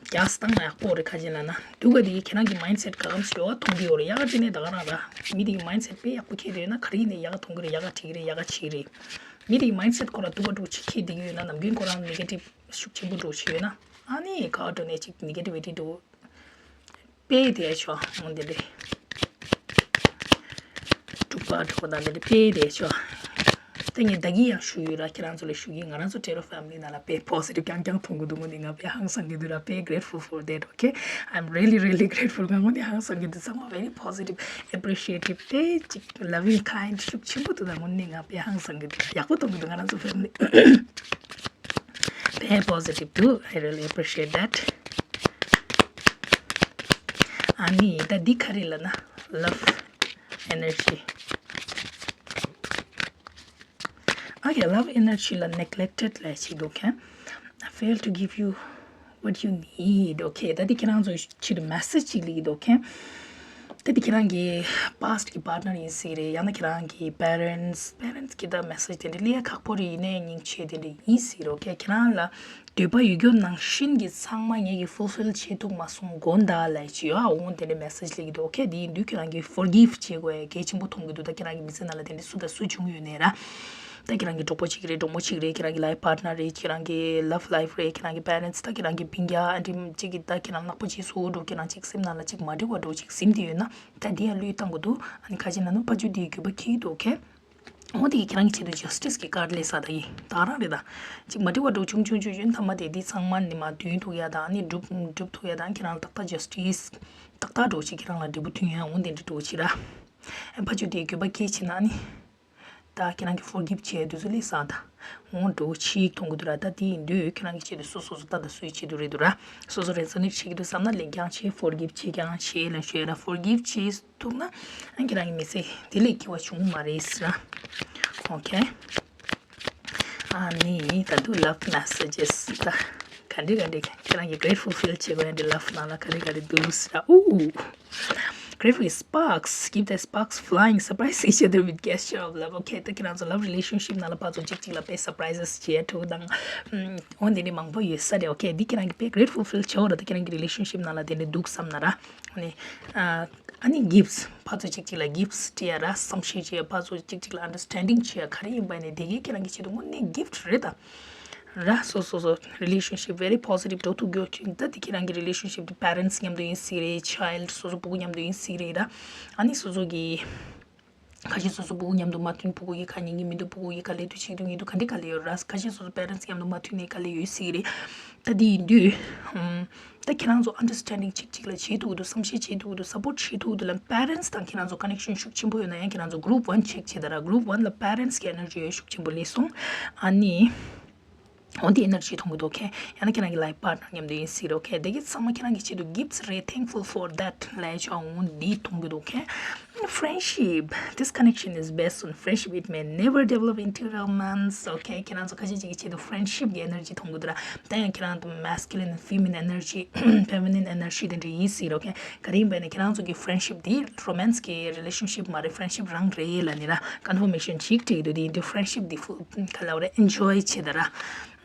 རྒྱག་སྟངས་ཡག་པོ་རེད། ཁ་ཅིག་ལ་ན་སྡུག་ག་དེ་ཁྱེད་རང་གི་mindset ག་གམ་ཞོ་བ་མཐོང་གི་ཡོད་རེད། ཡག་ག་བྲིས་ནས་ད་ག་རང་ར་མི་དེ་གི་mindset དཔེ་ཡག་པོ་ཁྱེད་དེ་ཡོད་ན་ག་རེ་ཡིན་ནས་ཡག་ག་མཐོང་གི་རེད། ཡག་ག་བྲིས་གི་རེད། ཡག་ག་བྱེད་གི་རེད། མི་དེ་གི་mindset ཁོ་ར་སྡུག་ག་འགྲོ་ཅིག་ཁྱེད་དེ་གི་ཡོད་ན་ནམ་རྒྱུན་ཁོ་རང་negative ཤུགས་ཆེན་པོ་འགྲོ་ཅིག་ཡོད་ན་ཨ་ནི་ག་བ་འགྲོ་ནས་ཅིག་negativity འགྲོ། དཔེ་དེ་ཆོ་འོང་དེ་རེད། དཀྲུག་པ་དཀྲུག་པ་དང་དེ་རེད། དཔེ་དེ་ཆོ། ད་ངས་ད་གི་ཡང་ཞུ་ཡོད་ར། ཁྱེད་རང་ཚོ་ལ་ཞུ་གི། ང་རང་ཚོ་Terror family ནང་ལ་དཔེ་positive རྐྱང་རྐྱང་མཐོང་གི་འདུག་དངོས་གནས་ང་དཔེ་ཧང་སང་གི་འདུག་ར། དཔེ་grateful for that. Okay I'm really really grateful. ང་དངོས་གནས་ཧང་སང་གི་འདུག་ཚང་མ་very positive, appreciative དཔེ་ཅིག་loving, kind ཤུགས་ཆེན་པོ་འདུག་ད་དངོས་གནས་ང་དཔེ་ཧང་སང་གི་འདུག་ཡག་པོ་མཐོང་གི་འདུག་ང་རང་ཚོ་family དཔེ་positive འདུག I really appreciate that. ཨ་ནི་ད་འདི་ག་རེ་ལབ་ན་love energy. Okay love energy ལ་neglected ལབ་ཅིག་འདུག Okay I fail to give you what you need. Okay ད་འདི་ཁྱེད་རང་ཚོ་ཆེད་དུ་message ཅིག་ལིག་འདུག Okay ད་འདི་ཁྱེད་རང་གི་past གི་partner ཡིན་སྲིད་རེད། ཡང་ན་ཁྱེད་རང་གི་parents, parents གི་ད་message དེ་འདྲ་ལས་ཁག་པོ་རེད། ཡིན་ནའི་སྙིང་རྗེ་དེ་འདྲ་ཡིན་སྲིད་རེད། Okay ཁྱེད་རང་ལ་འདོད་པ་ཡོད་རྒྱུ་ནང་བཞིན་གྱི་ཚང་མ་ངེད་ཀྱིས་fulfill བྱེད་ཐུབ་མ་སོང་དགོངས་དག་ལབ་ཅིག་ཡོད་ཨ། འོང་དེ་འདྲའི་message ལིག་འདུག Okay དེ་ཡིན་དུས་ཁྱེད་རང་གིས་forgive བྱེད་དགོས་ཡ་གལ་ཆེན་པོ་མཐོང་གི་འདུག་ད་ཁྱེད་རང་གི་མི་ཚེ་ནང་ལ་དེ་འདྲའི་སུ་དང་སུ་བྱུང་ཡོད་ནའི་ར། ད་ཁྱེད་རང་གི་གྲོགས་པོ་གཅིག་རེད། གྲོགས་མོ་གཅིག་རེད། ཁྱེད་རང་གི་life partner རེད། ཁྱེད་རང་གི་love life རེད། ཁྱེད་རང་གི་parents ད་ཁྱེད་རང་གི་སྤུན་ཀྱག་ཨ་འདྲི་གཅིག་གིས་ད་ཁྱེད་རང་ལག་པ་གཅིག་སུ་འགྲོ་ཁྱེད་རང་གཅིག་སེམས་ནང་ལ་གཅིག་མ་འགྲིག་པ་འགྲོ་གཅིག་ཟིན་བསྡད་ཡོད་ན་ད་འདི་ཡང་བློས་བཏང་དགོས་འདུག་ཨ་ནི་ཁ་ཅིག་ན་ནུ་ཕ་ཇུ་འདིའི་རྒྱུད་པ་ཁྱི་འདུག Okay འོ་དེ་ཁྱེད་རང་གི་ཆེད་དུ་justice གི་card ལས་ས་ད་ཡིན་ད་རང་རེད། ད་ཅིག་མ་འགྲིག་པ་འགྲོ་ཆུང་ཆུང་ཆུང་ཆུང་མཐའ་མ་དེ་འདི་ཚང་མ་ནི་མ་དུན་ཐུག་ཡ་དང་ནི་སྒྲུབ་སྒྲུབ་ཐུག་ཡ་དང་ཁྱེད་རང་ལ་ཏག་ཏག་justice ཏག་ཏག་འགྲོ་ཆེད་ཁྱེད་རང་ལ་འབྲས་བུ་ཐོན་ཡ་འོ་དེ་འདྲ་འགྲོ་ཆེད་ར། ཨ་ཕ་ཆུ་དེ་རྒྱུད་པ་སྐྱེ་ཆེད་ན་ནི་ད་ཁྱེད་རང་གི་forgive བྱས་དུས་ཚོད་ལས་ས་ད་འོ་འགྲོ་ཆེད་མཐོང་གི་འདུག་ར། ད་དེ་ཡིན་དུས་ཁྱེད་རང་གི་ཆེད་དུ་སོ་སོ་སོ་ད་ད་སུའི་ཆེད་དུ་རེད་འདུག་ར། སོ་སོ་resonate བྱེད་ཀྱི་འདུག་བསམ་ན་ལེན་ཀྱང་བྱེད། forgive བྱེད་ཀྱང་བྱེད་ལ་ཞུས་ར། forgive བྱེད་ཐུབ་ན་ཨ་ཁྱེད་རང་གི་མི་ཚེ་དེ་ལས་སྐྱིད་པ་བྱུང་མ་རེད་ཟེར། Okay ཨ་ནི་ད་དུང་love messages ད་ག་འདྲ་ག་འདྲ་ཁྱེད་རང་གི་grateful feel བྱེད་དགོས་ཡ་འདི་love ནང་ལ་ག་འདྲ་ག་འདྲ་འདུག་ཟེར། Ooh grateful sparks, keep the sparks flying, surprise each other with gesture of love. Okay ད་ཁྱེད་རང་ཚོ་love relationship ནང་ལ་ཕར་ཚུར་གཅིག་གཅིག་ལ་དཔེ་surprises བྱེད་ཐུབ་དང་འོ་འདི་འདྲ་མང་པོ་ཡོད་ས་རེད། Okay འདི་ཁྱེད་རང་གི་དཔེ་grateful feel བྱེད་འོ་ར། ད་ཁྱེད་རང་གི་relationship ནང་ལ་དེ་འདྲ་འདུག་བསམ་ན་ར། ཨ་ནི་ཨ་ཨ་ནི་gifts ཕར་ཚུར་གཅིག་གཅིག་ལ་gifts སྤྲད་ཡ་ར། བསམ་ཤེས་བྱེད་ཡ་ཕར་ཚུར་གཅིག་གཅིག་ལ་understanding བྱེད་ཡ་ག་རེ་ཡིན་པ་ནས་དེ་གའི་ཁྱེད་རང་གི་ཆེད་དུ་དངོས་གནས་gift རེད་ད། ར་སོ་སོ་སོ་relationship very positive འགྲོ་ཐུབ་རྒྱུ་ཅིག་ད་དེ་ཁྱེད་རང་གི་relationship དེ་parents མཉམ་དུ་ཡིན་སྲིད་རེད། child སོ་སོ་ཕྲུ་གུ་མཉམ་དུ་ཡིན་སྲིད་རེད་ར། ཨ་ནི་སོ་སོ་གི་ཁ་ཤས་སོ་སོ་ཕྲུ་གུ་མཉམ་དུ་མ་མཐུན་ཕྲུ་གུ་ཡི་ཁ་ཉན་གི་མི་འདུག་ཕྲུ་གུ་ཡི་ཁ་ལས་དུས་ཆིག་དུས་ཉིན་དུ་ག་འདྲ་ག་ལེ་ཡོད་ར། ཁ་ཤས་སོ་སོ་parents མཉམ་དུ་མ་མཐུན་ནས་ག་ལེ་ཡོད་སྲིད་རེད། ད་དེ་ཡིན་དུས་ཨམ། ད་ཁྱེད་རང་ཚོ་understanding གཅིག་གཅིག་ལ་བྱེད་ཐུབ་ཀྱི་འདུག་བསམ་ཤེས་བྱེད་ཐུབ་ཀྱི་འདུག support བྱེད་ཐུབ་ཀྱི་འདུག་ལ། parents དང་ཁྱེད་རང་ཚོ་connection ཤུགས་ཆེན་པོ་ཡོད་ན་ཡང་ཁྱེད་རང་ཚོ་group one check བྱེད་ད་ར། group one ལ་parents གི་energy ཡོད་ཤུགས་ཆེན་པོ་སླེབས་སོང་། ཨ་ནི་ འོ་འདི་ཨེ་ནར་ཇི་མཐོང་གི་འདུག་ཨོ་ཁེ། ཡང་ན་ཁྱེད་རང་གི་ལའིཕ་པཱར་ཊི་ནར་མཉམ་དུ་ཡིན་སྲིད་རེད། ཨོ་ཁེ། དེ་གི་ཚང་མ་ཁྱེད་རང་གི་ཆེད་དུ་གིཕ་ཊི་རེད། Thankful for that ལབ་ཡ་ཅིག་འོ་འདི་མཐོང་གི་འདུག་ཨོ་ཁེ། Friendship, this connection is based on friendship. It may never develop into romance. ཨོ་ཁེ། ཁྱེད་རང་ཚོ་ཁ་ཤས་ཅིག་གི་ཆེད་དུ་friendship གི་ཨེ་ནར་ཇི་མཐོང་གི་འདུག་ར། ད་ཡང་ཁྱེད་རང་ཚོ་masculine and feminine energy, feminine energy དེ་འདྲ་ཡིན་སྲིད་རེད། ཨོ་ཁེ། ག་རེ་ཡིན་པ་ཡིན་ན་ཁྱེད་རང་ཚོ་གི་friendship དེ་romance གི་relationship མ་རེད། friendship རང་རེད་ལབ་ནི་ར། confirmation ཅིག་སྤྲད་ཀྱི་འདུག་དེ་ཡིན་དུས་friendship དེ་full ག་ལབ་རེད། enjoy བྱེད་ད་ར།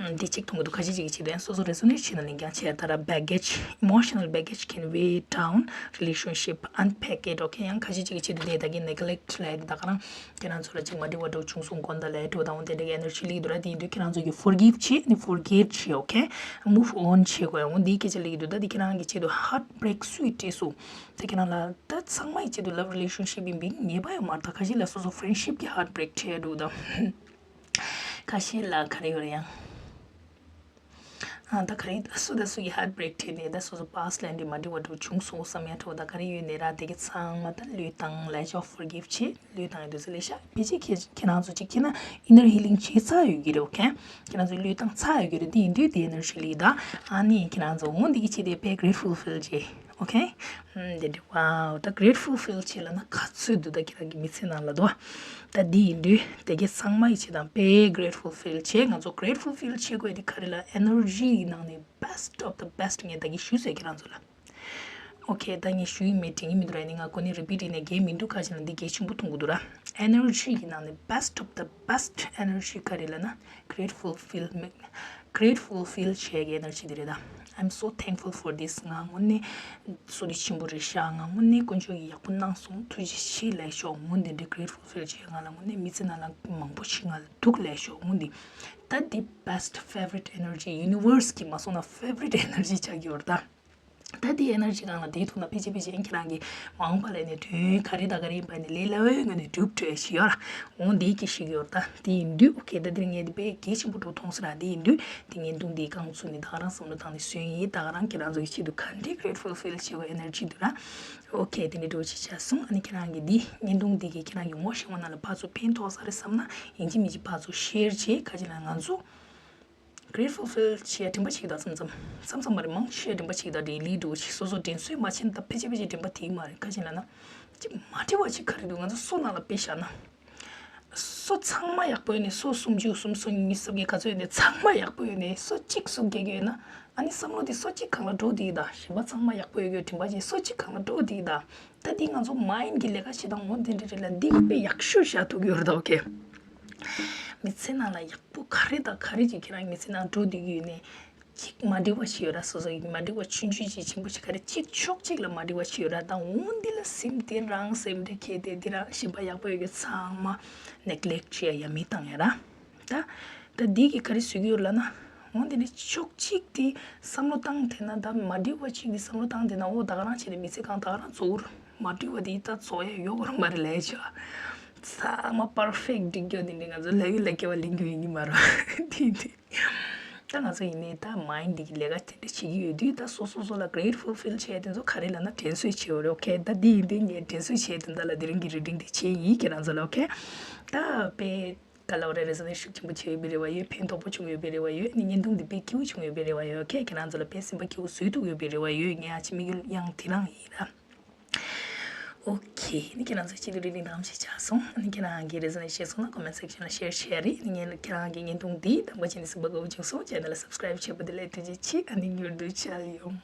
འདི་གཅིག་མཐོང་གི་འདུག་ཁ་ཤས་ཅིག་གི་ཆེད་དུ་ཡང་སོ་སོ་resonate བྱེད་ན་ལེན་རྐྱང་བྱས་ད་ར། Baggage, emotional baggage can weigh down relationship, unpack it. ཨོ་ཁེ། ཡང་ཁ་ཤས་ཅིག་གི་ཆེད་དུ་དེ་ད་གིན་neglect ལབ་ཡ་དེ་ད་ག་རང་ཁྱེད་རང་ཚོ་ལ་ཅིག་མ་འགྲིག་པ་འདྲ་བྱུང་སོང་དགོངས་དག་ལབ་ཡ་འདྲ་བོ་དང་འོ་དེ་འདྲ་གི་ཨེ་ནར་ཇི་སླེབས་ཀྱི་འདུག་ར། དེ་ཡིན་དུས་ཁྱེད་རང་ཚོ་གི་forgive བྱེད་ནི་forget བྱེད། ཨོ་ཁེ། move on བྱེད་དགོས། འོ་འདི་སྐད་ཆ་སླེབས་ཀྱི་འདུག་ད་འདི་ཁྱེད་རང་གི་ཆེད་དུ་heartbreak སུས་སྤྲད་སོང་། ད་ཁྱེད་རང་ལ་ད་ཚང་མ་ཡི་ཆེད་དུ་love relationship ཡིན་པའི་ངེས་པ་ཡོད་མ་རེད། ད་ཁ་ཤས་ལ་སོ་སོ་friendship གི་heartbreak སྤྲད་འདུག་ད། ཁ་ཤས་ལ་ག་རེ་ཡོད་རེད་ཡང་། ཨ་ད་ག་རེ་ད་སུ་ད་སུ་གི་heartbreak སྤྲད་ནས་ད་སོ་སོ་past ལ་འདི་མ་འགྲིག་པ་འདྲ་བྱུང་སོང་བསམ་ཡ་འདྲ་བོ་ད་ག་རེ་ཡོད་ནས་ར། དེ་གི་ཚང་མ་ད་བློས་བཏང་ལབ་ཡ་ཅིག་forgive བྱེད། བློས་བཏང་ཡོད་དུས་ཚོད་ལས་ཤག་ཕལ་ཆེར་ཁྱེད་ཁྱེད་རང་ཚོ་ཅིག་ཁྱེད་རང་inner healing བྱས་ཚར་ཡོད་ཀྱི་རེད། ཨོ་ཁེ། ཁྱེད་རང་ཚོ་བློས་བཏང་ཚར་ཡོད་ཀྱི་རེད། དེ་ཡིན་དུས་དེ་ནར་ཞིག་ལི་ད་ཨ་ནི་ཁྱེད་རང་ཚོ་འོ་འདི་གི་ཆེད་དུ་དཔེ་grateful feel བྱེད། ཨོ་ཁེ། ཨམ་དེ་འདྲ། wow ད་grateful feel བྱེད་ལབ་ན་ག་ཚོད་འདུག་ད་ཁྱེད་རང་གི་མི་ཚེ་ནང་ལ་དོ། ད་འདི་ཡིན་དུས་དེ་གི་ཚང་མ་ཡི་ཆེད་དང་དཔེ་grateful feel བྱེད། ང་ཚོ་grateful feel བྱེད་དགོས་དེ་ག་རེ་ལ་energy ཡི་ནང་ནས་best of the best ངས་ད་གི་ཞུས་ཟེར་ཁྱེད་རང་ཚོ་ལ། ཨོ་ཁེ། ད་ངས་ཞུ་ཡི་མེད་དྲན་གི་མི་འདུག་ར། ནི་ང་ཁོ་ནི་repeat ཡིན་ནས་གལ་མི་འདུག་ཁ་ཅིག་ལ་འདི་གལ་ཆེན་པོ་མཐོང་གི་འདུག་ར། energy གི་ནང་ནས་best of the best energy ག་རེ་ལབ་ན་grateful feel མེད། grateful feel བྱེད་ཀྱི་energy དེ་རེད་ད། I'm so thankful for this. ང་དངོས་གནས་བསོད་བདེ་ཆེན་པོ་རེད་ཤག་ང་དངོས་གནས་དཀོན་མཆོག་གིས་ཡག་པོ་གནང་སོང་། ཐུགས་རྗེ་ཆེ་ལབ་ཤོག་འོ་འདི་འདྲའི་grateful feel བྱེད། ང་ལ་དངོས་གནས་མི་ཚེ་ནང་ལ་མང་པོ་ཞིག་ང་ལ་འདུག་ལབ་ཤོག་འོ་འདི། ད་འདི་best favorite energy universe གི་མ་སོང་ན་favorite energy ཆགས་ཀྱི་ཡོད་རེད་ད། ད་དེ་energy གང་ལ་བསྡད་ཐུབ་ན་ཕལ་ཆེར་ཕལ་ཆེར་ཁྱེད་རང་གི་མ་འོངས་པ་ལ་ནི་དོན་ག་རེ་དང་ག་རེ་ཡིན་པ་ནི་ལས་སླ་བོའི་ངང་ནས་འགྲུབ་འགྲོ་ཡ་ཞིག་ཡོད་ར། འོང་དེའི་སྐད་ཞིག་ཡོད་ར། ད་དེ་ཡིན་དུས་ཨོ་ཁེ། ད་དེར་ངས་དེ་དཔེ་གལ་ཆེན་པོ་འགྲོ་མཐོང་སོང་ར། དེ་ཡིན་དུས་དེ་བརྙན་ཐུང་དེའི་རྐང་ཚུགས་ནས་ད་ག་རང་བསམ་བློ་བཏང་ནས་སོན་ཡིན། ད་ག་རང་ཁྱེད་རང་ཚོ་གི་ཆེད་དུ་ག་འདྲའི་grateful feel བྱེད་དགོས་energy འདུག་ར། ཨོ་ཁེ། དེ་འདྲའི་འགྲོ་ཅིག་ཆགས་སོང་། ཨ་ནི་ཁྱེད་རང་གི་འདི་བརྙན་ཐུང་འདི་གིས་ཁྱེད་རང་གི་ངོ་ཤེས་པ་རྣམས་ལ་ཕར་ཚུར་ཕན་ཐོགས་ས་རེད་བསམ་ན་ཡིན་གཅིག་མིན་གཅིག་ཕར་ཚུར་share བྱེད། ག་ཅི་ལ་ང་ཚོ་grateful feel བྱེད་ཡ་དྲན་པ་བྱེད་ཀྱི་ད་མཚམས་མཚམས། མཚམས་མཚམས་མ་རེད། མང་ཆེ་བ་དྲན་པ་བྱེད་ཀྱི་ད་དེ་ལས་འགྲོ་ཞིག་སོ་སོ་དྲན་གསོས་མ་བྱས་ན་ད་ཕལ་ཆེར་ཕལ་ཆེར་དྲན་པ་དེ་མ་རེད། ག་ཅི་ལ་ན་ཅི་མ་འདྲི་བ་ཅིག་ག་རེ་འདུག་ང་ཚོ་སོ་ནང་ལ་དཔེ་བཞག་ན། སོ་ཚང་མ་ཡག་པོ་ཡོད་ནས་སོ་སུམ་ཅུ་སོ་གསུམ་སོ་གཉིས་སོ་བརྒྱད་ག་ཚོད་ཡོད་ནས་ཚང་མ་ཡག་པོ་ཡོད་ནས་སོ་གཅིག་སོ་བརྒྱད་ཡོད་ན་ཨ་ནི་བསམ་བློ་དེ་སོ་གཅིག་གང་ལ་འགྲོ་དེ་ཡིན་ད། གཞན་པ་ཚང་མ་ཡག་པོ་ཡོད་གི་དྲན་པ་བྱས་སོ་གཅིག་གང་ལ་འགྲོ་དེ་ཡིན་ད། ད་འདི་ང་ཚོ་mind གི་ལས་ཀ་བྱེད་སྟངས་འོ་འདི་འདྲ་རེད་ལ་འདི་གི་དཔེ་ཡག་ཤོས་བཞག་ཐུབ་ཀྱི་ཡོད་རེད་ད། ཨོ་ཁེ། མི་ཚེ་ནང་ལ་ཡག་པོ་ག་རེ་དང་ག་རེ་ཅིག་ཁྱེད་རང་མི་ཚེ་ནང་འགྲོ་བསྡད་ཀྱི་ཡོད་ནས་གཅིག་མ་འགྲིག་པ་ཞིག་ཡོད་ར། སོ་སོ་ཡི་མ་འགྲིག་པ་ཆུང་ཆུང་ཅིག་ཆེན་པོ་ཅིག་ག་རེ་གཅིག་ཕྱོགས་གཅིག་ལ་མ་འགྲིག་པ་ཞིག་ཡོད་ར། ད་འོ་འདི་ལ་སེམས་དེ་རང་སེམས་འདྲ་ཁྱེད་དེ་འདི་རང་གཞན་པ་ཡག་པོ་ཡོད་ཀྱི་ཚང་མ་neglect བྱེད་ཡ་ཡ་མི་བཏང་ཡ་ར། ད་ད་འདི་གི་ག་རེ་བཟོ་གི་ཡོད་ལབ་ན། འོ་འདི་ནི་ཕྱོགས་གཅིག་དེ་བསམ་བློ་བཏང་དེ་ན་ད་མ་འགྲིག་པ་གཅིག་དེ་བསམ་བློ་བཏང་དེ་ན་འོ་ད་ག་རང་བྱས་ནས་མི་ཚེ་གང་ད་ག་རང་རྫོགས་རུ་མ་འགྲིག་པ་དེ་ད་རྫོགས་ཡ་ཡོད་གོ་ར་མ་རེད་ལས་བྱ། ཚང་མ་perfect འགྲིག་རྒྱུ་དེ་འདྲ་ང་ཚོ་ལབ་ཡོད་ལབ་སྐྱེ་བ་ལེན་རྒྱུ་ཡིན་གི་མ་རེད། དེ་དེ་ད་ང་ཚོ་ཡིན་ནའི་ད་mind འདི་གི་ལས་ཀ་དེ་འདྲ་བྱེད་ཀྱི་ཡོད་དུས་ད་སོ་སོ་སོ་ལ་grateful feel བྱས་དེ་ཚོ་ག་རེ་ལབ་ན་དྲན་གསོ་བྱེད་འོ་རེད། ཨོ་ཁེ། ད་འདི་ཡིན་དུས་ངས་དྲན་གསོ་བྱས་དེ་འདྲ་ལ་དེ་རིང་གི་རེ་ཌིང་དེ་བྱས་ཡིན་ཁྱེད་རང་ཚོ་ལ། ཨོ་ཁེ། ད་དཔེ་ག་ལབ་རེད། resonate ཤུགས་ཆེན་པོ་བྱས་ཡོད་པའི་རེ་བ་ཡོད། ཕན་ཐོགས་པོ་བྱུང་ཡོད་པའི་རེ་བ་ཡོད། ནི་བརྙན་ཐུང་འདི་དཔེ་སྐྱིད་པོ་བྱུང་ཡོད་པའི་རེ་བ་ཡོད། ཁྱེད་ཁྱེད་རང་ཚོ་ལ་དཔེ་སེམས་པ་སྐྱིད་པོ་བཟོས་ཐུབ་ཡོད་པའི་རེ་བ་ཡོད། ངས་ཨ་ཅེ་དམིགས་ཡུལ་ཡང་དེ་རང་ཡིན་ར། ཨོ་ཁེ། ནི་ཁྱེད་རང་ཚོ་སྐྱིད་སྡུག་རིག་རིག་དང་ཞིག་ཆགས་སོང་། ནི་ཁྱེད་རང་གིས་resonate བྱས་སོང་ན་comment section ལ་share བྱེད་རེད། ནི་ངས་ཁྱེད་རང་གི་བརྙན་ཐུང་འདི་དང་པོ་བྱས་ནས་གསུམ་པ་དགུ་པ་བྱུང་སོང་། channel ལ་subscribe བྱས་པ་དེ་ལ་ཐུགས་རྗེ་ཆེ། ཨ་ནི་མྱུར་དུ་མཇལ་ཡོང་།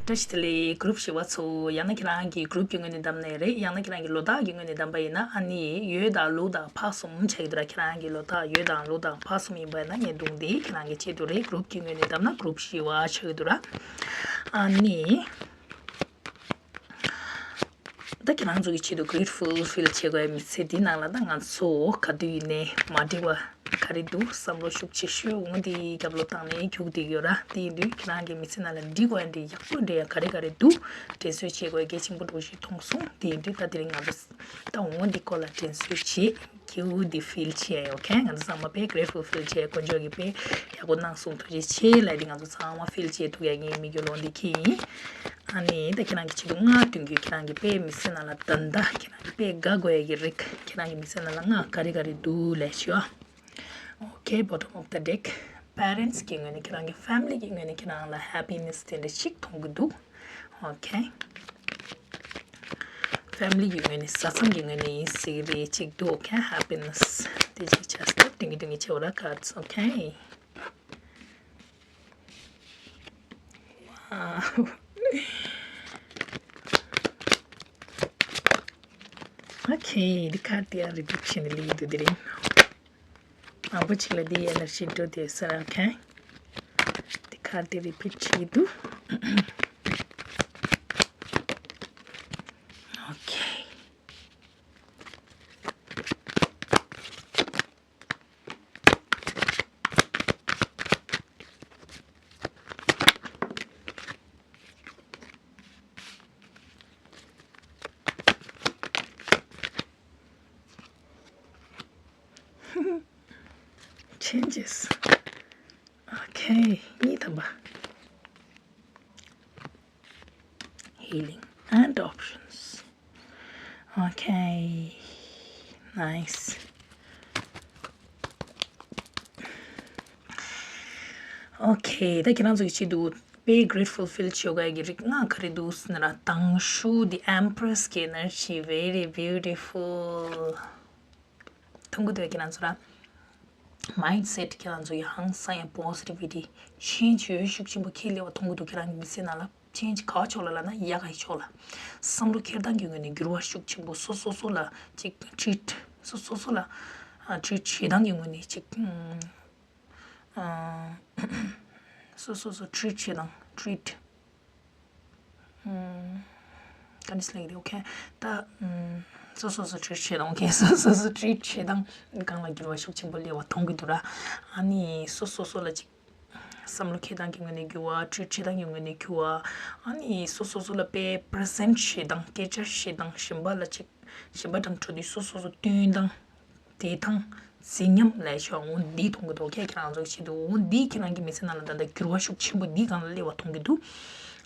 བཀྲ་ཤིས་བདེ་ལེགས་group བཞི་པ་ཚོ། ཡང་ན་ཁྱེད་རང་གི་group གི་ངོས་ནས་བདམས་ནའི་རེད། ཡང་ན་ཁྱེད་རང་གི་ལོ་རྟགས་ཀྱི་ངོས་ནས་བདམས་པ་ཡིན་ན་ཨ་ནི་འོས་དང་ལོ་དང་ཕ་གསུམ་ཆགས་ཀྱི་འདུག་ར། ཁྱེད་རང་གི་ལོ་རྟགས་འོས་དང་ལོ་དང་ཕ་གསུམ་ཡིན་པ་ཡིན་ན་བརྙན་ཐུང་འདི་ཁྱེད་རང་གི་ཆེད་དུ་རེད། group གི་ངོས་ནས་བདམས་ན་group བཞི་པ་ཆགས་ཀྱི་འདུག་ར། ཨ་ནི། ད་ཁྱེད་རང་ཚོ་གི་ཆེད་དུ་grateful feel བྱེད་དགོས་མི་ཚེ་འདི་ནང་ལ་ད་ང་ཚོ་ག་དུས་ཡིན་ནའི་མ་འགྲིག་པ་ག་རེ་འདུག་བསམ་བློ་ཤུགས་ཆེ་ཤོས་འོང་དེ་རྒྱབ་ལོག་བཏང་ནས་རྒྱུག་བསྡད་ཡོད་ར། དེ་ཡིན་དུས་ཁྱེད་རང་གི་མི་ཚེ་ནང་ལ་འགྲིག་པ་འདྲ་ཡག་པོ་འདྲ་ཡང་ག་རེ་ག་རེ་འདུག་དྲན་གསོ་བྱེད་དགོས་གལ་ཆེན་པོ་འདྲ་ཞིག་མཐོང་སོང་། དེ་ཡིན་དུས་ད་དེ་རིང་ང་ཚོ་ད་འོང་འདི་སྐོར་ལ་དྲན་གསོ་བྱེད། སྐྱིད་པོ་འདི་feel བྱེད་ཡོད་མཁན་ང་ཚོ་ཚང་མ་དཔེ་grateful feel བྱེད། དཀོན་མཆོག་གིས་དཔེ་ཡག་པོ་གནང་སོང་ཐུགས་རྗེ་ཆེ་ལབ་དེ་ང་ཚོ་ཚང་མ་feel བྱེད་ཐུབ་ཡ་ངའི་དམིགས་ཡུལ་འོང་འདི་ཁྱེད་ཡིན། ཨ་ནི་ད་ཁྱེད་རང་གི་ཆེད་དུ་ང་སྟོན་རྒྱུ་ཁྱེད་རང་གི་དཔེ་མི་ཚེ་ནང་ལ་ད་ལྟ་ཁྱེད་རང་གི་དཔེ་དགའ་དགོས་ཡ་གི་རིགས་ཁྱེད་རང་གི་མི་ཚེ་ནང་ལ་ང་ག་རེ་ག་རེ་འདུག་ལབ་ཤོག Okay, bottom of the deck. Parents གི་ངོས་ནས་ཁྱེད་རང་གི་family གི་ངོས་ནས་ཁྱེད་རང་ལ་happiness དེ་འདྲ་ཞིག་མཐོང་གི་འདུག Okay. Family གི་ངོས་ནས་བཟའ་ཚང་གི་ངོས་ནས་ཡིན་ཟེར་གི་རེད་ཅིག་འདུག Okay, happiness དེ་ཅིག་བྱས་ཏེ་དུང་གི་དུང་གི་བྱེད་པ་ལ་cards. Okay. Wow. Okay, འདི་card དེ་ཡང་repeat བྱས་ནས་ལེན་འདུག་དེ་རིང་མང་པོ་ཅིག་ལ་འདི་energy འགྲོ་བསྡད་ས་རེད། Okay. འདི་card དེ་repeat བྱས་འདུག Okay. Changes. Okay, གཉིས་ཐམ་པ། Healing and options. Okay, nice. Okay, ད་ཁྱེད་རང་ཚོ་གི་ཆེད་དུ་དཔེ་grateful feel བྱེད་དགོས་ཀྱི་རིགས་ལྔ་ག་རེ་འདུག་ཟེར་ན། དང་ཤོས་འདི་Empress གི་energy, very beautiful. མཐོང་གི་འདུག་ཁྱེད་རང་ཚོ་ལ། Mindset ཁྱེད་རང་ཚོ་ཡང་ཧང་སང་ཡང་positivity change ཡོད་ཤུགས་ཆེན་པོ་ཁྱེད་ལེགས་པ་མཐོང་གི་འདུག་ཁྱེད་རང་གི་མི་ཚེ་ནང་ལ་change ག་ཕྱོགས་ལ་ལབ་ན་ཡག་གི་ཕྱོགས་ལ། བསམ་བློ་འཁྱེར་སྟངས་ཀྱི་ངོས་ནས་འགྱུར་བ་ཤུགས་ཆེན་པོ། སོ་སོ་སོ་ལ་ཅིག་treat སོ་སོ་སོ་ལ་ཨ་treat བྱེད་སྟངས་ཀྱི་ངོས་ནས་ཅིག་ཨ་སོ་སོ་སོ་treat བྱེད་སྟངས་treat ག་འདྲ་ལབ་ཀྱི་རེད། Okay. ད་ཨམ། སོ་སོ་སོ་treat བྱེད་སྟངས། Okay. སོ་སོ་སོ་treat བྱེད་སྟངས་སྒང་ལ་འགྱུར་བ་ཤུགས་ཆེན་པོ་སླེབས་པ་མཐོང་གི་འདུག་ར། ཨ་ནི་སོ་སོ་སོ་ལ་ཅིག་བསམ་བློ་འཁྱེར་སྟངས་ཀྱི་ངོས་ནས་འགྱུར་བ། treat བྱེད་སྟངས་ཀྱི་ངོས་ནས་འགྱུར་བ། ཨ་ནི་སོ་སོ་སོ་ལ་དཔེ་present བྱེད་སྟངས། སྐད་ཆ་བཤད་སྟངས། གཞན་པ་ལ་ཅིག་གཞན་པ་དང་འཕྲོད་དུས་སོ་སོ་སོ་སྟོན་སྟངས། བདེ་ཐང་། བརྩེ་ཉམས་ལབ་ཤོག་འོ་འདི་མཐོང་གི་འདུག Okay. ཁྱེད་རང་ཚོ་གི་ཆེད་དུ་འོ་འདི་ཁྱེད་རང་གི་མི་ཚེ་ནང་ལ་ད་ལྟ་འགྱུར་བ་ཤུགས་ཆེན་པོ་འདི་སྒང་ལ་སླེབས་པ་མཐོང་གི་འདུག་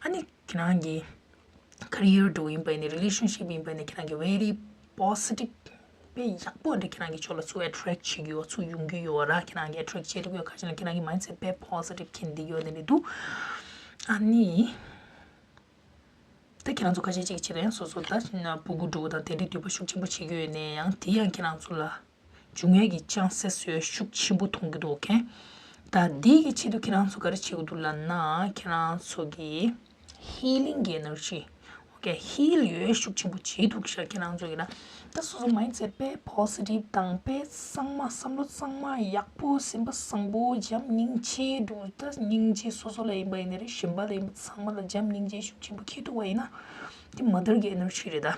ཨ་ནི་ཁྱེད་རང་གི་career འདྲ་ཡིན་པ་ཡིན་ནའི་relationship ཡིན་པ་ཡིན་ནའི་ཁྱེད་རང་གི་very positive དཔེ་ཡག་པོ་འདྲ་ཁྱེད་རང་གི་ཕྱོགས་ལ་ཚུར་attract བྱེད་ཀྱི་ཡོད་པ། ཚུར་ཡོང་གི་ཡོད་པ་ར། ཁྱེད་རང་གི་attract བྱེད་ཐུབ་ཡོད། ག་ཅི་ལབ་ན་ཁྱེད་རང་གི་mindset དཔེ་positive མཁྱེན་བསྡད་ཡོད་དེ་འདྲ་འདུག་ཨ་ནི། ད་ཁྱེད་རང་ཚོ་ཁ་ཤས་ཅིག་བྱེད་ན་ཡང་སོ་སོ་ད་ཕྲུ་གུ་འདྲ་དང་དེ་འདྲའི་འདོད་པ་ཤུགས་ཆེན་པོ་བྱེད་ཀྱི་ཡོད་ནའི་ཡང་དེ་ཡང་ཁྱེད་རང་ཚོ་ལ་འབྱུང་ཡས་ཀྱི་chances ཡོད་ཤུགས་ཆེན་པོ་མཐོང་གི་འདུག Okay. ད་འདི་གི་ཆེད་དུ་ཁྱེད་རང་ཚོ་ག་རེ་བྱེད་དགོས་འདུག་ལབ་ན་ཁྱེད་རང་ཚོ་གི་healing གི་energy Okay. heal ཡོད་ཤུགས་ཆེན་པོ་བྱེད་འདུག་ཤག་ཁྱེད་རང་ཚོ་གི་ན་ད་སོ་སོ་mindset དཔེ་positive དང་དཔེ་གཙང་མ། བསམ་བློ་གཙང་མ་ཡག་པོ། སེམས་པ་བཟང་པོ། བྱམས་སྙིང་རྗེ་འདུག་ད་སྙིང་རྗེ་སོ་སོ་ལ་ཡིན་པ་ཡིན་ནའི་རེད། གཞན་པ་ལ་ཡིན་པ་ཚང་མ་ལ་བྱམས་སྙིང་རྗེ་ཤུགས་ཆེན་པོ་འཁྱེར་ཐུབ་པ་ཡིན་ན་དེ་mother གི་energy རེད་ད།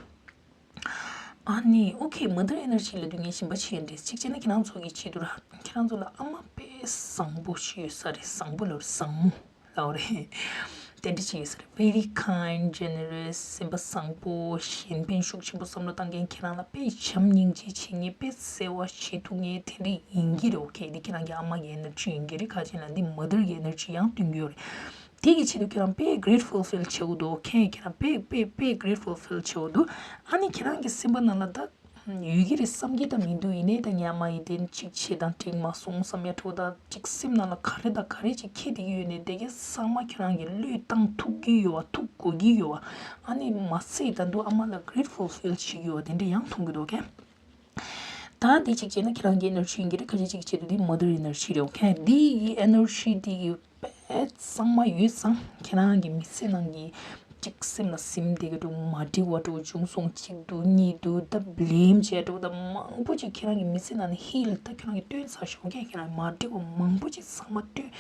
ཨ་ནི་okay, mother energy ལབ་དུས་ངས་གཞན་པ་ཅིག་ཡིན་འདྲ་ཅིག་བྱས་ན་ཁྱེད་རང་ཚོ་གི་ཆེད་དུ་ར། ཁྱེད་རང་ཚོ་ལ་ཨ་མ་དཔེ་བཟང་པོ་ཞིག་ཡོད་ས་རེད། བཟང་པོ་ལབ་བཟང་མོ་ལབ་རེད། དེ་འདྲ་ཅིག་ཡོད་ས་རེད། very kind, generous སེམས་པ་བཟང་པོ། གཞན་ཕན་ཤུགས་ཆེན་པོ་བསམ་བློ་བཏང་མཁན། ཁྱེད་རང་ལ་དཔེ་བྱམས་སྙིང་རྗེ་བྱེད་མཁན། དཔེ་བརྩེ་བ་བྱེད་ཐུབ་མཁན་དེ་འདྲ་ཡིན་གྱི་རེད། Okay. འདི་ཁྱེད་རང་གི་ཨ་མ་གི་energy ཡིན་གྱི་རེད། ག་ཅི་ལབ་ན་འདི་mother གི་energy ཡང་སྟོན་གྱི་ཡོད་རེད། དེ་གི་ཆེད་དུ་ཁྱེད་རང་དཔེ་grateful feel བྱེད་དགོས་འདུག Okay. ཁྱེད་རང་དཔེ་དཔེ་དཔེ་grateful feel བྱེད་དགོས་འདུག་ཨ་ནི་ཁྱེད་རང་གི་སེམས་པ་ནང་ལ་ད་ཡོད་ཀྱི་རེད་བསམ་གྱི་ད་མི་འདུག་ཡིན་ནའི་ད་ངའི་ཨ་མ་ཡིས་དེ་ཅིག་བྱས་དང་འགྲིག་མ་སོང་བསམ་ཡ་འདྲ་བོ་དང་ཅིག་སེམས་ནང་ལ་ག་རེ་དང་ག་རེ་ཅིག་འཁྱེར་བསྡད་ཀྱི་ཡོད་ནའི་དེ་གའི་ཚང་མ་ཁྱེད་རང་གིས་བློས་བཏང་ཐུབ་ཀྱི་ཡོད་པ། ཐུབ་དགོས་ཀྱི་ཡོད་པ། ཨ་ནི་མ་ཚད་ད་དུང་ཨ་མ་ལ་grateful feel བྱེད་ཀྱི་ཡོད་པ་དེ་འདྲ་ཡང་མཐོང་གི་འདུག Okay. ད་འདི་གཅིག་བྱས་ན་ཁྱེད་རང་གི་energy ཡིན་གྱི་རེད། ཁ་ཤས་ཅིག་བྱེད་དུས་འདི་mother energy རེད། Okay. འདི་ཡི་energy འདི་ཡི་དཔེ་གཙང་མ་ཡོད་ཙང་ཁྱེད་རང་གི་མི་ཚེ་ནང་གི་གཅིག་སེམས་ལ་ཟིན་བསྡད་ཀྱི་འདུག་མ་འགྲིག་པ་འདྲ་བོ་བྱུང་སོང་། གཅིག་འདུག་གཉིས་འདུག་ད་blame བྱས་འདྲ་བོ་ད་མང་པོ་ཅིག་ཁྱེད་རང་གི་མི་ཚེ་ནང་ནས་heal ད་ཁྱེད་རང་གིས་བཏོན་ཚར་ཤག Okay. ཁྱེད་རང་མ་འགྲིག་པ་མང་པོ་ཅིག་ཚང་མ་བཏོན།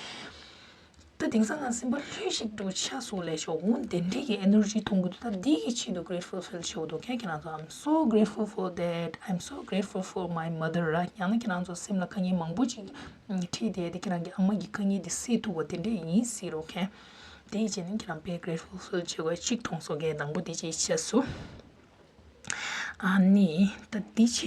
ད་དེང་སང་ང་སེམས་པ་ལྷོད་ཤིག་འདྲ་ཆགས་སོང་ལབ་ཤོག་འོ་དེ་འདྲའི་གི་energy མཐོང་གི་འདུག་ད་འདི་གི་ཆེད་དུ་grateful feel བྱེད་དགོས་འདུག Okay. ཁྱེད་རང་ཚོ I'm so grateful for that, I'm so grateful for my mother ར། ཡང་ན་ཁྱེད་རང་ཚོ་སེམས་ལ་དཀའ་ངལ་མང་པོ་ཅིག་འཕྲད་དེ་དེ་ཁྱེད་རང་གི་ཨ་མ་གི་དཀའ་ངལ་དེ་སེལ་ཐུབ་པ་དེ་འདྲ་ཡིན་སྲིད་རོགས། Okay. དེ་ཡི་ཆེད་ནི་ཁྱེད་རང་དཔེ་grateful feel བྱེད་དགོས་གཅིག་མཐོང་སོང་། Okay. དང་པོ་དེ་ཅིག་བྱས་སོང་། ཨ་ནི་ད་འདི་བྱས་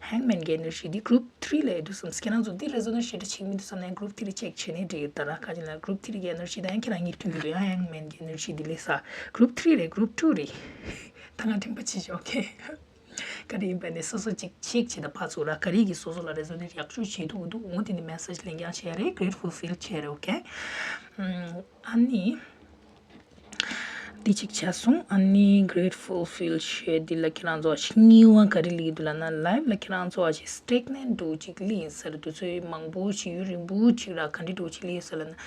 ནི་Hangman གི་energy འདི་group three ལ་ཡོད་འདུག་བསམ། ཁྱེད་རང་ཚོ་འདི་resonate ཞེ་དྲག་བྱེད་ཀྱི་མི་འདུག་བསམ་ན་group three check བྱས་ནས་འགྲིག་གི་རེད། ད་ར་ཁ་ཅིག་ལ་group three གི་energy དང་ཁྱེད་རང་གཉིས་མཐུན་གྱི་འདུག་ཡང་Hangman གི་energy འདི་ལས་ས་group three རེད། group two རེད། ད་ང་དྲན་པ་བྱེད་ཤོག Okay. ག་རེ་ཡིན་པ་ནས་སོ་སོ་གཅིག་ཆེག་བྱེད་ད་ཕར་ཚུར་ར། ག་རེ་གིས་སོ་སོ་ལ་རེ་ཛོ་ནེཊ་ཡག་ཤོས་བྱེད་ཐུབ་ཀྱི་འདུག་འོ་དེ་ནི་མེ་སེ་ཇི་ལེན་རྐྱང་བྱས་རེད། གེ་རེཊ་ཕུལ་ཕིལ་བྱས་རེད། ཨོ་ཁེ། ཨ་ནི། འདི་གཅིག་ཆགས་སོང་། ཨ་ནི་གེ་རེཊ་ཕུལ་ཕིལ་བྱས་འདི་ལ་ཁྱེད་རང་ཚོ་ཞིག་གཉིས་པ་ག་རེ་སླེབས་འདུག་ལབ་ན། ལའིབ་ལ་ཁྱེད་རང་ཚོ་ཞིག་སི་ཊེག་ནེན་ཊི་འདྲ་བོ་ཅིག་སླེབས་ཡིན་ས་རེད། དུས་ཚོད་མང་པོ་ཞིག་ཡུན་རིང་པོ་ཅིག་ར་ག་འདྲ་འདྲ་བོ་ཅིག་སླེབས་ཡོད་ས་ལབ་ན།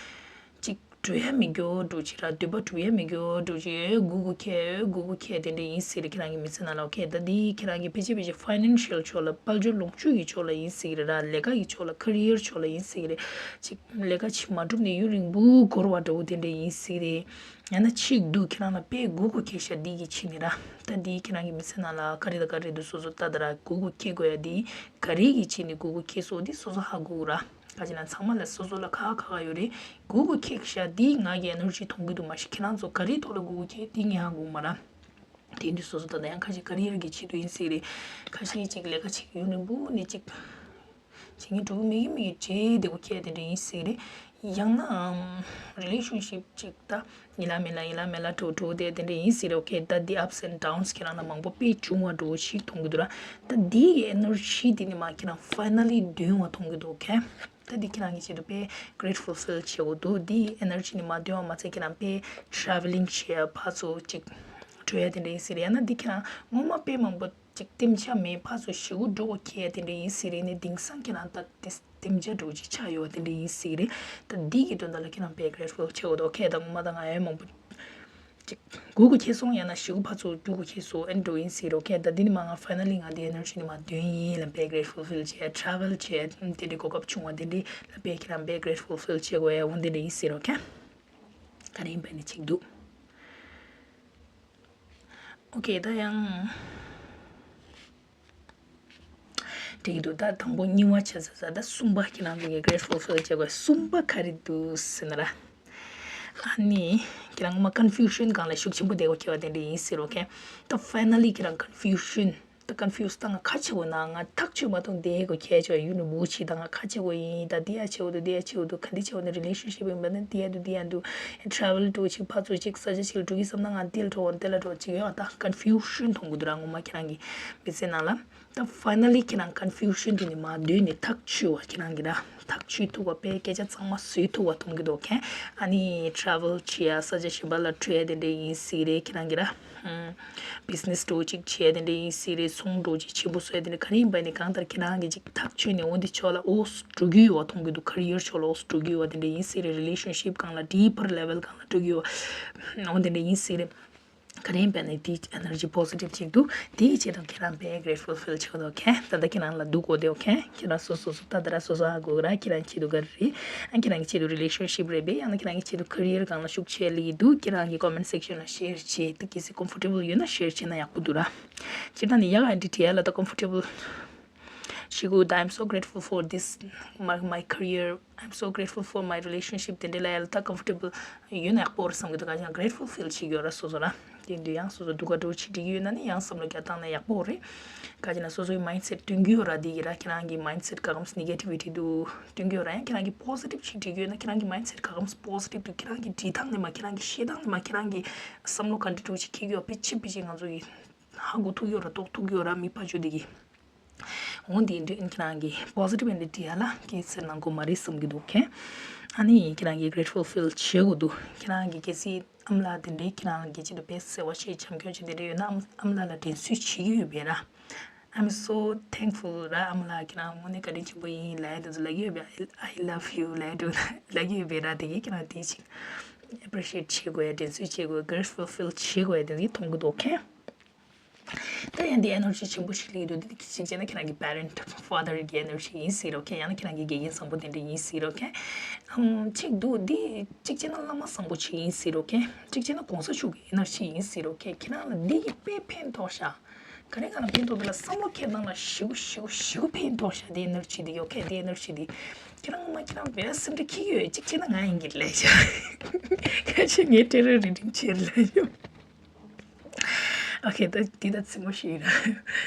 ཅིག་འགྲོ་ཡ་མི་འགྱོ་འདྲ་བོ་ཅིག་ར། འདོད་པ་འགྲུབ་ཡ་མི་འགྱོ་འདྲ་བོ་ཅིག་ཨེ་སྒུག་སྒུག་ཁེ་ཨེ་སྒུག་སྒུག་ཁེ་དེ་འདྲ་ཡིན་ས་རེད། ཁྱེད་རང་གི་མི་ཚེ་ནང་ལ། ཨོ་ཁེ། ད་འདི་ཁྱེད་རང་གི་ཕལ་ཆེར་ཕལ་ཆེར་ཕའི་ནན་ཤལ་ཕྱོགས་ལ། དཔལ་འབྱོར་ལོངས་སྤྱོད་ཀྱི་ཕྱོགས་ལ་ཡིན་ས་རེད་ར། ལས་ཀ་གི་ཕྱོགས་ལ། ཁེ་རི་ཡར་ཕྱོགས་ལ་ཡིན་ས་རེད། ཅིག་ལས་ཀ་ཅིག་མ་འགྲུབ་ནས་ཡུན་རིང་པོ་འགོར་བ་འདྲ་བོ་དེ་འདྲ་ཡིན་ས་རེད། ཡང་ན་ཅིག་འདུག་ཁྱེད་རང་ལ་དཔེ་སྒུག་སྒུག་ཁེ་ཤ་འདི་གི་ཕྱིན་ནས་ར། ད་འདི་ཁྱེད་རང་གི་མི་ཚེ་ནང་ལ་ག་རེ་དང་ག་རེ་འདུག་སོ་སོ་ལྟ་ད་ར། སྒུག་སྒུག་ཁེ་དགོས་ཡ་འདི་ག་རེ་གི་ཕྱིན་ནས་སྒུག་སྒུག་ཁེ་སོང་འདི་སོ་སོ་ཧ་གོ་ར། ག་ཅི་ན་ཚང་མ་ལ་སོ་སོ་ལ་ཁག་ཁག་ཡོད་རེད། སྒུག་སྒུག་ཁེ་ཤ་འདི་ང་གི་ཨེ་ནར་ཇི་ཐོང་གི་འདུག་མ་གཞི་ཁྱེད་རང་ཚོ་ག་རེ་ཐོག་ལ་སྒུག་སྒུག་ཁེ་འདི་ངས་ཧ་གོ་མ་ར། དེ་འདི་སོ་སོ་ད་ལྟ་ཡང་ཁ་ཤས་ཁེ་རི་ཡར་གི་ཆེད་དུ་ཡིན་ས་རེད། ཁ་ཤས་ཅིག་ལས་ཀ་ཅིག་ཡུན་རིང་པོ་ནས་ཅིག་བྱེད་མཁན་འགྲོ་གི་མེད་གི་མེད་གི་བྱེད་བདེ་པོ་ཁེ་དེ་འདྲ་ཡིན་ས་རེད། ཡང་ན་རི་ལེ་ཤན་ཤིབ་ཅིག་ད་ཡིན་ལ་མིན་ལ་ཡིན་ལ་མིན་ལ་འགྲོ་འགྲོ་དེ་དེ་འདྲ་ཡིན་ས་རེད། ཨོ་ཁེ། ད་འདི་ཨབ་སི་ཨེན་ཌ་ཌའུན་སི་ཁྱེད་རང་ལ་མང་པོ་དཔེ་བྱུང་བ་འདྲ་བོ་ཞིག་མཐོང་གི་འདུག་ར། ད་འདི་གི་ཨེ་ནར་ཇི་འདི་ནི་མ་ཁྱེད་རང་ཕའི་ནལ་ལི་འདོན་པ་མཐོང་གི་འདུག་ཨོ་ཁེ། ད་འདི་ཁྱེད་རང་གི་ཆེད་དུ་དཔེ་གེ་རེཊ་ཕུལ་ཕིལ་བྱེད་དགོས་འདུག་འདི་ཨེ་ནར་ཇི་ནི་མ་འདོན་པ་མ་ཚད་ཁྱེད་རང་དཔེ་ཊ་རེ་ཝེ་ལིང་བྱེད་ཡ་ཕར་ཚུར་ཅིག་འགྲོ་ཡ་དེ་འདྲ་ཡིན་ས་རེད། ཡང་ན་འདི་ཁྱེད་རང་ངོ་མ་དཔེ་མང་པོ་ཅིག་སྟིམ་ཆ་མེད་ཕར་ཚུར་ཞེ་པོ་འགྲོ་དགོས་ཁེ་དེ་འདྲ་ཡིན་ས་རེད། ནི་དེང་སང་ཁྱེད་རང་ད་དེ་སྟིམ་ཆ་འགྲོ་ཅིག་ཆགས་ཡོད་དེ་འདྲ་ཡིན་ས་རེད། ད་འདི་གི་དོན་དག་ལ་ཁྱེད་རང་དཔེ་གེ་རེཊ་ཕུལ་བྱེད་དགོས་འདུག་ཨོ་ཁེ། ད་ངོ་མ་ད་ང་ཡོད་མང་པོ་ཅིག་སྒུག་དགོས་ཁེ་སོང་། ཡང་ན་ཞེ་པོ་ཕར་ཚུར་རྒྱུག་དགོས་ཁེ་སོང་། ཨེ་འགྲོ་ཡིན་ས་རེད། ཨོ་ཁེ། ད་འདི་ནི་མ་ང་ཕའི་ནལ་ལི་ང་འདི་ཨེ་ནར་ཇི་ནི་མ་འདོན་ཡིན་ལབ་དཔེ་གེ་རེཊ་ཕུལ་ཕིལ་བྱས། ཊ་རེ་ཝེལ་བྱས། དེ་འདྲའི་གོ་སྐབས་བྱུང་བ་དེ་འདྲའི་ལ་དཔེ་ཁྱེད་རང་དཔེ་གེ་རེཊ་ཕུལ་ཕིལ་བྱེད་དགོས་ཡ་འོ་དེ་འདྲ་ཡིན་ས་རེད། ཨོ་ཁེ། ག་རེ་ཡིན་པ་ནི་ཅིག་འདུག་ཨོ་ཁེ། ད་ཡང་འགྲིག་གི་འདུག་ད་དང་པོ་གཉིས་པ་བྱས་ཚར་ཚར། ད་གསུམ་པ་ཁྱེད་རང་ཚོ་གི་གེ་རེཊ་ཕུལ་ཕིལ་བྱེད་དགོས། གསུམ་པ་ག་རེ་འདུག་ཟེར་ན་ར། ཨ་ནི་ཁྱེད་རང་ངོ་མ་ཀོན་ཕིའུ་ཤན་སྒང་ལ་ཤུགས་ཆེན་པོ་བསྡད་དགོས་ཁེལ་བ་དེ་འདྲ་ཡིན་ཟེར་རོ། ཨོ་ཁེ། ད་ཕའི་ནལ་ལི་ཁྱེད་རང་ཀོན་ཕིའུ་ཤན། ད་ཀོན་ཕིའུ་སི་ད་ང་ག་བྱེད་དགོས་ན། ང་ཐག་ཆོད་མ་གཏོགས་བསྡད་དགོས་ཁེལ་བྱས་ཡུན་རིང་པོ་ཅིག་ད་ང་ག་བྱེད་དགོས་ཡིན། ད་འདི་ཡ་བྱེད་དགོས་འདུག་འདི་ཡ་བྱེད་དགོས་འདུག་ག་འདི་བྱེད་དགོས་ན། རི་ལེ་ཤན་ཤིབ་ཡིན་པ་ན་འདི་ཡ་འདུག་འདི་ཡ་འདུག་ཊ་རེ་ཝེལ་འགྲོ་ཅིག་ཕར་ཚུར་ཅིག་ས་ཆ་ཅིག་ལ་འགྲོ་གི་བསམ་ན་ང་འདི་ལ་འགྲོ་འོ་འདི་ལ་འགྲོ་ཅིག་ཡོད། ད་ཀོན་ཕིའུ་ཤན་མཐོང་གི་འདུག་ར། ངོ་མ་ཁྱེད་རང་གི་མི་ཚེ་ནང་ལ། ད་ཕའི་ནལ་ལི་ཁྱེད་རང་ཀོན་ཕིའུ་ཤན་དེ་ནི་མར་བསྡུས་ནས་ཐག་ཆོད་པ་ཁྱེད་རང་གི་ར། ཐག་ཆོད་ཐུབ་པ་དཔེ་སྐད་ཆ་ཚང་མ་བཟོས་ཐུབ་པ་མཐོང་གི་འདུག་ཨོ་ཁེ། ཨ་ནི་ཊ་རེ་ཝེལ་བྱེད་ཡ་ས་ཆ་གཞན་པ་ལ་འགྲོ་ཡ་དེ་འདྲ་ཡིན་ས་རེད་ཁྱེད་རང་གི་ར། ཨམ། བི་ཛི་ནེ་སི་འདྲ་བོ་ཅིག་བྱེད་ཡ་དེ་འདྲ་ཡིན་ས་རེད། ཚོང་འདྲ་བོ་ཅིག་ཆེན་པོ་བཟོ་ཡ་དེ་འདྲ་ག་རེ་ཡིན་པ་ནི་གང་ལྟར་ཁྱེད་རང་གི་ཅིག་ཐག་ཆོད་ནས་འོ་འདི་ཕྱོགས་ལ་འོ་འགྲོ་གི་ཡོད་པ་མཐོང་གི་འདུག་ཁེ་རི་ཡར་ཕྱོགས་ལ་འོ་འགྲོ་གི་ཡོད་པ་དེ་འདྲ་ཡིན་ས་རེད། རི་ལེ་ཤན་ཤིབ་སྒང་ལ་ཌི་པར་ལེ་ཝེལ་སྒང་ལ་འགྲོ་གི་ཡོད་པ་འོ་དེ་འདྲ་ཡིན་ས་རེད། ག་རེ་ཡིན་པ་ནི་དེའི་ཨེ་ནར་ཇི་པོ་སི་ཊིབ་ཅིག་འདུག་དེའི་ཆེད་དུ་ཁྱེད་རང་དཔེ་གེ་རེཊ་ཕུལ་ཕིལ་བྱེད་དགོས་འདུག་ཨོ་ཁེ། ད་ལྟ་ཁྱེད་རང་ལ་འདུག་གོ་དེ་ཨོ་ཁེ། ཁྱེད་རང་སོ་སོ་སོ་ད་ད་ར་སོ་སོ་ཧ་གོ་གི་ར། ཁྱེད་རང་ཆེད་དུ་ག་རེ་རེད། ཨ་ཁྱེད་རང་གི་ཆེད་དུ་རི་ལེ་ཤན་ཤིབ་རེད་པས། ཡང་ན་ཁྱེད་རང་གི་ཆེད་དུ་ཁེ་རི་ཡར་སྒང་ལ་ཤུགས་ཆེ་ལི་འདུག་ཁྱེད་རང་གི་ཀོ་མེན་ཊི་སེག་ཤན་ལ་ཤེར་བྱེད། ད་གལ་སྲིད་ཀོམ་ཕོར་ཊེ་བལ་ཡོད་ན་ཤེར་བྱེད་ན་ཡག་པོ་འདུག་ར། སྤྱིར་བཏང་ནི་ཡག་ག་འདི་བྲིས་ཡ་ལ་ད་ཀོམ་ཕོར་ཊེ་བལ། ཞེ་གུ། I'm so grateful for this, my, my career. I'm so grateful for my relationship. དེ་འདྲ་ལ་ཡ་ལ་ད་ཀོམ་ཕོར་ཊེ་བལ་ཡོད་ན་ཡག་པོ་རེད་བསམ་གི་འདུག་ག་ཅང་གེ་རེཊ་ཕུལ་ཕིལ་བྱེད་ཀྱི་ཡོད་ར་སོ་སོ་ར། དེ་འདུག་ཡང་སོ་སོ་སྡུག་ག་འདྲ་བོ་ཅིག་འགྲིག་གི་ཡོད་ན་ནི་ཡང་བསམ་བློ་རྒྱག་སྟངས་ན་ཡག་པོ་རེད། ག་ཅི་ན་སོ་སོའི་མའིན་ཌི་སེ་ཊི་བསྐྲུན་གྱི་ཡོད་ར། དེ་གི་ར་ཁྱེད་རང་གི་མའིན་ཌི་སེ་ཊི་ག་གམ་ནེ་གེ་ཊི་བི་ཊི་འདུག་བསྐྲུན་གྱི་ཡོད་ར། ཡང་ཁྱེད་རང་གི་པོ་ཟི་ཊིབ་ཅིག་འགྲིག་གི་ཡོད་ན། ཁྱེད་རང་གི་མའིན་ཌི་སེ་ཊི་ག་གམ་པོ་ཟི་ཊིབ་འདུག་ཁྱེད་རང་གི་འབྲི་སྟངས་ནས་མ། ཁྱེད་རང་གི་བཤད་སྟངས་ནས་མ། ཁྱེད་རང་གི་བསམ་བློ་ག་འདྲ་འདྲ་བོ་ཅིག་འཁྱེར་གྱི་ཡོད། དཔེ་ཆ་དཔེ་ཆ་ང་ཚོ་གི་ཧ་གོ་ཐུབ་ཀྱི་ཡོད་ར། རྟོགས་ཐུབ་ཀྱི་ཡོད་ར། མི་ཕར་ཕྱོགས་དེ་གི། འོ་འདི་འདྲ་ཁྱེད་རང་གི་པོ་ཟི་ཊིབ་ཨེན་ཌི་ཌི་ཡ་ལ་སྐད་ཆ་གནང་དགོས་མ་རེད་བསམ་གྱི་འདུག་ཁེ། ཨ་ནི་ཁྱེད་རང་གི་གེ་རེཊ་ཕུལ་ཕིལ་བྱེད་དགོས་འདུག་ཁྱེད་རང་གི་གལ་སྲིད་ཨ་མ་ལགས་དེ་འདྲའི་ཁྱེད་རང་གི་ཆེད་དུ་དཔེ་བརྩེ་བ་ཆེ་བྱམས་སྐྱོང་བྱེད་དེ་འདྲ་ཡོད་ན། ཨ་མ་ཨ་མ་ལགས་ལ་དྲན་གསོ་བྱེད་ཀྱི་ཡོད་པས་ར། I'm so thankful ར། ཨ་མ་ལགས་ཁྱེད་རང་དངོས་གནས་བཀའ་དྲིན་ཆེན་པོ་ཡིན་ལབ་ཡ་དེ་ཚོ་ལབ་ཀྱི་ཡོད་པས། I love you ལབ་ཡ་དེ་ཚོ་ལབ་ཀྱི་ཡོད་པས་ར། དེ་གིས་ཁྱེད་རང་དེ་ཅིག་ཨེ་པི་རི་ཤི་ཨེཊ་བྱེད་དགོས་ཡ། དྲན་གསོ་བྱེད་དགོས་ཡ། གེ་རེཊ་ཕུལ་ཕིལ་བྱེད་དགོས་ཡ་དེ་གིས་མཐོང་གི་འདུག་ཁེ། ད་ཡང་འདི་ཨེ་ནར་ཇི་ཆེན་པོ་ཞིག་སླེབས་འདུག་འདི་གཅིག་བྱས་ན་ཁྱེད་རང་གི་པེ་རེན་ཊི་ཕ་དར་གི་ཨེ་ནར་ཇི་ཡིན་ཟེར་རོ། ཁྱེད་ཡང་ན་ཁྱེད་རང་གི་དགེ་རྒན་བཟང་པོ་དེ་འདྲ་ཡིན་ཟེར་རོ། ཁྱེད་ཨམ་གཅིག་འདུག་འདི་གཅིག་བྱས་ན་བླ་མ་བཟང་པོ་ཅིག་ཡིན་ཟེར་རོ། ཁྱེད་གཅིག་བྱས་ན་གོང་ས་མཆོག་གི་ཨེ་ནར་ཇི་ཡིན་ཟེར་རོ། ཁྱེད་ཁྱེད་རང་ལ་འདི་གི་དཔེ་ཕན་ཐོགས་ཤག་ག་རེ་ང་ལ་ཕན་ཐོགས་འདུག་ལ། བསམ་བློ་འཁྱེར་སྟངས་ལ་ཞེ་པོ་ཞེ་པོ་ཞེ་པོ་ཕན་ཐོགས་ཤག་འདི་ཨེ་ནར་ཇི་འདི་ཡོད། ཁྱེད་འདི་ཨེ་ནར་ཇི་འདི་ཁྱེད་རང་ངོ་མ་ཁྱེད་རང་བས་སེམས་ཁྲལ་འཁྱེར་གྱི་ཡོད། གཅིག་བྱས་ན་ང་ཡིན་གྱི་ལས་ཤག་ཁ་ཆེ་ངས་ཊེ་རོ་རི་ཌིང་བྱེད་ལས་ཡོད། ཨོ་ཁེ། ད་འདི་ད་རྩེད་མོ་ཞིག་ཡིན་ར།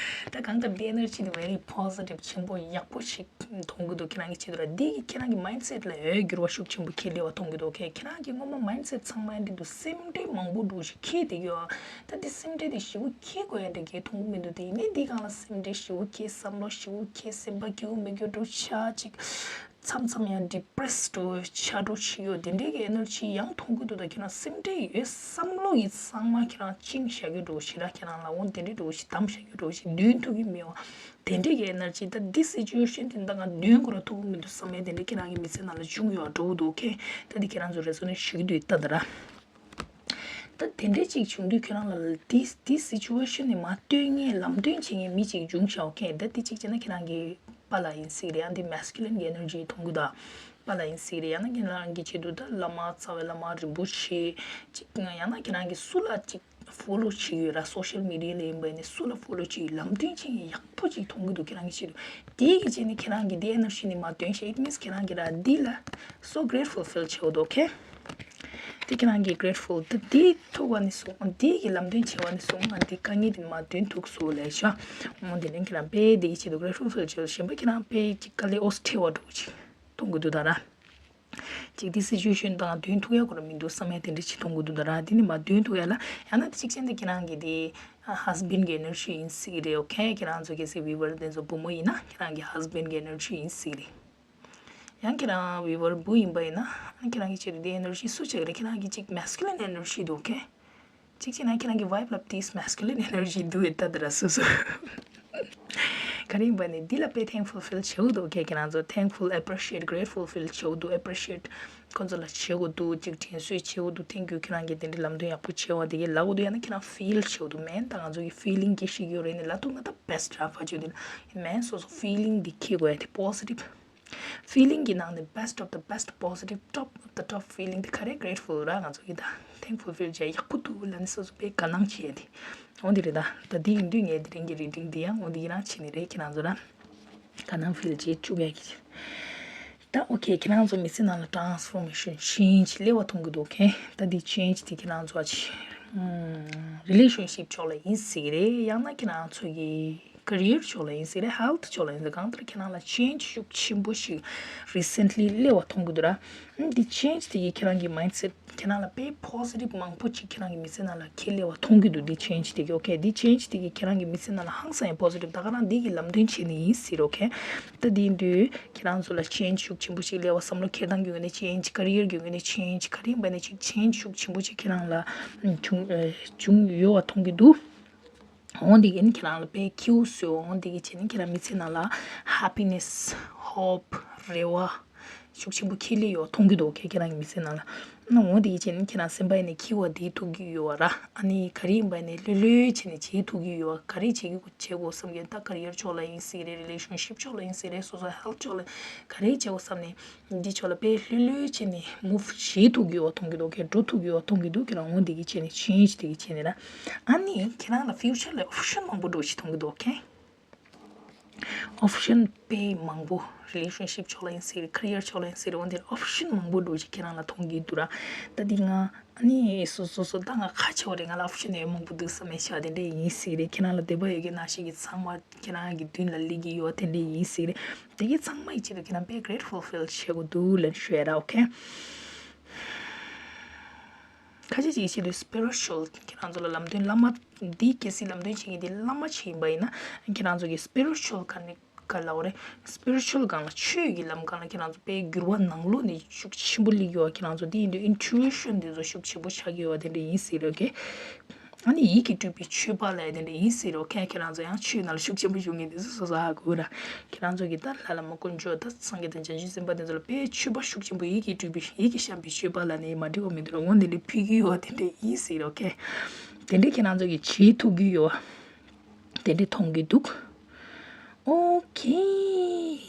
ད་གང་ལྟར་འདི་ཨེ་ནར་ཇི་འདི་very positive ཆེན་པོ་ཡག་པོ་ཞིག་ མཐོང་གི་འདུག་ཁྱེད་རང་གི་ཆེད་དུ་ར། འདི་གིས་ཁྱེད་རང་གི་མའིན་སེཊ་ལ་ཡང་འགྱུར་བ་ཤུགས་ཆེན་པོ་ཁྱེར་སླེབས་པ་མཐོང་གི་འདུག་ཁྱེད་རང་གི་སྔོན་མ་མའིན་སེཊ་ཚང་མ་འདི་འདུག་སེམས་ཁྲལ་མང་པོ་འདྲ་བོ་ཞིག་འཁྱེར་བསྡད་ཀྱི་ཡོད། ད་འདི་སེམས་ཁྲལ་དེ་ཞེ་པོ་འཁྱེར་དགོས་ཡ་འདྲ་གི་མཐོང་གི་མི་འདུག་དེ་ཡིན་ནའི་འདི་སྒང་ལ་སེམས་ཁྲལ་ཞེ་པོ་འཁྱེར། བསམ་བློ་ཞེ་པོ་འཁྱེར། སེམས་པ་སྐྱིད་པོ་མི་འགྱུར་འདྲ་བོ་ཆགས། ཅིག་མཚམས་མཚམས་ཡང་ཌི་པི་རེ་སི་འདྲ་བོ་ཆགས་འདྲ་བོ་ཞིག་ཡོད། དེ་འདྲའི་གི་ཨེ་ནར་ཇི་ཡང་མཐོང་གི་འདུག་ད་ཁྱེད་རང་སེམས་ཁྲལ་ཡོད་བསམ་བློ་ཡི་ཚང་མ་ཁྱེད་རང་བཅིངས་བཞག་རྒྱུ་འདྲ་བོ་ཞིག་ར། ཁྱེད་རང་ལ་འོ་དེ་འདྲའི་འདྲ་བོ་ཞིག་བསྡམས་བཞག་རྒྱུ་འདྲ་བོ་ཞིག་འདོན་ཐུབ་ཀྱི་མེད་པ། དེ་འདྲའི་གི་ཨེ་ནར་ཇི། ད་འདི་སི་ཅུ་ཨེ་ཤན་དེ་འདྲ་ང་འདོན་དགོས་ར་ཐུབ་ཀྱི་མི་འདུག་བསམ་ཡས་དེ་འདྲ་ཁྱེད་རང་གི་མི་ཚེ་ནང་ལ་བྱུང་ཡོད་འགྲོ་གི་འདུག་ཁེ། ད་འདི་ཁྱེད་རང་ཚོ་རེ་སོ་ནས་ཞུ་གི་འདུག་ད་ད་ར། ད་དེ་འདྲའི་ཅིག་བྱུང་དུས་ཁྱེད་རང་ལ་འདི་འདི་སི་ཅུ་ཨེ་ཤན་ནས་མར་སྟོན་མཁན་ལམ་སྟོན་བྱེད་མཁན་མི་ཅིག་བྱུང་ཤག་ཁེ། ད་འདི་གཅིག་བྱས་ན་ཁྱེད་རང་གི་པཱ་ལགས་ཡིན་སྲིད་རེད། ཡང་འདི་མེ་སི་ཀུ་ལིན་གི་ཨེ་ནར་ཇི་མཐོང་གི་འདུག་པཱ་ལགས་ཡིན་སྲིད་རེད། ཡང་ན་ཁྱེད་རང་གི་ཆེད་དུ་ད་བླ་མ་རྩ་བའི་བླ་མ་རིན་པོ་ཆེ་ཅིག་ཡང་ན་ཁྱེད་རང་གི་སུ་ལ་ཅིག་ཕོ་ལོ་བྱེད་ཀྱི་ཡོད་ར། སོ་ཤལ་མི་ཌི་ཡ་ལ་ཡིན་པ་ཡིན་ནའི་སུ་ལ་ཕོ་ལོ་བྱེད་ཀྱི་ལམ་སྟོན་བྱེད་མཁན་ཡག་པོ་ཅིག་མཐོང་གི་འདུག་ཁྱེད་རང་གི་ཆེད་དུ། དེ་གི་རྗེས་ནས་ཁྱེད་རང་གི་དེ་ཨེ་ནར་ཇི་ནས་མར་འདོན་ཤག it means ཁྱེད་རང་གི་ར་འདི་ལ་so grateful feel བྱེད་འདུག་ཁེ། དེ་ཁྱེད་རང་གི་grateful དེ་དེ་ཐུག་པ་ནས་བཟུང་། འདི་གི་ལམ་སྟོན་བྱས་པ་ནས་བཟུང་ང་འདི་དཀའ་ངལ་དེ་མར་འདོན་ཐུབ་སོང་ལབ་ཤག་འོ་དེ་ནས་ཁྱེད་རང་དཔེ་དེ་གི་ཆེད་དུ་grateful feel བྱེད་འདུག་གཞན་པ་ཁྱེད་རང་དཔེ་ཅིག་དཀའ་ལས་ཨོ་སི་ཁྲེལ་བ་འདྲ་བོ་ཅིག་མཐོང་གི་འདུག་ད་ར། ཅིག་དེ་སི་ཅུ་ཨེ་ཤན་དང་འདོན་ཐུབ་ཡ་ཁོ་རང་མི་འདུག་བསམ་ཡ་དེ་འདྲ་ཅིག་མཐོང་གི་འདུག་ད་ར། དེ་ནས་མར་འདོན་ཐུབ་ཡ་ལ་ཡང་ན་དེ་གཅིག་ཅན་དེ་ཁྱེད་རང་གི་དེ་ཧ་སི་བེན་གི་ཨེ་ནར་ཇི་ཡིན་སྲིད་ཀྱི་རེད། ཨོ་ཁེ། ཁྱེད་རང་ཚོ་གལ་སྲིད་ཝི་ཝར་དེ་ཚོ་བུ་མོ་ཡིན་ན་ཁྱེད་རང་གི་ཧ་སི་བེན་གི་ཨེ་ནར་ཇི་ཡིན་སྲིད་ཀྱི་རེད། ཡང་ཁྱེད་རང་ཝི་ཝར་བུ་ཡིན་པ་ཡིན་ན་ཁྱེད་རང་གི་ཆེད་དུ་དེ་ཨེ་ནར་ཇི་སུ་ཆགས་ཀྱི་རེད། ཁྱེད་རང་གི་ཅིག་མེ་སི་ཀུ་ལིན་ཨེ་ནར་ཇི་འདུག་ཨོ་ཁེ། གཅིག་བྱས་ན་ཁྱེད་རང་གི་ཝའིབ་ལ་དེ་མེ་སི་ཀུ་ལིན་ཨེ་ནར་ཇི་འདུག་ཨེ་ད་ད་ར་སོ་སོ། ག་རེ་ཡིན་པ་ནི་འདི་ལ་དཔེ་thankful feel བྱེད་འདུག་ཁེ། ཁྱེད་རང་ཚོ་thankful, appreciate, grateful feel བྱེད་འདུག appreciate ཁོང་ཚོ་ལ་བྱེད་དགོས་འདུག་ཅིག་དྲན་གསོ་བྱེད་དགོས་འདུག thank you ཁྱེད་རང་གིས་དེ་འདྲའི་ལམ་སྟོན་ཡག་པོ་བྱས་པ་དེ་གའི་ལབ་དགོས་འདུག་ཡང་ན་ཁྱེད་རང་ཕིལ་བྱེད་དགོས་འདུག་མེན་ད་ང་ཚོ་གི་ཕི་ལིང་སྐྱེ་ཤི་ཡོད་རེད་ནི་ལབ་ཐུབ་ན་ད་བེ་སི་ཊི་ར་ཕ་ཆོས་དེ་ལ་མེན་སོ་སོ་ཕི་ལིང་འདི་འཁྱེར་དགོས་ཡ་དེ་positive feeling གི་ནང་ནས་best of the best, positive, top of the top feeling དེ་ག་རེ། grateful ར། ང་ཚོ་གི་ད་thankful feel བྱས་ཡག་པོ་འདུག་ལབ་ནས་སོ་སོ་དཔེ་དགའ་སྣང་བྱས་ཏེ། འོ་འདི་རེད་ད། ད་འདི་ཡིན་དུས་ངས་དེ་རིང་གི་reading འདི་ཡང་འོ་འདི་ཡིན་རང་བྱས་ནི་རེད། ཁྱེད་རང་ཚོ་ར་དགའ་སྣང་feel བྱེད་བཅུག་ཡ་གི། ད་ཨོ་ཁེ། ཁྱེད་རང་ཚོ་མི་ཚེ་ནང་ལ་transformation, change སླེབས་པ་མཐོང་གི་འདུག་ཁེ། ད་འདི་change དེ་ཁྱེད་རང་ཚོ་ཨ་ཅི་relationship ཕྱོགས་ལ་ཡིན་སྲིད་རེད། ཡང་ན་ཁྱེད་རང་ཚོ་གི་career ཕྱོགས་ལ་ཡིན་སྲིད་རེད། health ཕྱོགས་ལ་ཡིན་སྲིད། གང་ལྟར་ཁྱེད་རང་ལ་change ཤུགས་ཆེན་པོ་ཞིག་recently སླེབས་པ་མཐོང་གི་འདུག་ར། འདི་change དེ་གིས་ཁྱེད་རང་གི་mindset ཁྱེད་རང་ལ་དཔེ་positive མང་པོ་ཅིག་ཁྱེད་རང་གི་མི་ཚེ་ནང་ལ་ཁྱེར་སླེབས་པ་མཐོང་གི་འདུག་འདི་change དེ་གིས། ཨོ་ཁེ། འདི་change དེ་གིས་ཁྱེད་རང་གི་མི་ཚེ་ནང་ལ་ཧང་སང་ཡང་positive ད་ག་རང་འདི་གི་ལམ་སྟོན་བྱས་ནི་ཡིན་སྲིད་ར། ཨོ་ཁེ། ད་འདི་ཡིན་དུས་ཁྱེད་རང་ཚོ་ལ་change ཤུགས་ཆེན་པོ་ཞིག་སླེབས་པ། བསམ་བློ་འཁྱེར་སྟངས་ཀྱི་ངོས་ནས་change, career གི་ངོས་ནས་change ག་རེ་ཡིན་པ་ནས་ཅིག་change ཤུགས་ཆེན་པོ་ཅིག་ཁྱེད་རང་ལ་བྱུང་བྱུང་ཡོད་པ་མཐོང་གི་འདུག་འོ་འདི་གིས་ཁྱེད་རང་ལ་དཔེ་ཁྱེའུ་སོ། འོ་འདི་གིས་བྱས་ནས་ཁྱེད་རང་མི་ཚེ་ནང་ལ་happiness, hope, རེ་བ་ཤུགས་ཆེན་པོ་ཁྱེར་སླེབས་ཡོད་མཐོང་གི་འདུག་ཁྱེད་ཁྱེད་རང་གི་མི་ཚེ་ནང་ལ། ན་འོ་འདི་གིས་བྱས་ནས་ཁྱེད་རང་སེམས་པ་ཡིན་ནས་ཁྱེའུ་བ་དེ་ཐུག་གི་ཡོད་པ་ར། ཨ་ནི་ག་རེ་ཡིན་པ་ནས་ལྷོད་ལྷོད་བྱས་ནས་བྱེད་ཐུབ་ཀྱི་ཡོད་པ། ག་རེ་བྱེད་ཀྱི་བྱེད་དགོས་བསམ་གྱི་ད་career ཕྱོགས་ལ་ཡིན་སྲིད་རེད། relationship ཕྱོགས་ལ་ཡིན་སྲིད་རེད། སོ་སོ་health ཕྱོགས་ལ་ག་རེ་བྱེད་དགོས་བསམ་ནས། འདི་ཕྱོགས་ལ་དཔེ་ལྷོད་ལྷོད་བྱས་ནས་move བྱེད་ཐུབ་ཀྱི་ཡོད་མཐོང་གི་འདུག་ཁྱེད་འགྲོ་ཐུབ་ཀྱི་ཡོད་མཐོང་གི་འདུག་ཁྱེད་རང་འོ་འདི་གིས་བྱས་ནས་change དེ་གིས་བྱས་ནས་ར། ཨ་ནི་ཁྱེད་རང་ལ་future ལ་option མང་པོ་འདྲ་བོ་ཞིག་མཐོང་གི་འདུག་ཁེ། option དཔེ་མང་པོ་relationship ཕྱོགས་ལ་ཡིན་སྲིད་རེད། career ཕྱོགས་ལ་ཡིན་སྲིད་རེད། འོ་འདིར་option མང་པོ་འདྲ་བོ་ཞིག་ཁྱེད་རང་ལ་མཐོང་གི་འདུག་ར། ད་འདི་ང་ཨ་ནི་སོ་སོ་སོ་ད་ང་ཁ་ཆེ་བ་རེད། ང་ལ་option ཡང་མང་པོ་འདུག་བསམ་མེད་ཤག་དེ་འདྲ་ཡིན་སྲིད་རེད། ཁྱེད་རང་ལ་དད་པ་ཡོད་མཁན་ནང་བཞིན་གྱི་ཚང་མ་ཁྱེད་རང་གི་མདུན་ལ་སླེབས་ཀྱི་ཡོད་དེ་འདྲ་ཡིན་སྲིད་རེད། དེ་གའི་ཚང་མ་ཡི་ཆེད་དུ་ཁྱེད་རང་དཔེ་grateful feel བྱེད་དགོས་འདུག་ལབ་ཞུ་ཡ་ར། ཨོ་ཁེ། ཁ་ཤས་ཅིག་ཡི་ཆེད་དུ་spiritual ཁྱེད་རང་ཚོ་ལ་ལམ་སྟོན་བླ་མ་འདི་གལ་སྲིད་ལམ་སྟོན་བྱེད་མཁན་འདི་བླ་མ་ཞིག་ཡིན་པ་ཡིན་ན་ཁྱེད་རང་ཚོ་གི་spiritual ག་ནི་ག་ལབ་དགོས་རེད། spiritual སྒང་ལ་ཆོས་ཀྱི་ལམ་སྒང་ལ་ཁྱེད་རང་ཚོ་དཔེ་འགྱུར་བ་ནང་ལོགས་ནས་ཤུགས་ཆེན་པོ་སླེབས་ཡོད་པ། ཁྱེད་རང་ཚོ་འདི་ཡིན་དུས་intuition འདི་ཚོ་ཤུགས་ཆེན་པོ་ཆགས་ཀྱི་ཡོད་པ་དེ་འདྲ་ཡིན་སྲིད་རེད། ཨོ་ཁེ། ཨ་ནི་ཡིད་ཀྱིས་སྤྲུལ་པའི་ཆོས་པ་ལབ་ཡ་དེ་འདྲ་ཡིན་སྲིད་རོ། ཁྱེད་ཁྱེད་རང་ཚོ་ཡང་ཆོས་ནང་ལ་ཤུགས་ཆེན་པོ་ཞུགས་མཁན་དེ་ཚོ་སོ་སོ་ཧ་གོ་ར། ཁྱེད་རང་ཚོ་གིས་ད་ལྷ་བླ་མ་དཀོན་མཆོག་ད་སངས་རྒྱས་དང་བྱང་ཆུབ་སེམས་དཔའ་དེ་ཚོ་ལ་དཔེ་མཆོད་པ་ཤུགས་ཆེན་པོ་ཡིད་ཀྱིས་སྤྲུལ་པའི་ཡིད་ཀྱིས་བཤམས་པའི་མཆོད་པ་ལབ་ནས་མ་འགྲིག་པ་མི་འདུག་ར། འོ་དེ་འདྲ་ཕུལ་གྱི་ཡོད་པ་དེ་འདྲ་ཡིན་སྲིད་རོ། ཁྱེད་དེ་འདྲ་ཁྱེད་རང་ཚོ་གིས་བྱེད་ཐུབ་ཀྱི་ཡོད་པ་དེ་འདྲ་མཐོང་གི་འདུག་ཨོ་ཁེ།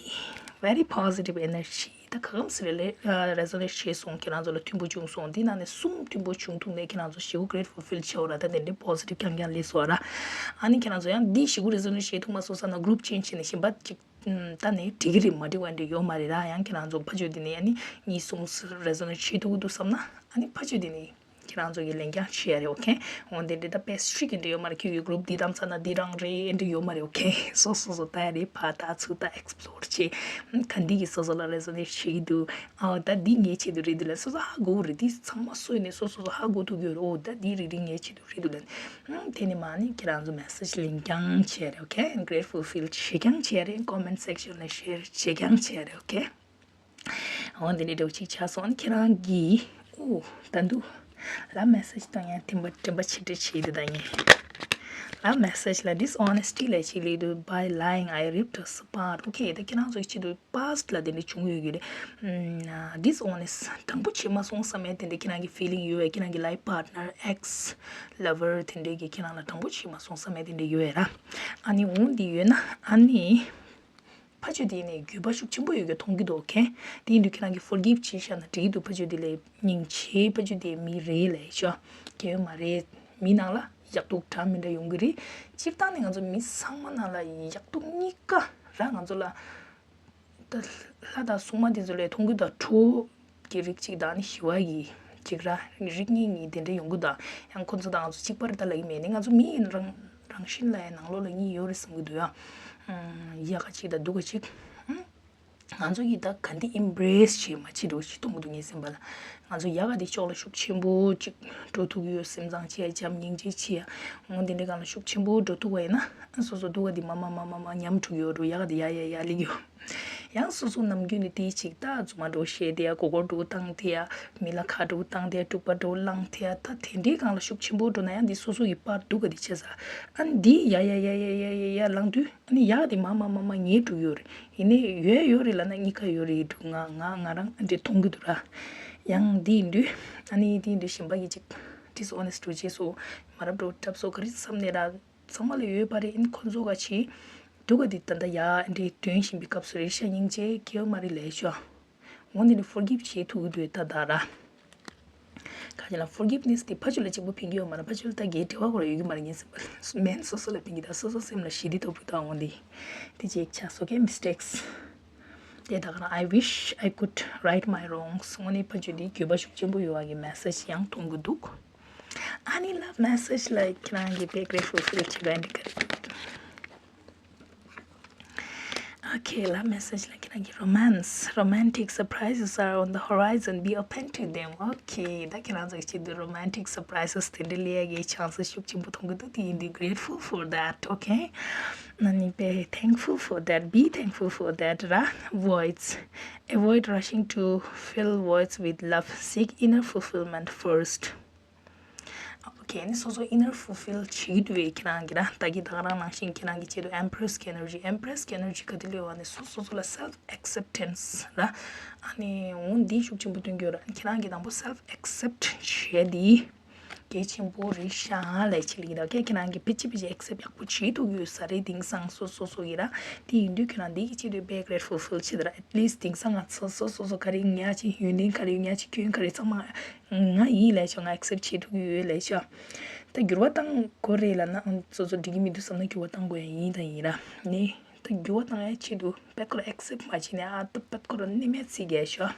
Very positive energy. ད་ག་གམ་སི་རེ་ལེ་resonate བྱས་སོང་། ཁྱེད་རང་ཚོ་ལ་མཐུན་པོ་བྱུང་སོང་། འདི་ནང་ནས་གསུམ་མཐུན་པོ་བྱུང་ཐུབ་ནས་ཁྱེད་རང་ཚོ་ཞེ་པོ་grateful feel བྱེད་འོ་ར། ད་དེ་འདྲའི་positive རྐྱང་རྐྱང་སླེབས་སོང་ར། ཨ་ནི་ཁྱེད་རང་ཚོ་ཡང་འདི་ཞེ་པོ་resonate བྱེད་ཐུབ་མ་སོང་བསམ་ན་group change བྱས་ནས་གཞན་པ་ཅིག་ད་ནི་འགྲིག་གི་རེད། མ་འགྲིག་པ་འདྲ་ཡོད་མ་རེད་ར། ཡང་ཁྱེད་རང་ཚོ་ཕ་ཆོས་འདི་ནས་ཨ་ནི་གཉིས་གསུམ་resonate བྱེད་ཐུབ་ཀྱི་འདུག་བསམ་ན་ཨ་ནི་ཕ་ཆོས་འདི་ནས། ཁྱེད་རང་ཚོ་གིས་ལེན་རྐྱང་བྱེད་ཡ་རེད། ཨོ་ཁེ། འོ་འདི་འདྲ་ད་དཔེ་སི་ཊིག་གི་འདྲ་ཡོད་མ་རེད། ཁྱོད་ཀྱི་གུ་རུབ་འདི་བདམས་ཚར་ན་འདི་རང་རེད་འདྲ་ཡོད་མ་རེད། ཨོ་ཁེ། སོ་སོ་སོ་ལྟ་ཡ་རེད། ཕར་ལྟ་ཚུར་ལྟ་ཨེག་སི་པི་ལོར་བྱེད། ག་འདི་གིས་སོ་སོ་ལ་རེ་ཟོ་ནེཊ་བྱེད་ཀྱི་འདུག་ཨོ་ད་འདི་ངའི་ཆེད་དུ་རེད་འདུག་ལབ། སོ་སོ་ཧ་གོ་གི་རེད། འདི་ཚང་མ་སུ་ཡིན་ནའི་སོ་སོ་སོ་ཧ་གོ་ཐུབ་ཀྱི་ཡོད་རེད། ཨོ་ད་འདི་རིགས་རིགས་ངའི་ཆེད་དུ་རེད་འདུག་ལབ། ཨང་དེ་ནས་མ་ནི་ཁྱེད་རང་ཚོ་མེ་སེ་ཇི་ལེན་རྐྱང་བྱེད་ཡ་རེད། ཨོ་ཁེ། ཨེན་གེ་རེཊ་ཕུལ་ཕིལ་བྱེད་རྐྱང་བྱེད་ཡ་རེད། ཀོ་མེན་ཊི་སེག་ཤན་ལ་ཤེར་བྱེད་རྐྱང་བྱེད་ཡ་རེད། ཨོ་ཁེ། འོ་འདི་འདྲའི་འདྲ་བོ་ཅིག་ཆགས་སོང་། ཨ་ནི་ཁྱེད་རང་གིས། ཨོ་ད་འདུག་ལབ་མེ་སེ་ཇི་གཏོང་ཡ་དྲན་པ་དྲན་པ་ཆེ་གྲས་ཆེ་དེ་ད་ཡིན། ལབ་མེ་སེ་ཇི་ལ་ཌིས་ཨོ་ནེ་སི་ཊི་ལབ་ཅིག་ལབ་འདུག By lying, I ripped us apart. ཨོ་ཁེ། ད་ཁྱེད་རང་ཚོ་གི་ཆེད་དུ་པཱ་སི་ཊི་ལ་དེ་འདྲ་བྱུང་ཡོད་ཀྱི་རེད། ཨམ། ཌིས་ཨོ་ནེ་སི་ཊི་དྲང་པོ་བྱེད་མ་སོང་བསམ་ཡ་དེ་འདྲ་ཁྱེད་རང་གི་ཕི་ལིང་ཡོད་པས། ཁྱེད་རང་གི་ལའིཕ་པཱར་ཊི་ནར་ཨེག་སི་ལ་བར་དེ་འདྲས་ཀྱིས་ཁྱེད་རང་ལ་དྲང་པོ་བྱེད་མ་སོང་བསམ་ཡ་དེ་འདྲ་ཡོད་པས་ར། ཨ་ནི་འོ་འདི་ཡོད་ན་ཨ་ནི། ཕ་ཆོས་དེ་ནས་འགྱོད་པ་ཤུགས་ཆེན་པོ་ཡོད་ཀྱི་མཐོང་གི་འདུག་ཨོ་ཁེ། དེ་ཡིན་དུས་ཁྱེད་རང་གིས་ཕོར་གིབ་བྱས་བཞག་ན་འགྲིག་གི་འདུག་ཕ་ཆོས་དེ་ལས་སྙིང་རྗེ། ཕ་ཆོས་དེ་མི་རེད་ལབ་ཤོག་གལ་ཡོད་མ་རེད། མི་ནང་ལ་ཡག་སྡུག་འདྲ་མི་འདྲ་ཡོང་གི་རེད། སྤྱིར་བཏང་ནས་ང་ཚོ་མི་ཚང་མ་ནང་ལ་ཡག་སྡུག་གཉིས་ཀ་ར་ང་ཚོ་ལ། ད་ལྷ་དང་སྲུང་མ་དེ་ཚོ་ལས་མཐོང་གི་འདུག་ཁྲོ་བོ་གི་རིགས་གཅིག་དང་ནི་ཞི་བ་གི་གཅིག་ར། རིགས་གཉིས་གཉིས་དེ་འདྲ་ཡོང་གི་འདུག་ཡང་ཁོ་ཚོ་དང་ང་ཚོ་གཅིག་པ་རེད་ད་ལབ་ཀྱི་མེད། ནི་ང་ཚོ་མི་ཡིན་རང་རང་བཞིན་ལ་ཡང་ནང་ལོགས་ལ་གཉིས་ཡོད་རེད་བསམ་གྱི་འདུག་ཡ། ཨམ། ཡག་ག་གཅིག་དང་སྡུག་ག་གཅིག་ཨམ། ང་ཚོ་གིས་ད་ག་འདི་ཨེམ་བྷི་རེ་སི་བྱེད་མ་བྱེད་འགྲོ་ཞིག་གཏོང་གི་འདུག་ངའི་སེམས་པ་ལ། ང་ཚོ་ཡག་ག་འདི་ཕྱོགས་ལ་ཤུགས་ཆེན་པོ་གཅིག་འགྲོ་ཐུབ་ཀྱི་ཡོད། སེམས་བཟང་བྱེད་ཡ། བྱམས་སྙིང་རྗེ་བྱེད་ཡ། འོ་འདི་འདྲའི་སྒང་ལ་ཤུགས་ཆེན་པོ་འགྲོ་ཐུབ་པ་ཡིན་ན། སོ་སོ་སྡུག་ག་འདི་མར་མར་མར་མར་མར་ཉམས་འགྲོ་གི་ཡོད་རེད། ཡག་ག་འདི་ཡར་ཡར་ཡར་སླེབས་ཀྱི་ཡོད། ཡང་སོ་སོ་ནམ་རྒྱུན་ནས་དེའི་ཅིག་ད་རྫུན་མ་འདྲ་བོ་བཤད་དེ་ཡ། མགོ་སྐོར་འདྲ་བོ་བཏང་དེ་ཡ། མི་ལ་ཁ་འདྲ་བོ་བཏང་དེ་ཡ། དཀྲུག་པ་འདྲ་བོ་བསླངས་དེ་ཡ། ད་དེ་འདྲའི་སྒང་ལ་ཤུགས་ཆེན་པོ་འགྲོ་ན་ཡང་འདི་སོ་སོ་ཡི་པར་སྡུག་ག་འདི་བྱས་ས། ཨ་འདི་ཡ་ཡ་ཡ་ཡ་ཡ་ལངས་དུས་ཨ་ནི་ཡག་ག་འདི་མར་མར་མར་མར་ཉལ་འགྲོ་གི་ཡོད་རེད། ཡིན་ནའི་ཡོད་ཡོད་རེད་ལབ་ན་གཉིས་ཀ་ཡོད་རེད་འདུག་ང་ང་ང་རང་ཨ་འདྲས་མཐོང་གི་འདུག་ར། ཡང་འདི་ཡིན་དུས་ཨ་ནི་འདི་ཡིན་དུས་གཞན་པ་གི་ཅིག་ཌིས་ཨོ་ནེ་སི་ཊི་འདྲ་བོ་བྱས་སོང་། མ་རབས་འདྲ་བོ་འཁྲབ་སོང་། ག་རེ་བསམ་ནས་ར། ཚང་མ་ལ་ཡོད་པ་རེད། ཨིན་ཁོ་ཚོ་ག་ཆེ་སྡུག་ག་འདི་ད་ལྟ་ཡ་འདྲའི་འདོན་བཞིན་པའི་སྐབས་སུ་རེད་ཤག་སྙིང་རྗེ་གལ་ཡོད་མ་རེད་ལབ་ཤག་འོ་འདི་ནི་ཕོར་གིབ་བྱེད་ཐུབ་ཀྱི་འདུག་ད་ད་ར། ག་ཅི་ལ་ཕོར་གིབ་ནེ་སི་དེ་ཕ་ཆོས་ལ་གཅིག་པུ་ཕན་གྱི་ཡོད་མ་རེད། ཕ་ཆོས་ལ་ད་གའི་འབྲེལ་བ་ཁོ་ར་ཡོད་ཀྱི་མ་རེད། ངའི་སེམས་པ་མེན་སོ་སོ་ལ་ཕན་གྱི། ད་སོ་སོ་སེམས་ལ་ཞི་བདེ་ཐོབ་རྒྱུ་ད་འོ་འདི་དེ་གཅིག་ཆགས་སོང་། གའི་མི་སི་ཊེག་སི་དེ་ད་ག་རང་I wish I could right my wrongs. འོ་ནི་ཕ་ཆོས་འདི་འགྱོད་པ་ཤུགས་ཆེན་པོ་ཡོད་པ་གི་མེ་སེ་ཇི་ཡང་མཐོང་གི་འདུག་ཨ་ནི་ལབ་མེ་སེ་ཇི་ལ་ཁྱེད་རང་གིས་དཔེ་གྲེཊ་ཕུལ་ཕིལ་བྱེད་པ་འདི་ག་རེ། ཨོ་ཁེ། ལབ་མེ་སེ་ཇི་ལ་ཁྱེད་རང་གིས་རོ་མན་སི། Romantic surprises are on the horizon. Be open to them. ཨོ་ཁེ། ད་ཁྱེད་རང་ཚོ་གི་ཆེད་དུ་རོ་མན་ཊིག་སར་པ་རའི་སེ་སི་དེ་འདྲ་སླེབས་ཡ་གི་ཆན་སི་ཤུགས་ཆེན་པོ་མཐོང་གི་འདུག་དེ་ཡིན་དུས་grateful for that. Okay. ཨ་ནི་be thankful for that. Be thankful for that ར། Voids. Avoid rushing to fill voids with love. Seek inner fulfillment first. ཨོ་ཁེ། ནི་སོ་སོ་inner fulfill བྱེད་ཀྱི་འདུག་པས་ཁྱེད་རང་གིས་ར། ད་གི་ད་ག་རང་ནང་བཞིན་ཁྱེད་རང་གི་ཆེད་དུ་Empress གི་ཨེ་ནར་ཇི། Empress གི་ཨེ་ནར་ཇི་ག་དེ་ལས་བ་ནི་སོ་སོ་སོ་ལ་self acceptance ར། ཨ་ནི་འོ་འདི་ཤུགས་ཆེན་པོ་སྟོན་གྱི་ཡོད་ར། ཁྱེད་རང་གིས་དང་པོ་self accept བྱས་ཏེ་གལ་ཆེན་པོ་རེད་ཤག་ལབ་བྱེད་ལེ་གི་ད། ཁྱེད་ཁྱེད་རང་གིས་ཕལ་ཆེར་ཕལ་ཆེར་accept ཡག་པོ་བྱེད་ཐུབ་ཀྱི་ཡོད་ས་རེད། དེང་སང་སོ་སོ་སོ་གིས་ར། དེ་ཡིན་དུས་ཁྱེད་རང་འདི་གི་ཆེད་དུ་དཔེ་grateful feel བྱེད་ད་ར། At least དེང་སང་ང་ཚོ་སོ་སོ་སོ་ག་རེ་ཡིན་ཡ་ཅིག་ཡོན་ཏན་ག་རེ་ཡིན་ཡ་ཅིག་སྐྱོན་ག་རེ་ཚང་མ་ང་ཡིན་ལབ་ཆོག་ང་accept བྱེད་ཐུབ་ཀྱི་ཡོད་ལབ་ཆོག་ད་འགྱུར་བ་གཏང་དགོས་རེད་ལབ་ན་ཨང་སོ་སོ་འགྲིག་གི་མི་འདུག་བསམ་ན་འགྱུར་བ་གཏང་དགོས་ཡ་ཡིན་དང་ཡིན་ར། ནི་ད་འགྱུར་བ་གཏང་ཡ་ཆེད་དུ་དཔེ་ཁོ་ར་accept མ་བྱས་ནས་ཨ་ད་དཔེ་ཁོ་ར་ནི་མེད་ཚིག་གས་ཤོག་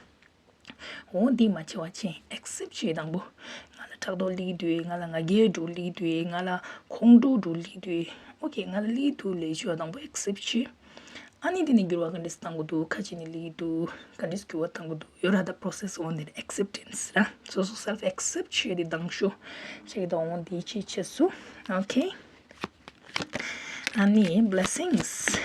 འོ་འདི་མ་བྱེད་པ་ཅིག་accept བྱེད་དང་པོ། ང་ལ་ཕྲག་དོག་སླེབས་འདུག་ང་ལ་ང་རྒྱལ་འདྲ་བོ་སླེབས་འདུག་ང་ལ་ཁོང་ཁྲོ་འདྲ་བོ་སླེབས་འདུག་ཨོ་ཁེ། ང་ལ་སླེབས་འདུག་ལབ་ཆོག་དང་པོ་accept བྱེད། ཨ་ནི་དེ་ནས་འགྱུར་བ་ག་འདྲས་གཏང་དགོས་འདུག་ཁ་ཅིག་ནས་སླེབས་འདུག་ག་འདྲས་འགྱུར་བ་གཏང་དགོས་འདུག་ཡོད་ར། ད་process འོ་འདི་acceptance ར། སོ་སོ་self accept བྱེད་དེ་དང་ཤོག་ཅིག་ད་འོ་འདི་ཅིག་བྱེད་སོང་། ཨོ་ཁེ། ཨ་ནི་blessings.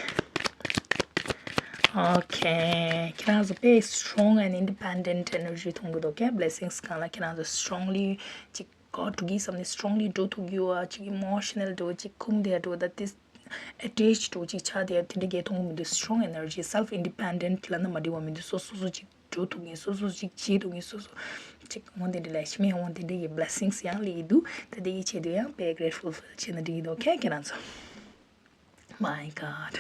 Okay. ཁྱེད་རང་ཚོ་དཔེ་strong and independent energy མཐོང་གི་འདུག་གས། Blessings སྒང་ལ་ཁྱེད་རང་ཚོ་strongly ཅིག་གོ་འགྲོ་གི་བསམ་ནས་strongly འགྲོ་ཐུབ་ཀྱི་ཡོད་པ། ཅིག་emotional འདྲ་བོ་ཅིག་འཁུམས་བསྡད་འདྲ་བོ། ད་དེ་attached འདྲ་བོ་ཅིག་ཆགས་བསྡད་དེ་འདྲ་གས་མཐོང་གི་མི་འདུག strong energy, self independent ལབ་ན་མ་འགྲིག་པ་མི་འདུག་སོ་སོ་སོ་ཅིག་འགྲོ་ཐུབ་མཁན། སོ་སོ་ཅིག་བྱེད་ཐུབ་མཁན། སོ་སོ་ཅིག་འོ་དེ་འདྲ་ལས་ཤི་མེད་འོ་དེ་འདྲ་གི་blessings ཡང་སླེབས་ཀྱི་འདུག་ད་དེ་གི་ཆེད་དུ་ཡང་དཔེ་grateful feel བྱེད་ན་འགྲིག་གི་འདུག་ཁྱེད་ཁྱེད་རང་ཚོ། My God.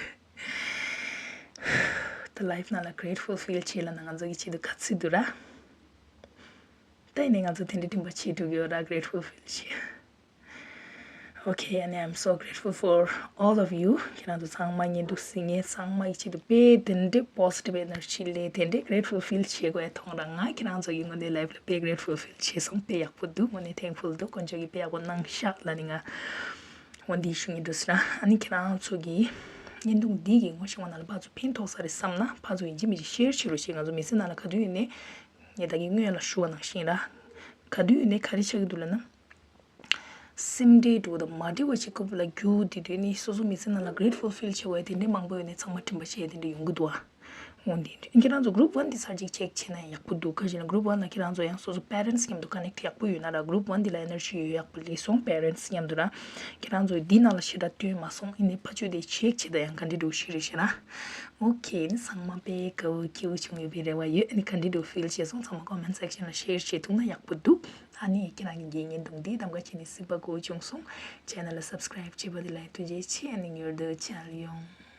ད་life ནང་ལ་grateful feel བྱེད་ལབ་ན་ང་ཚོ་གི་ཆེད་དུ་ག་ཚོད་འདུག་ར། ད་ཡིན་ནའི་ང་ཚོ་དེ་འདྲ་འདྲེན་པ་བྱེད་ཐུབ་ཀྱི་ཡོད་ར། grateful feel བྱེད། Okay, and I'm so grateful for all of you. ཁྱེད་རང་ཚོ་ཚང་མ་བརྙན་ཐུང་གཟིགས་མཁན་ཚང་མ་ཡི་ཆེད་དུ་དཔེ་དེ་འདྲའི་positive energy ལས་དེ་འདྲའི་grateful feel བྱེད་དགོས་མཐོང་ར། ང་ཁྱེད་རང་ཚོ་གི་ངོས་ནས་life ལ་དཔེ་grateful feel བྱས་སོང་། དཔེ་ཡག་པོ་འདུག་དངོས་གནས་thankful འདུག་དཀོན་མཆོག་གིས་དཔེ་ཡག་པོ་གནང་ཤག་ལབ་ནས་ང་འོ་འདི་ཞུ་སྙིང་འདོད་ཟེར་ན། ཨ་ནི་ཁྱེད་རང་ཚོ་གི་བརྙན་ཐུང་འདི་གི་ངོ་ཤེས་པ་ནང་ལ་ཕར་ཚུར་ཕན་ཐོགས་ས་རེད་བསམ་ན་ཕར་ཚུར་ཡིན་གཅིག་མིན་གཅིག་share བྱེད་རོགས་བྱེད། ང་ཚོ་མི་ཚེ་ནང་ལ་ག་དུས་ཡིན་ནའི་ངས་ད་གིན་སྔོན་ལ་ཞུ་བ་ནང་བཞིན་ར། ག་དུས་ཡིན་ནའི་ག་རེ་ཆགས་ཀྱི་འདུག་ལབ་ན། སེམས་ཁྲལ་འགྲོ་དང་མ་འདྲི་བ་ཞིག་ཁོ་བོ་ལ་རྒྱུ་དེ་དུས་ནི་སོ་སོ་མི་ཚེ་ནང་ལ་grateful feel བྱེད་དགོས་དེ་འདྲའི་མང་པོ་ཡོད་ནས་ཚང་མ་དྲན་པ་བྱས་དེ་འདྲ་ཡོང་གི་འདུག་ཨ། འོ་འདི་འདྲ་ཁྱེད་རང་ཚོ་group one འདི་ཚར་གཅིག་check བྱས་ན་ཡག་པོ་འདུག་ག་ཞེ་ན་group one ལ་ཁྱེད་རང་ཚོ་ཡང་སོ་སོ་parents མཉམ་དུ་connect ཡག་པོ་ཡོད་ན་ར། group one འདི་ལ་energy ཡོད་ཡག་པོ་སླེབས་སོང་parents མཉམ་དུ་ར། ཁྱེད་རང་ཚོ་འདི་ནང་ལ་ཞེ་དྲག་བཏོན་མ་སོང་། ཡིན་ནའི་ཕར་ཚུར་དེ་check བྱེད་ད་ཡང་ག་འདྲ་འདུག་ཤེས་རེད་ཤེ་ན། Okay ནི་ཚང་མ་དཔེ་དགའ་བོ་སྐྱིད་པོ་བྱུང་ཡོད་པའི་རེ་བ་ཡོད། ནི་ག་འདྲ་འདུག feel བྱས་སོང་ཚང་མ་comment section ལ་share བྱེད་ཐུབ་ན་ཡག་པོ་འདུག་ཨ་ནི་ཁྱེད་རང་གི་བརྙན་ཐུང་འདི་གདམ་ག་བྱས་ནས་གཟིགས་པ་དགའ་བོ་བྱུང་སོང་། channel ལ་subscribe བྱས་པ་འདི་ལ་ཐུགས་རྗེ་ཆེ། ཨ་ནི་མྱུར་དུ་མཇལ་ཡོང་།